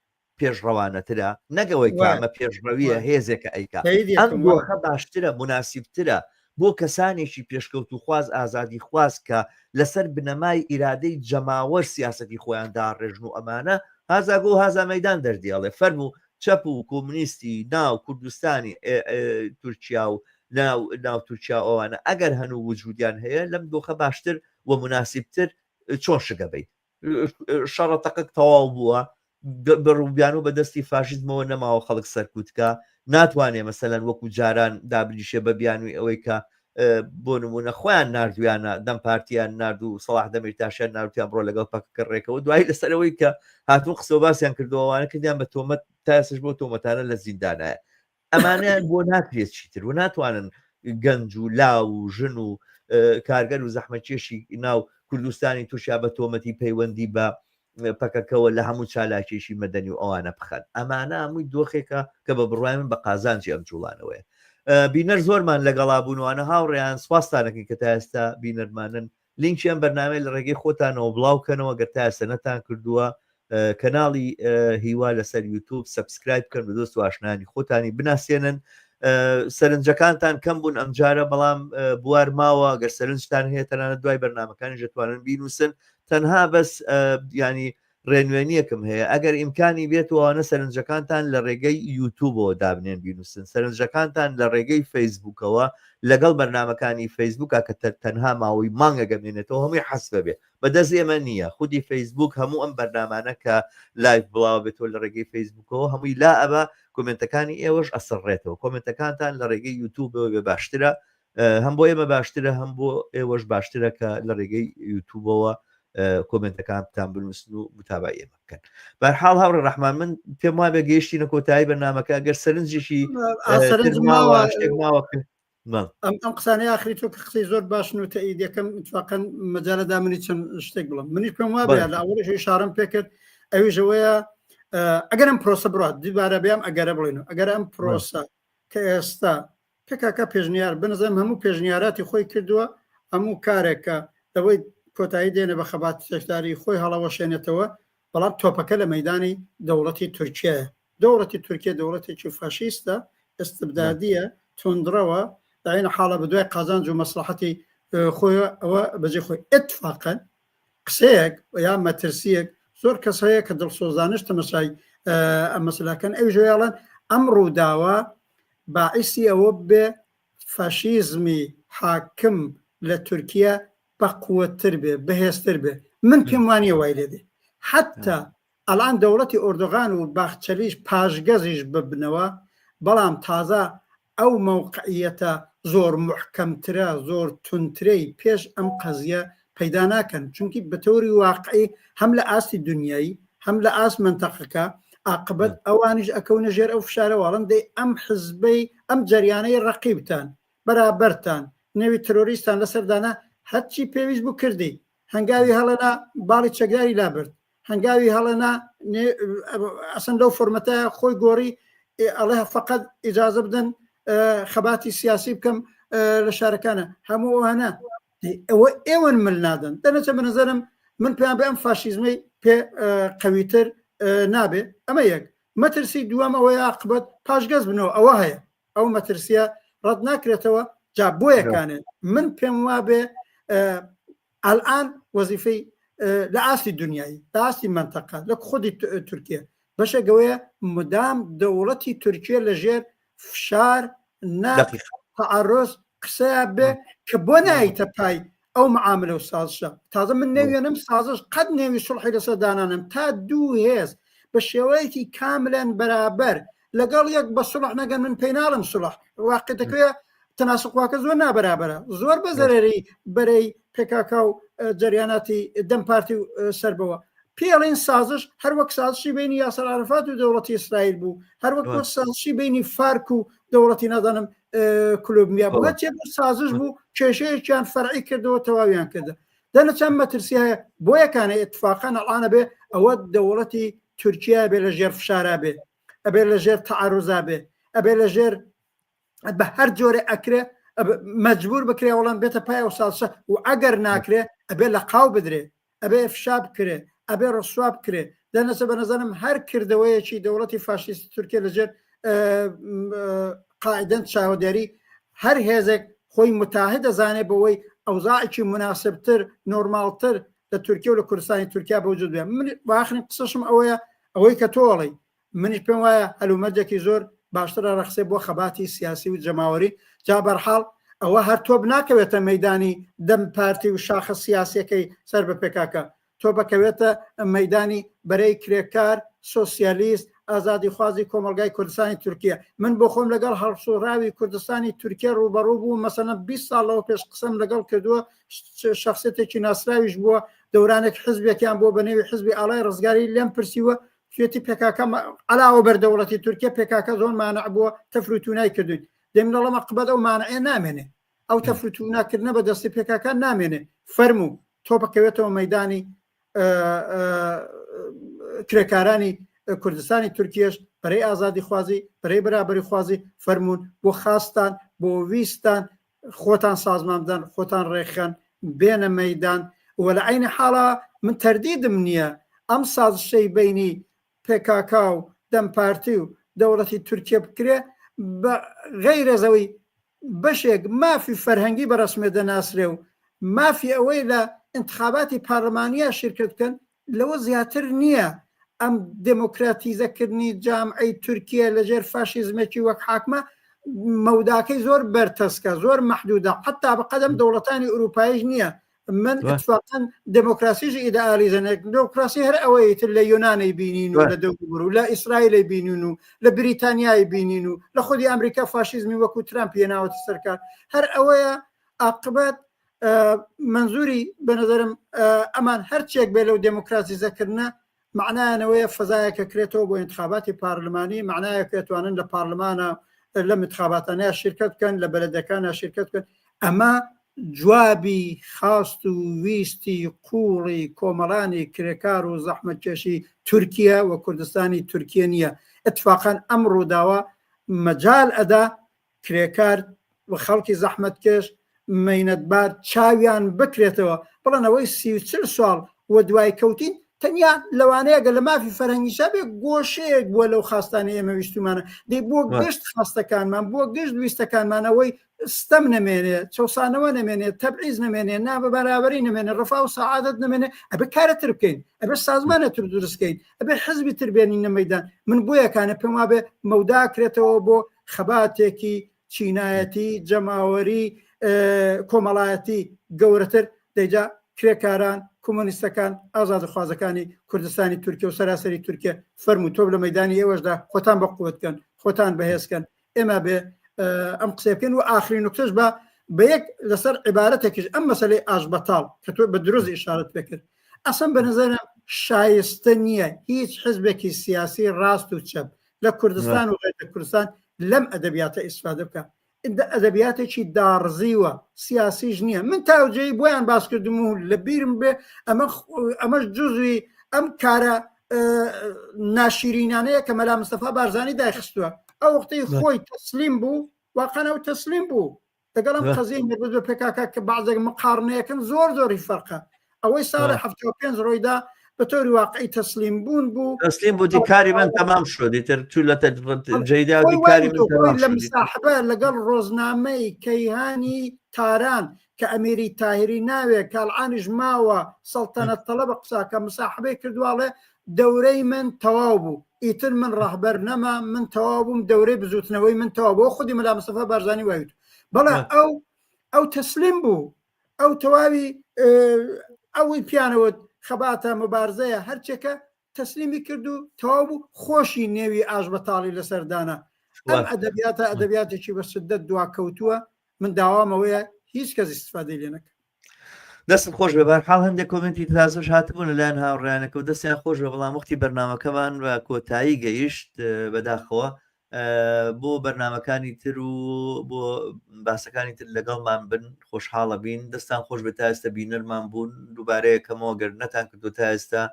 پێشڕەوانەترە نەک ئەوەی کە ئەمە پێشڕەویە هێزێکە ئەیکا ئەم دۆخە باشترە مناسبترە بۆ کەسانێکی پێشکەوتوخواز ئازادیخواز کە لەسەر بنەمای ئیرادەی جەماوەر سیاسەتی خۆیان داڕێژن و ئەمانە هازا گۆ هازا مەیدان دەردیاڵێ فەرموو چەپ و کۆمونیستی ناو کوردستانی تورکیا و ناو ناو تورکیا ئەوانە ئەگەر هەن و وجودیان هەیە لەم دۆخە باشتر و مناسبتر چۆن شگەبەی شەڕە تەقەک تەواو بووە بڕوبیان و بەدەستی فاشیزمەوە نەماوە خەڵک سەرکوتکە ناتوانێ مەسەلەن وەکو جاران دابنیشێ بە بیانوی ئەوەی کە بۆ نمونە خۆیان نردویانە دەم پارتیان نرد و سەڵاح دەمیرتاشیان ناوتیان بڕۆ لەگەڵ پەکەکە ڕێکەوە دوایی لەسەرەوەی کە هاتوون قسە و باسیان کردووەوانە کردیان بە تۆمەت تا ئێستاش بۆ تۆمەتانە لە زیندانایە ئەمانەیان بۆ ناکرێت چیتر و ناتوانن گەنج و لاو و ژن و کارگەر و زەحمەتکێشی ناو کوردستانی تورکیا بە تۆمەتی پەیوەندی بە پەکەکەوە لە هەموو چالاکیەکی مەدەنی و ئەوانە بخەن ئەمانە هەمووی دۆخێکە کە بە بڕوای من بە قازانجی ئەم جوڵانەوەیە بینەر زۆرمان لەگەڵا بوونوانە هاوڕێیان سوپاستانەکەین کە تا ئێستا بینەرمانن لینکی ئەم بەرنامەیە لە ڕێگەی خۆتانەوە بڵاو کەنەوە گەر تا ئێستا نەتان کردووە کەناڵی هیوا لەسەر یوتوب subscribe بکەن بە دۆست و ئاشنانی خۆتانی بناسێنن سەرنجەکانتان کەم بوون ئەمجارە بەڵام بوار ماوە گەر سەرنجتان هەیە تەنانەت دوای بەرنامەکانی دەتوانن بینوسن تەنها بەس ینی ڕێنوێنیەکم هەیە ئەگەر ئیمکانی بێت و ئەوانە سەرنجەکانتان لە ڕێگەی یوتوبەوە دابنێن بینوسن سەرنجەکانتان لە ڕێگەی فەیسبوکەوە لەگەڵ بەرنامەکانی فەیسبوکە کە تەنها ماوەی مانگەگە مێنێتەوە هەمووی حەزف بێ بەدەست ئێمە نییە خودی فەیسبوک هەموو ئەم بەرنامانە کە live بڵاوە بێتەوە لە ڕێگەی فەیسبوکەوە هەمووی لا ئەبا کۆمێنتەکانی ئێوەش ئەسڕێتەوە کۆمێنتەکانتان لە ڕێگەی یوتوبەوە بێ باشترە هەم بۆ ئێمە باشترە هەم بۆ ئێوەش باشترە کە لە ڕێگەی یوتوبەوە کۆمنتەکانتان بنووسن و متابعەی ئێمە بکەن بەرحاڵ هاوڕێ ڕەحمان من پێم وابێ گەیشتینە کۆتایی بەرنامەکە گەر سەرنجێکی ماوە شتێک ماوە ئەم ئەم قسانەی ئاخری تۆ کە قسەی زۆر باشن و تەئیدەکەم اتفاقا مەجالەدا منی چەند شتێک بڵم منیش پێم وابێ لە ئەوەش ئیشارەم پێکرد ئەویش ئەوەیە ئەگەر ئەم پرۆسە بڕات دووبارە بێم ئەگەرە بڵێن ئەگەر ئەم پرۆسە کە ئێستا پککە پێشنیار بنزم هەموو پێشنیاراتی خۆی کردووە هەموو کارێکە لەوەی کۆتایی دێنە بە خەبات چەکداری خۆی هەڵەوەشێنێتەوە بەڵام تۆپەکە لە مەدانی دەوڵەتی تورکیایە دەوڵەتی تورکیە دەوڵەتێکی فاشیستە، ئیستبدادیە، توندڕەوە، لە عەین حاڵا بە دوای قازانج و مەسڵەحەتی خۆیە، ئەوە بەجێ خۆی ئیتفاقەن قسەیەک یا مەترسیەک زۆر کەس هەیە کە دڵسۆزانەش تەمەشای ئەم مەسلاکەن ئەویش ئەڵێن ئەم ڕووداوە باعیسی ئەوە بێ فاشیزمی حاکم لە تورکیا بەقوەتتر بێ بەهێزتر بێ من پێم وانە وای لێ دێ حتا ئەلان دەوڵەتی ئۆردوغان و باخچەلیش پاشگەزیش ببنەوە بەڵام تازە ئەو مەوقعیەتە زۆر موحکەمترە زۆر توندترەی پێش ئەم قەزیە پەیدا ناکەن چونکی بەتەوری واقعی هەم لە ئاستی دنیایی هەم لە ئاست مەنتەقەکە ئاقبەت ئەوانیش ئەکەونە ژێر ئەو فشارەوە ئەڵێن دەی ئەم حزبەی ئەم جەریانەی ڕەقیبتان بەرابەرتان نێوی ترۆریستان لەسەر دانا هەرچی پێویست بوو کردی هەنگاوی هەڵێنا باڵی چەکداری لابرد هەنگاوی هەڵێنا ئەسن لەو فۆرمەتە خۆی گۆڕی ئەڵێ فقط ئیجازە بدەن خەباتی سیاسی بکەم لە شارەکانە هەموو ئەوانە ئەوە ئێوەن مل نادەن دەنەچە بە نظرم من پێیان بە ئەم فاشیزمەی پێ قویتر نابێ ئەمە یەک مەترسی دووەم ئەوەیە عاقبەت پاشگەز بنەوە ئەوە هەیە ئەو مەترسیە ڕەت ناکرێتەوە جا بۆیەکانێ من پێم وابێ ئەلئان وەزیفەی لە ئاستی دنیایی لە ئاستی مەنتەقە لە خودی تورکیا بەشێک ئەوەیە مدام دەوڵەتی تورکیە لە ژێر فشار نا تعرض قسەیان بێ کە بۆ نایتە پای ئەو معاملە و سازشە تازە من نەوێنم سازش قەت نێوی سوڵحی لەسەر دانانم تا دوو هێز بە شێوەیەکی کاملەن بەرابەر لەگەڵ یەک بە سوڵح نەگەن من پێی ناڵم سوڵح واقعەکەیە تەناسقواکە زۆر نابەرابەرە زۆر بە زەرەری بەرەی پێکاکا و جەریاناتی دەم پارتی و سەربەوە پێڵین سازش هەر وەک سازشی بینی یاسەر عرفات و دەوڵەتی ئیسرائیل بوو هەر وەک سازشی بینی فارک و دەوڵەتی نازانم کولومبیا بوو هەرچێ بوو سازش بوو کێشەیەکیان فەرعی کردەوە تەواویان کردە دەنە چەند مەترسی هەیە بۆ یەکانە اتفاقا ئەڵانە بێ ئەوە دەوڵەتی تورکیا بێ لە ژێر فشارا بێ ئەبێ لە ژێر تعرضا بێ ئەبێ لە ژێر بە هەر جۆرە ئەکرێ مەجبور بکرێ وەڵام بێتە پای ئەو سازشە و ئەگەر ناکرێ ئەبێ لە قاو بدرێ ئەبێ ئفشا بکرێ ئەبێ ڕسوا بکرێ دەنەچە بە نەزەرم هەر کردەوەیەکی دەوڵەتی فاشیستی تورکیە لەژێر قاعدەن چاودێری هەر هێزێک خۆی متاهد دەزانێ بەوەی ئەوزاعێکی مناسبتر نۆرماڵتر لە تورکیا و لە کوردستانی تورکیا بەوجود بێ من واخرین قسەشم ئەوەیە ئەوەی کە تۆڵی منیش پێم وایە هەلومەرجێکی زۆر باشتر ئەڕەخسێ بۆ خەباتی سیاسی و جەماوەری، جا بەرحاڵ ئەوە هەر تۆپ ناکەوێتە مەیدانی دەم پارتی و شاخە سیاسیەکەی سەر بە پێکاکە، تۆپەکەوێتە مەیدانی بەرەی کرێکار، سۆسیالیست، ئازادیخوازی کۆمەڵگای کوردستانی تورکیە. من بۆ خۆم لەگەڵ هەڵسوڕاوی کوردستانی تورکیە ڕووبەڕوو بووم، مەسەلەن 20 ساڵ لەوە پێش قسەم لەگەڵ کردووە، شەخسیەتێکی ناسراویش بووە، دەورانێک حزبێکیان بووە بە نێوی حزبی ئاڵای ڕزگاری، لێم پرسیوە توێتی پێکاکە علاوە بەر دەوڵەتی تورکیا پێکاکە زۆر مانع بووە تەفر و تونای کردوین دێم دەڵم قبەت ئەو مانعە نامێنێ ئەو تەفر و توناکردنە بە دەستی پێکاکە نامێنێ فەرموو تۆ بکەوێتەوە مەدانی کرێکارانی کوردستانی تورکیش بەرەی ئازادی خوازی بەرەی بەرابەری خوازی فەرمونون بۆ خاستان بۆ ویستان خۆتان سازمان بدەن خۆتان ڕێکخەن بێنە مەدان و لە عینی حاڵا من تەردیدم نییە ئەم سازشەی بینی پێکاکا و دەم پارتی و دەوڵەتی تورکیە بکرێ بە غەیرەزەوەی بەشێک مافی فەرهەنگی بە ڕسمێ دەناسرێ و مافی ئەوەی لە انتخاباتی پارلمانیا شرکت بکەن لەوە زیاتر نییە ئەم دێمۆکراتیزەکردنی جامعەی تورکیە لەژێر فاشیزمێکی وەک حاکمە مەوداکەی زۆر بەرتەسکە زۆر مەحدودە حتا بە قەدەم دەوڵەتانی ئوروپایش نییە من اتفاقا دموکراسیش ئیدئالیزە دموکراسی هەر ئەوەی تر لە یۆنانی بینین و لە دەوروبەر و لە ئیسرائیلی بینین و لە بریتانیای بینین و لە خودی ئەمریکا فاشیزمی وەکو ترامپ هێناوەتە سەرکار هەر ئەوەیە عاقبەت مەنزوری بە نظرم ئەمان هەرچێک بێ لەو دێموکراتیزەکردنە معنایانەوەیە فەزایەکە کرێتەوە بۆ انتخاباتی پارلمانی معنایەکە توانن لە پارلمانە لە انتخاباتانە شرکت بکەن لە بەلەدەکانە شرکت بکەن ئەمە جوابی خواست و ویستی قوڵی کۆمەڵانی کرێکار و زەحمەتکێشی تورکیا و کوردستانی تورکیە نییە اتفاقا ئەم ڕووداوە مەجال ئەدا کرێکار و خەڵکی زەحمەتکێش مەینەتبار چاویان بکرێتەوە بڵێن ئەوەی 30 ساڵ و دوای کەوتین. تەنیا لەوانەیە گەر لە مافی فەرهەنگیشا بێ گۆشەیەک بووە لەو خواستانەی ئێمە ویستومانە دەی بۆ گشت خواستەکانمان بۆ گشت ویستەکانمان ئەوەی ستەم نەمێنێ چەوسانەوە نەمێنێ تەبعیز نەمێنێ نابەبەرابەری نەمێنێ ڕەفا و سەعادەت نەمێنێ ئەبێ کارە تر بکەین ئەبێ سازمانە تر دروستکەین ئەبێ حزبی تر بێنینە مەدان من بۆ یەکانە پێم وابێ مەودا کرێتەوە بۆ خەباتێکی چینایەتی جەماوەری کۆمەڵایەتی گەورەتر دەیجا کرێکاران کۆمۆنیستەکان ئازادخوازەکانی کوردستانی تورکیا و سەراسەری تورکیا فەرموو تۆپ لە مەدانی ئێوەشدا خۆتان بە قوت کەن خۆتان بەهێزکەن ئێمە بێ ئەم قسە بکەین و ئاخرین نوکتەش بە بە یەک لەسەر عیبارەتێکیش ئەم مەسلەی ئاش بەتاڵ کە تۆ بە دروست ئشارەت پێکرد ئەسەن بە نظرم شایستە نییە هیچ حزبێکی سیاسی ڕاست و چەپ لە کوردستان و غەیر کوردستان لەم ئەدەبیاتە ئیسفادە بکە ئەدەبیاتێکی داڕزیوە سیاسیش نییە من تاوجێی بۆیان باس کردم و لە بیرم بێ ئەمە ئەمەش جزوی ئەم کارە ناشیرینانەیە کە مەلا مستەفا بارزانی دایخستووە ئەو وەختەی خۆی تەسلیم بوو واقعا ئەو تەسلیم بوو لەگەڵ ئەم قەزیەی مربوط بە پێکاکە کە بەعزێک مقارنەیەکن زۆر زۆری فەرقە ئەوەی ساڵی 75 ڕۆیدا بە تۆری واقعی تەسلیم بوون بوو تەسلیم بوو کاری من تەمام شد دیتر تو لە جەیدا کاری من تەمام لە مساحبە لەگەڵ ڕۆژنامەی کەیهانی تاران کە ئەمیری تاهری ناوێ کاڵعانیش ماوە سەڵتەنەت تەڵەبە قساکە مساحبەی کردواڵێ دەورەی من تەواو بوو ئیتر من ڕەهبەر نەما من تەواو بووم دەورەی بزوتنەوەی من تەواو بۆ خودی مەلا مستەفا بارزانی وایوت بەڵێ ئەو ئەو تەسلیم بوو ئەو تەواوی ئەوەی پیانەوە خەباتە مبارزەیە هەرچێکە تەسلیمی کرد و تەواو بوو خۆشی نێوی ئاش بەتاڵی لەسەر دانا ئەم ئەدەبیاتە ئەدەبیاتێکی بە شدەت دواکەوتووە من داوامەوەیە هیچ کەس ئیستفادەی لێ نەکە دەستت خۆش بێ بەرحاڵ هەندێک کۆمنتی تازەش هاتبوون لەلایەن هاوڕیانەکە و دەستیان خۆش بێ بەڵام وەختی بەرنمەکەمان بە کۆتایی گەیشت بەداخەوە بۆ بەرنمەکانی تر و بۆ باسەکانی تر لەگەڵمان بن خۆشحاڵە بین دەستان خۆش بێت تا ئێستا بینەرمان بوون دووبارەیەکەمەوە گەر نەتان کردو تا ئێستا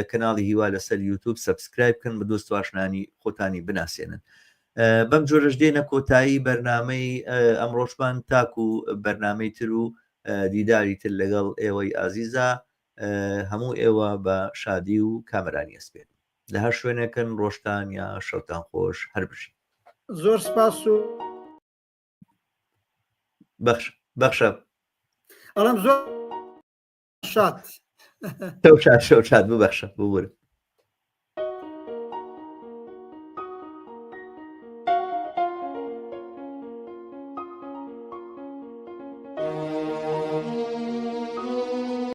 کەناڵی هیوا لەسەر یوتوب subscribe بکەن بە دۆست واشنانی خۆتانی بناسێنن بەم جۆرەش دێنە کۆتایی بەرنمەی ئەمڕۆشمان تاکو بەرنمەی تر و دیداری تر لەگەڵ ئێوەی ئازیزا هەموو ئێوە بە شادی و کامەرانی ئەسپێن لە هەر شوێنێکن ڕۆژتان یا شەوتان خۆش هەر بژین زۆر سپاس و بەخش بەخشە ئەڵم زۆر شاد شەو شاد شەو شاد ببەخشە ببورە.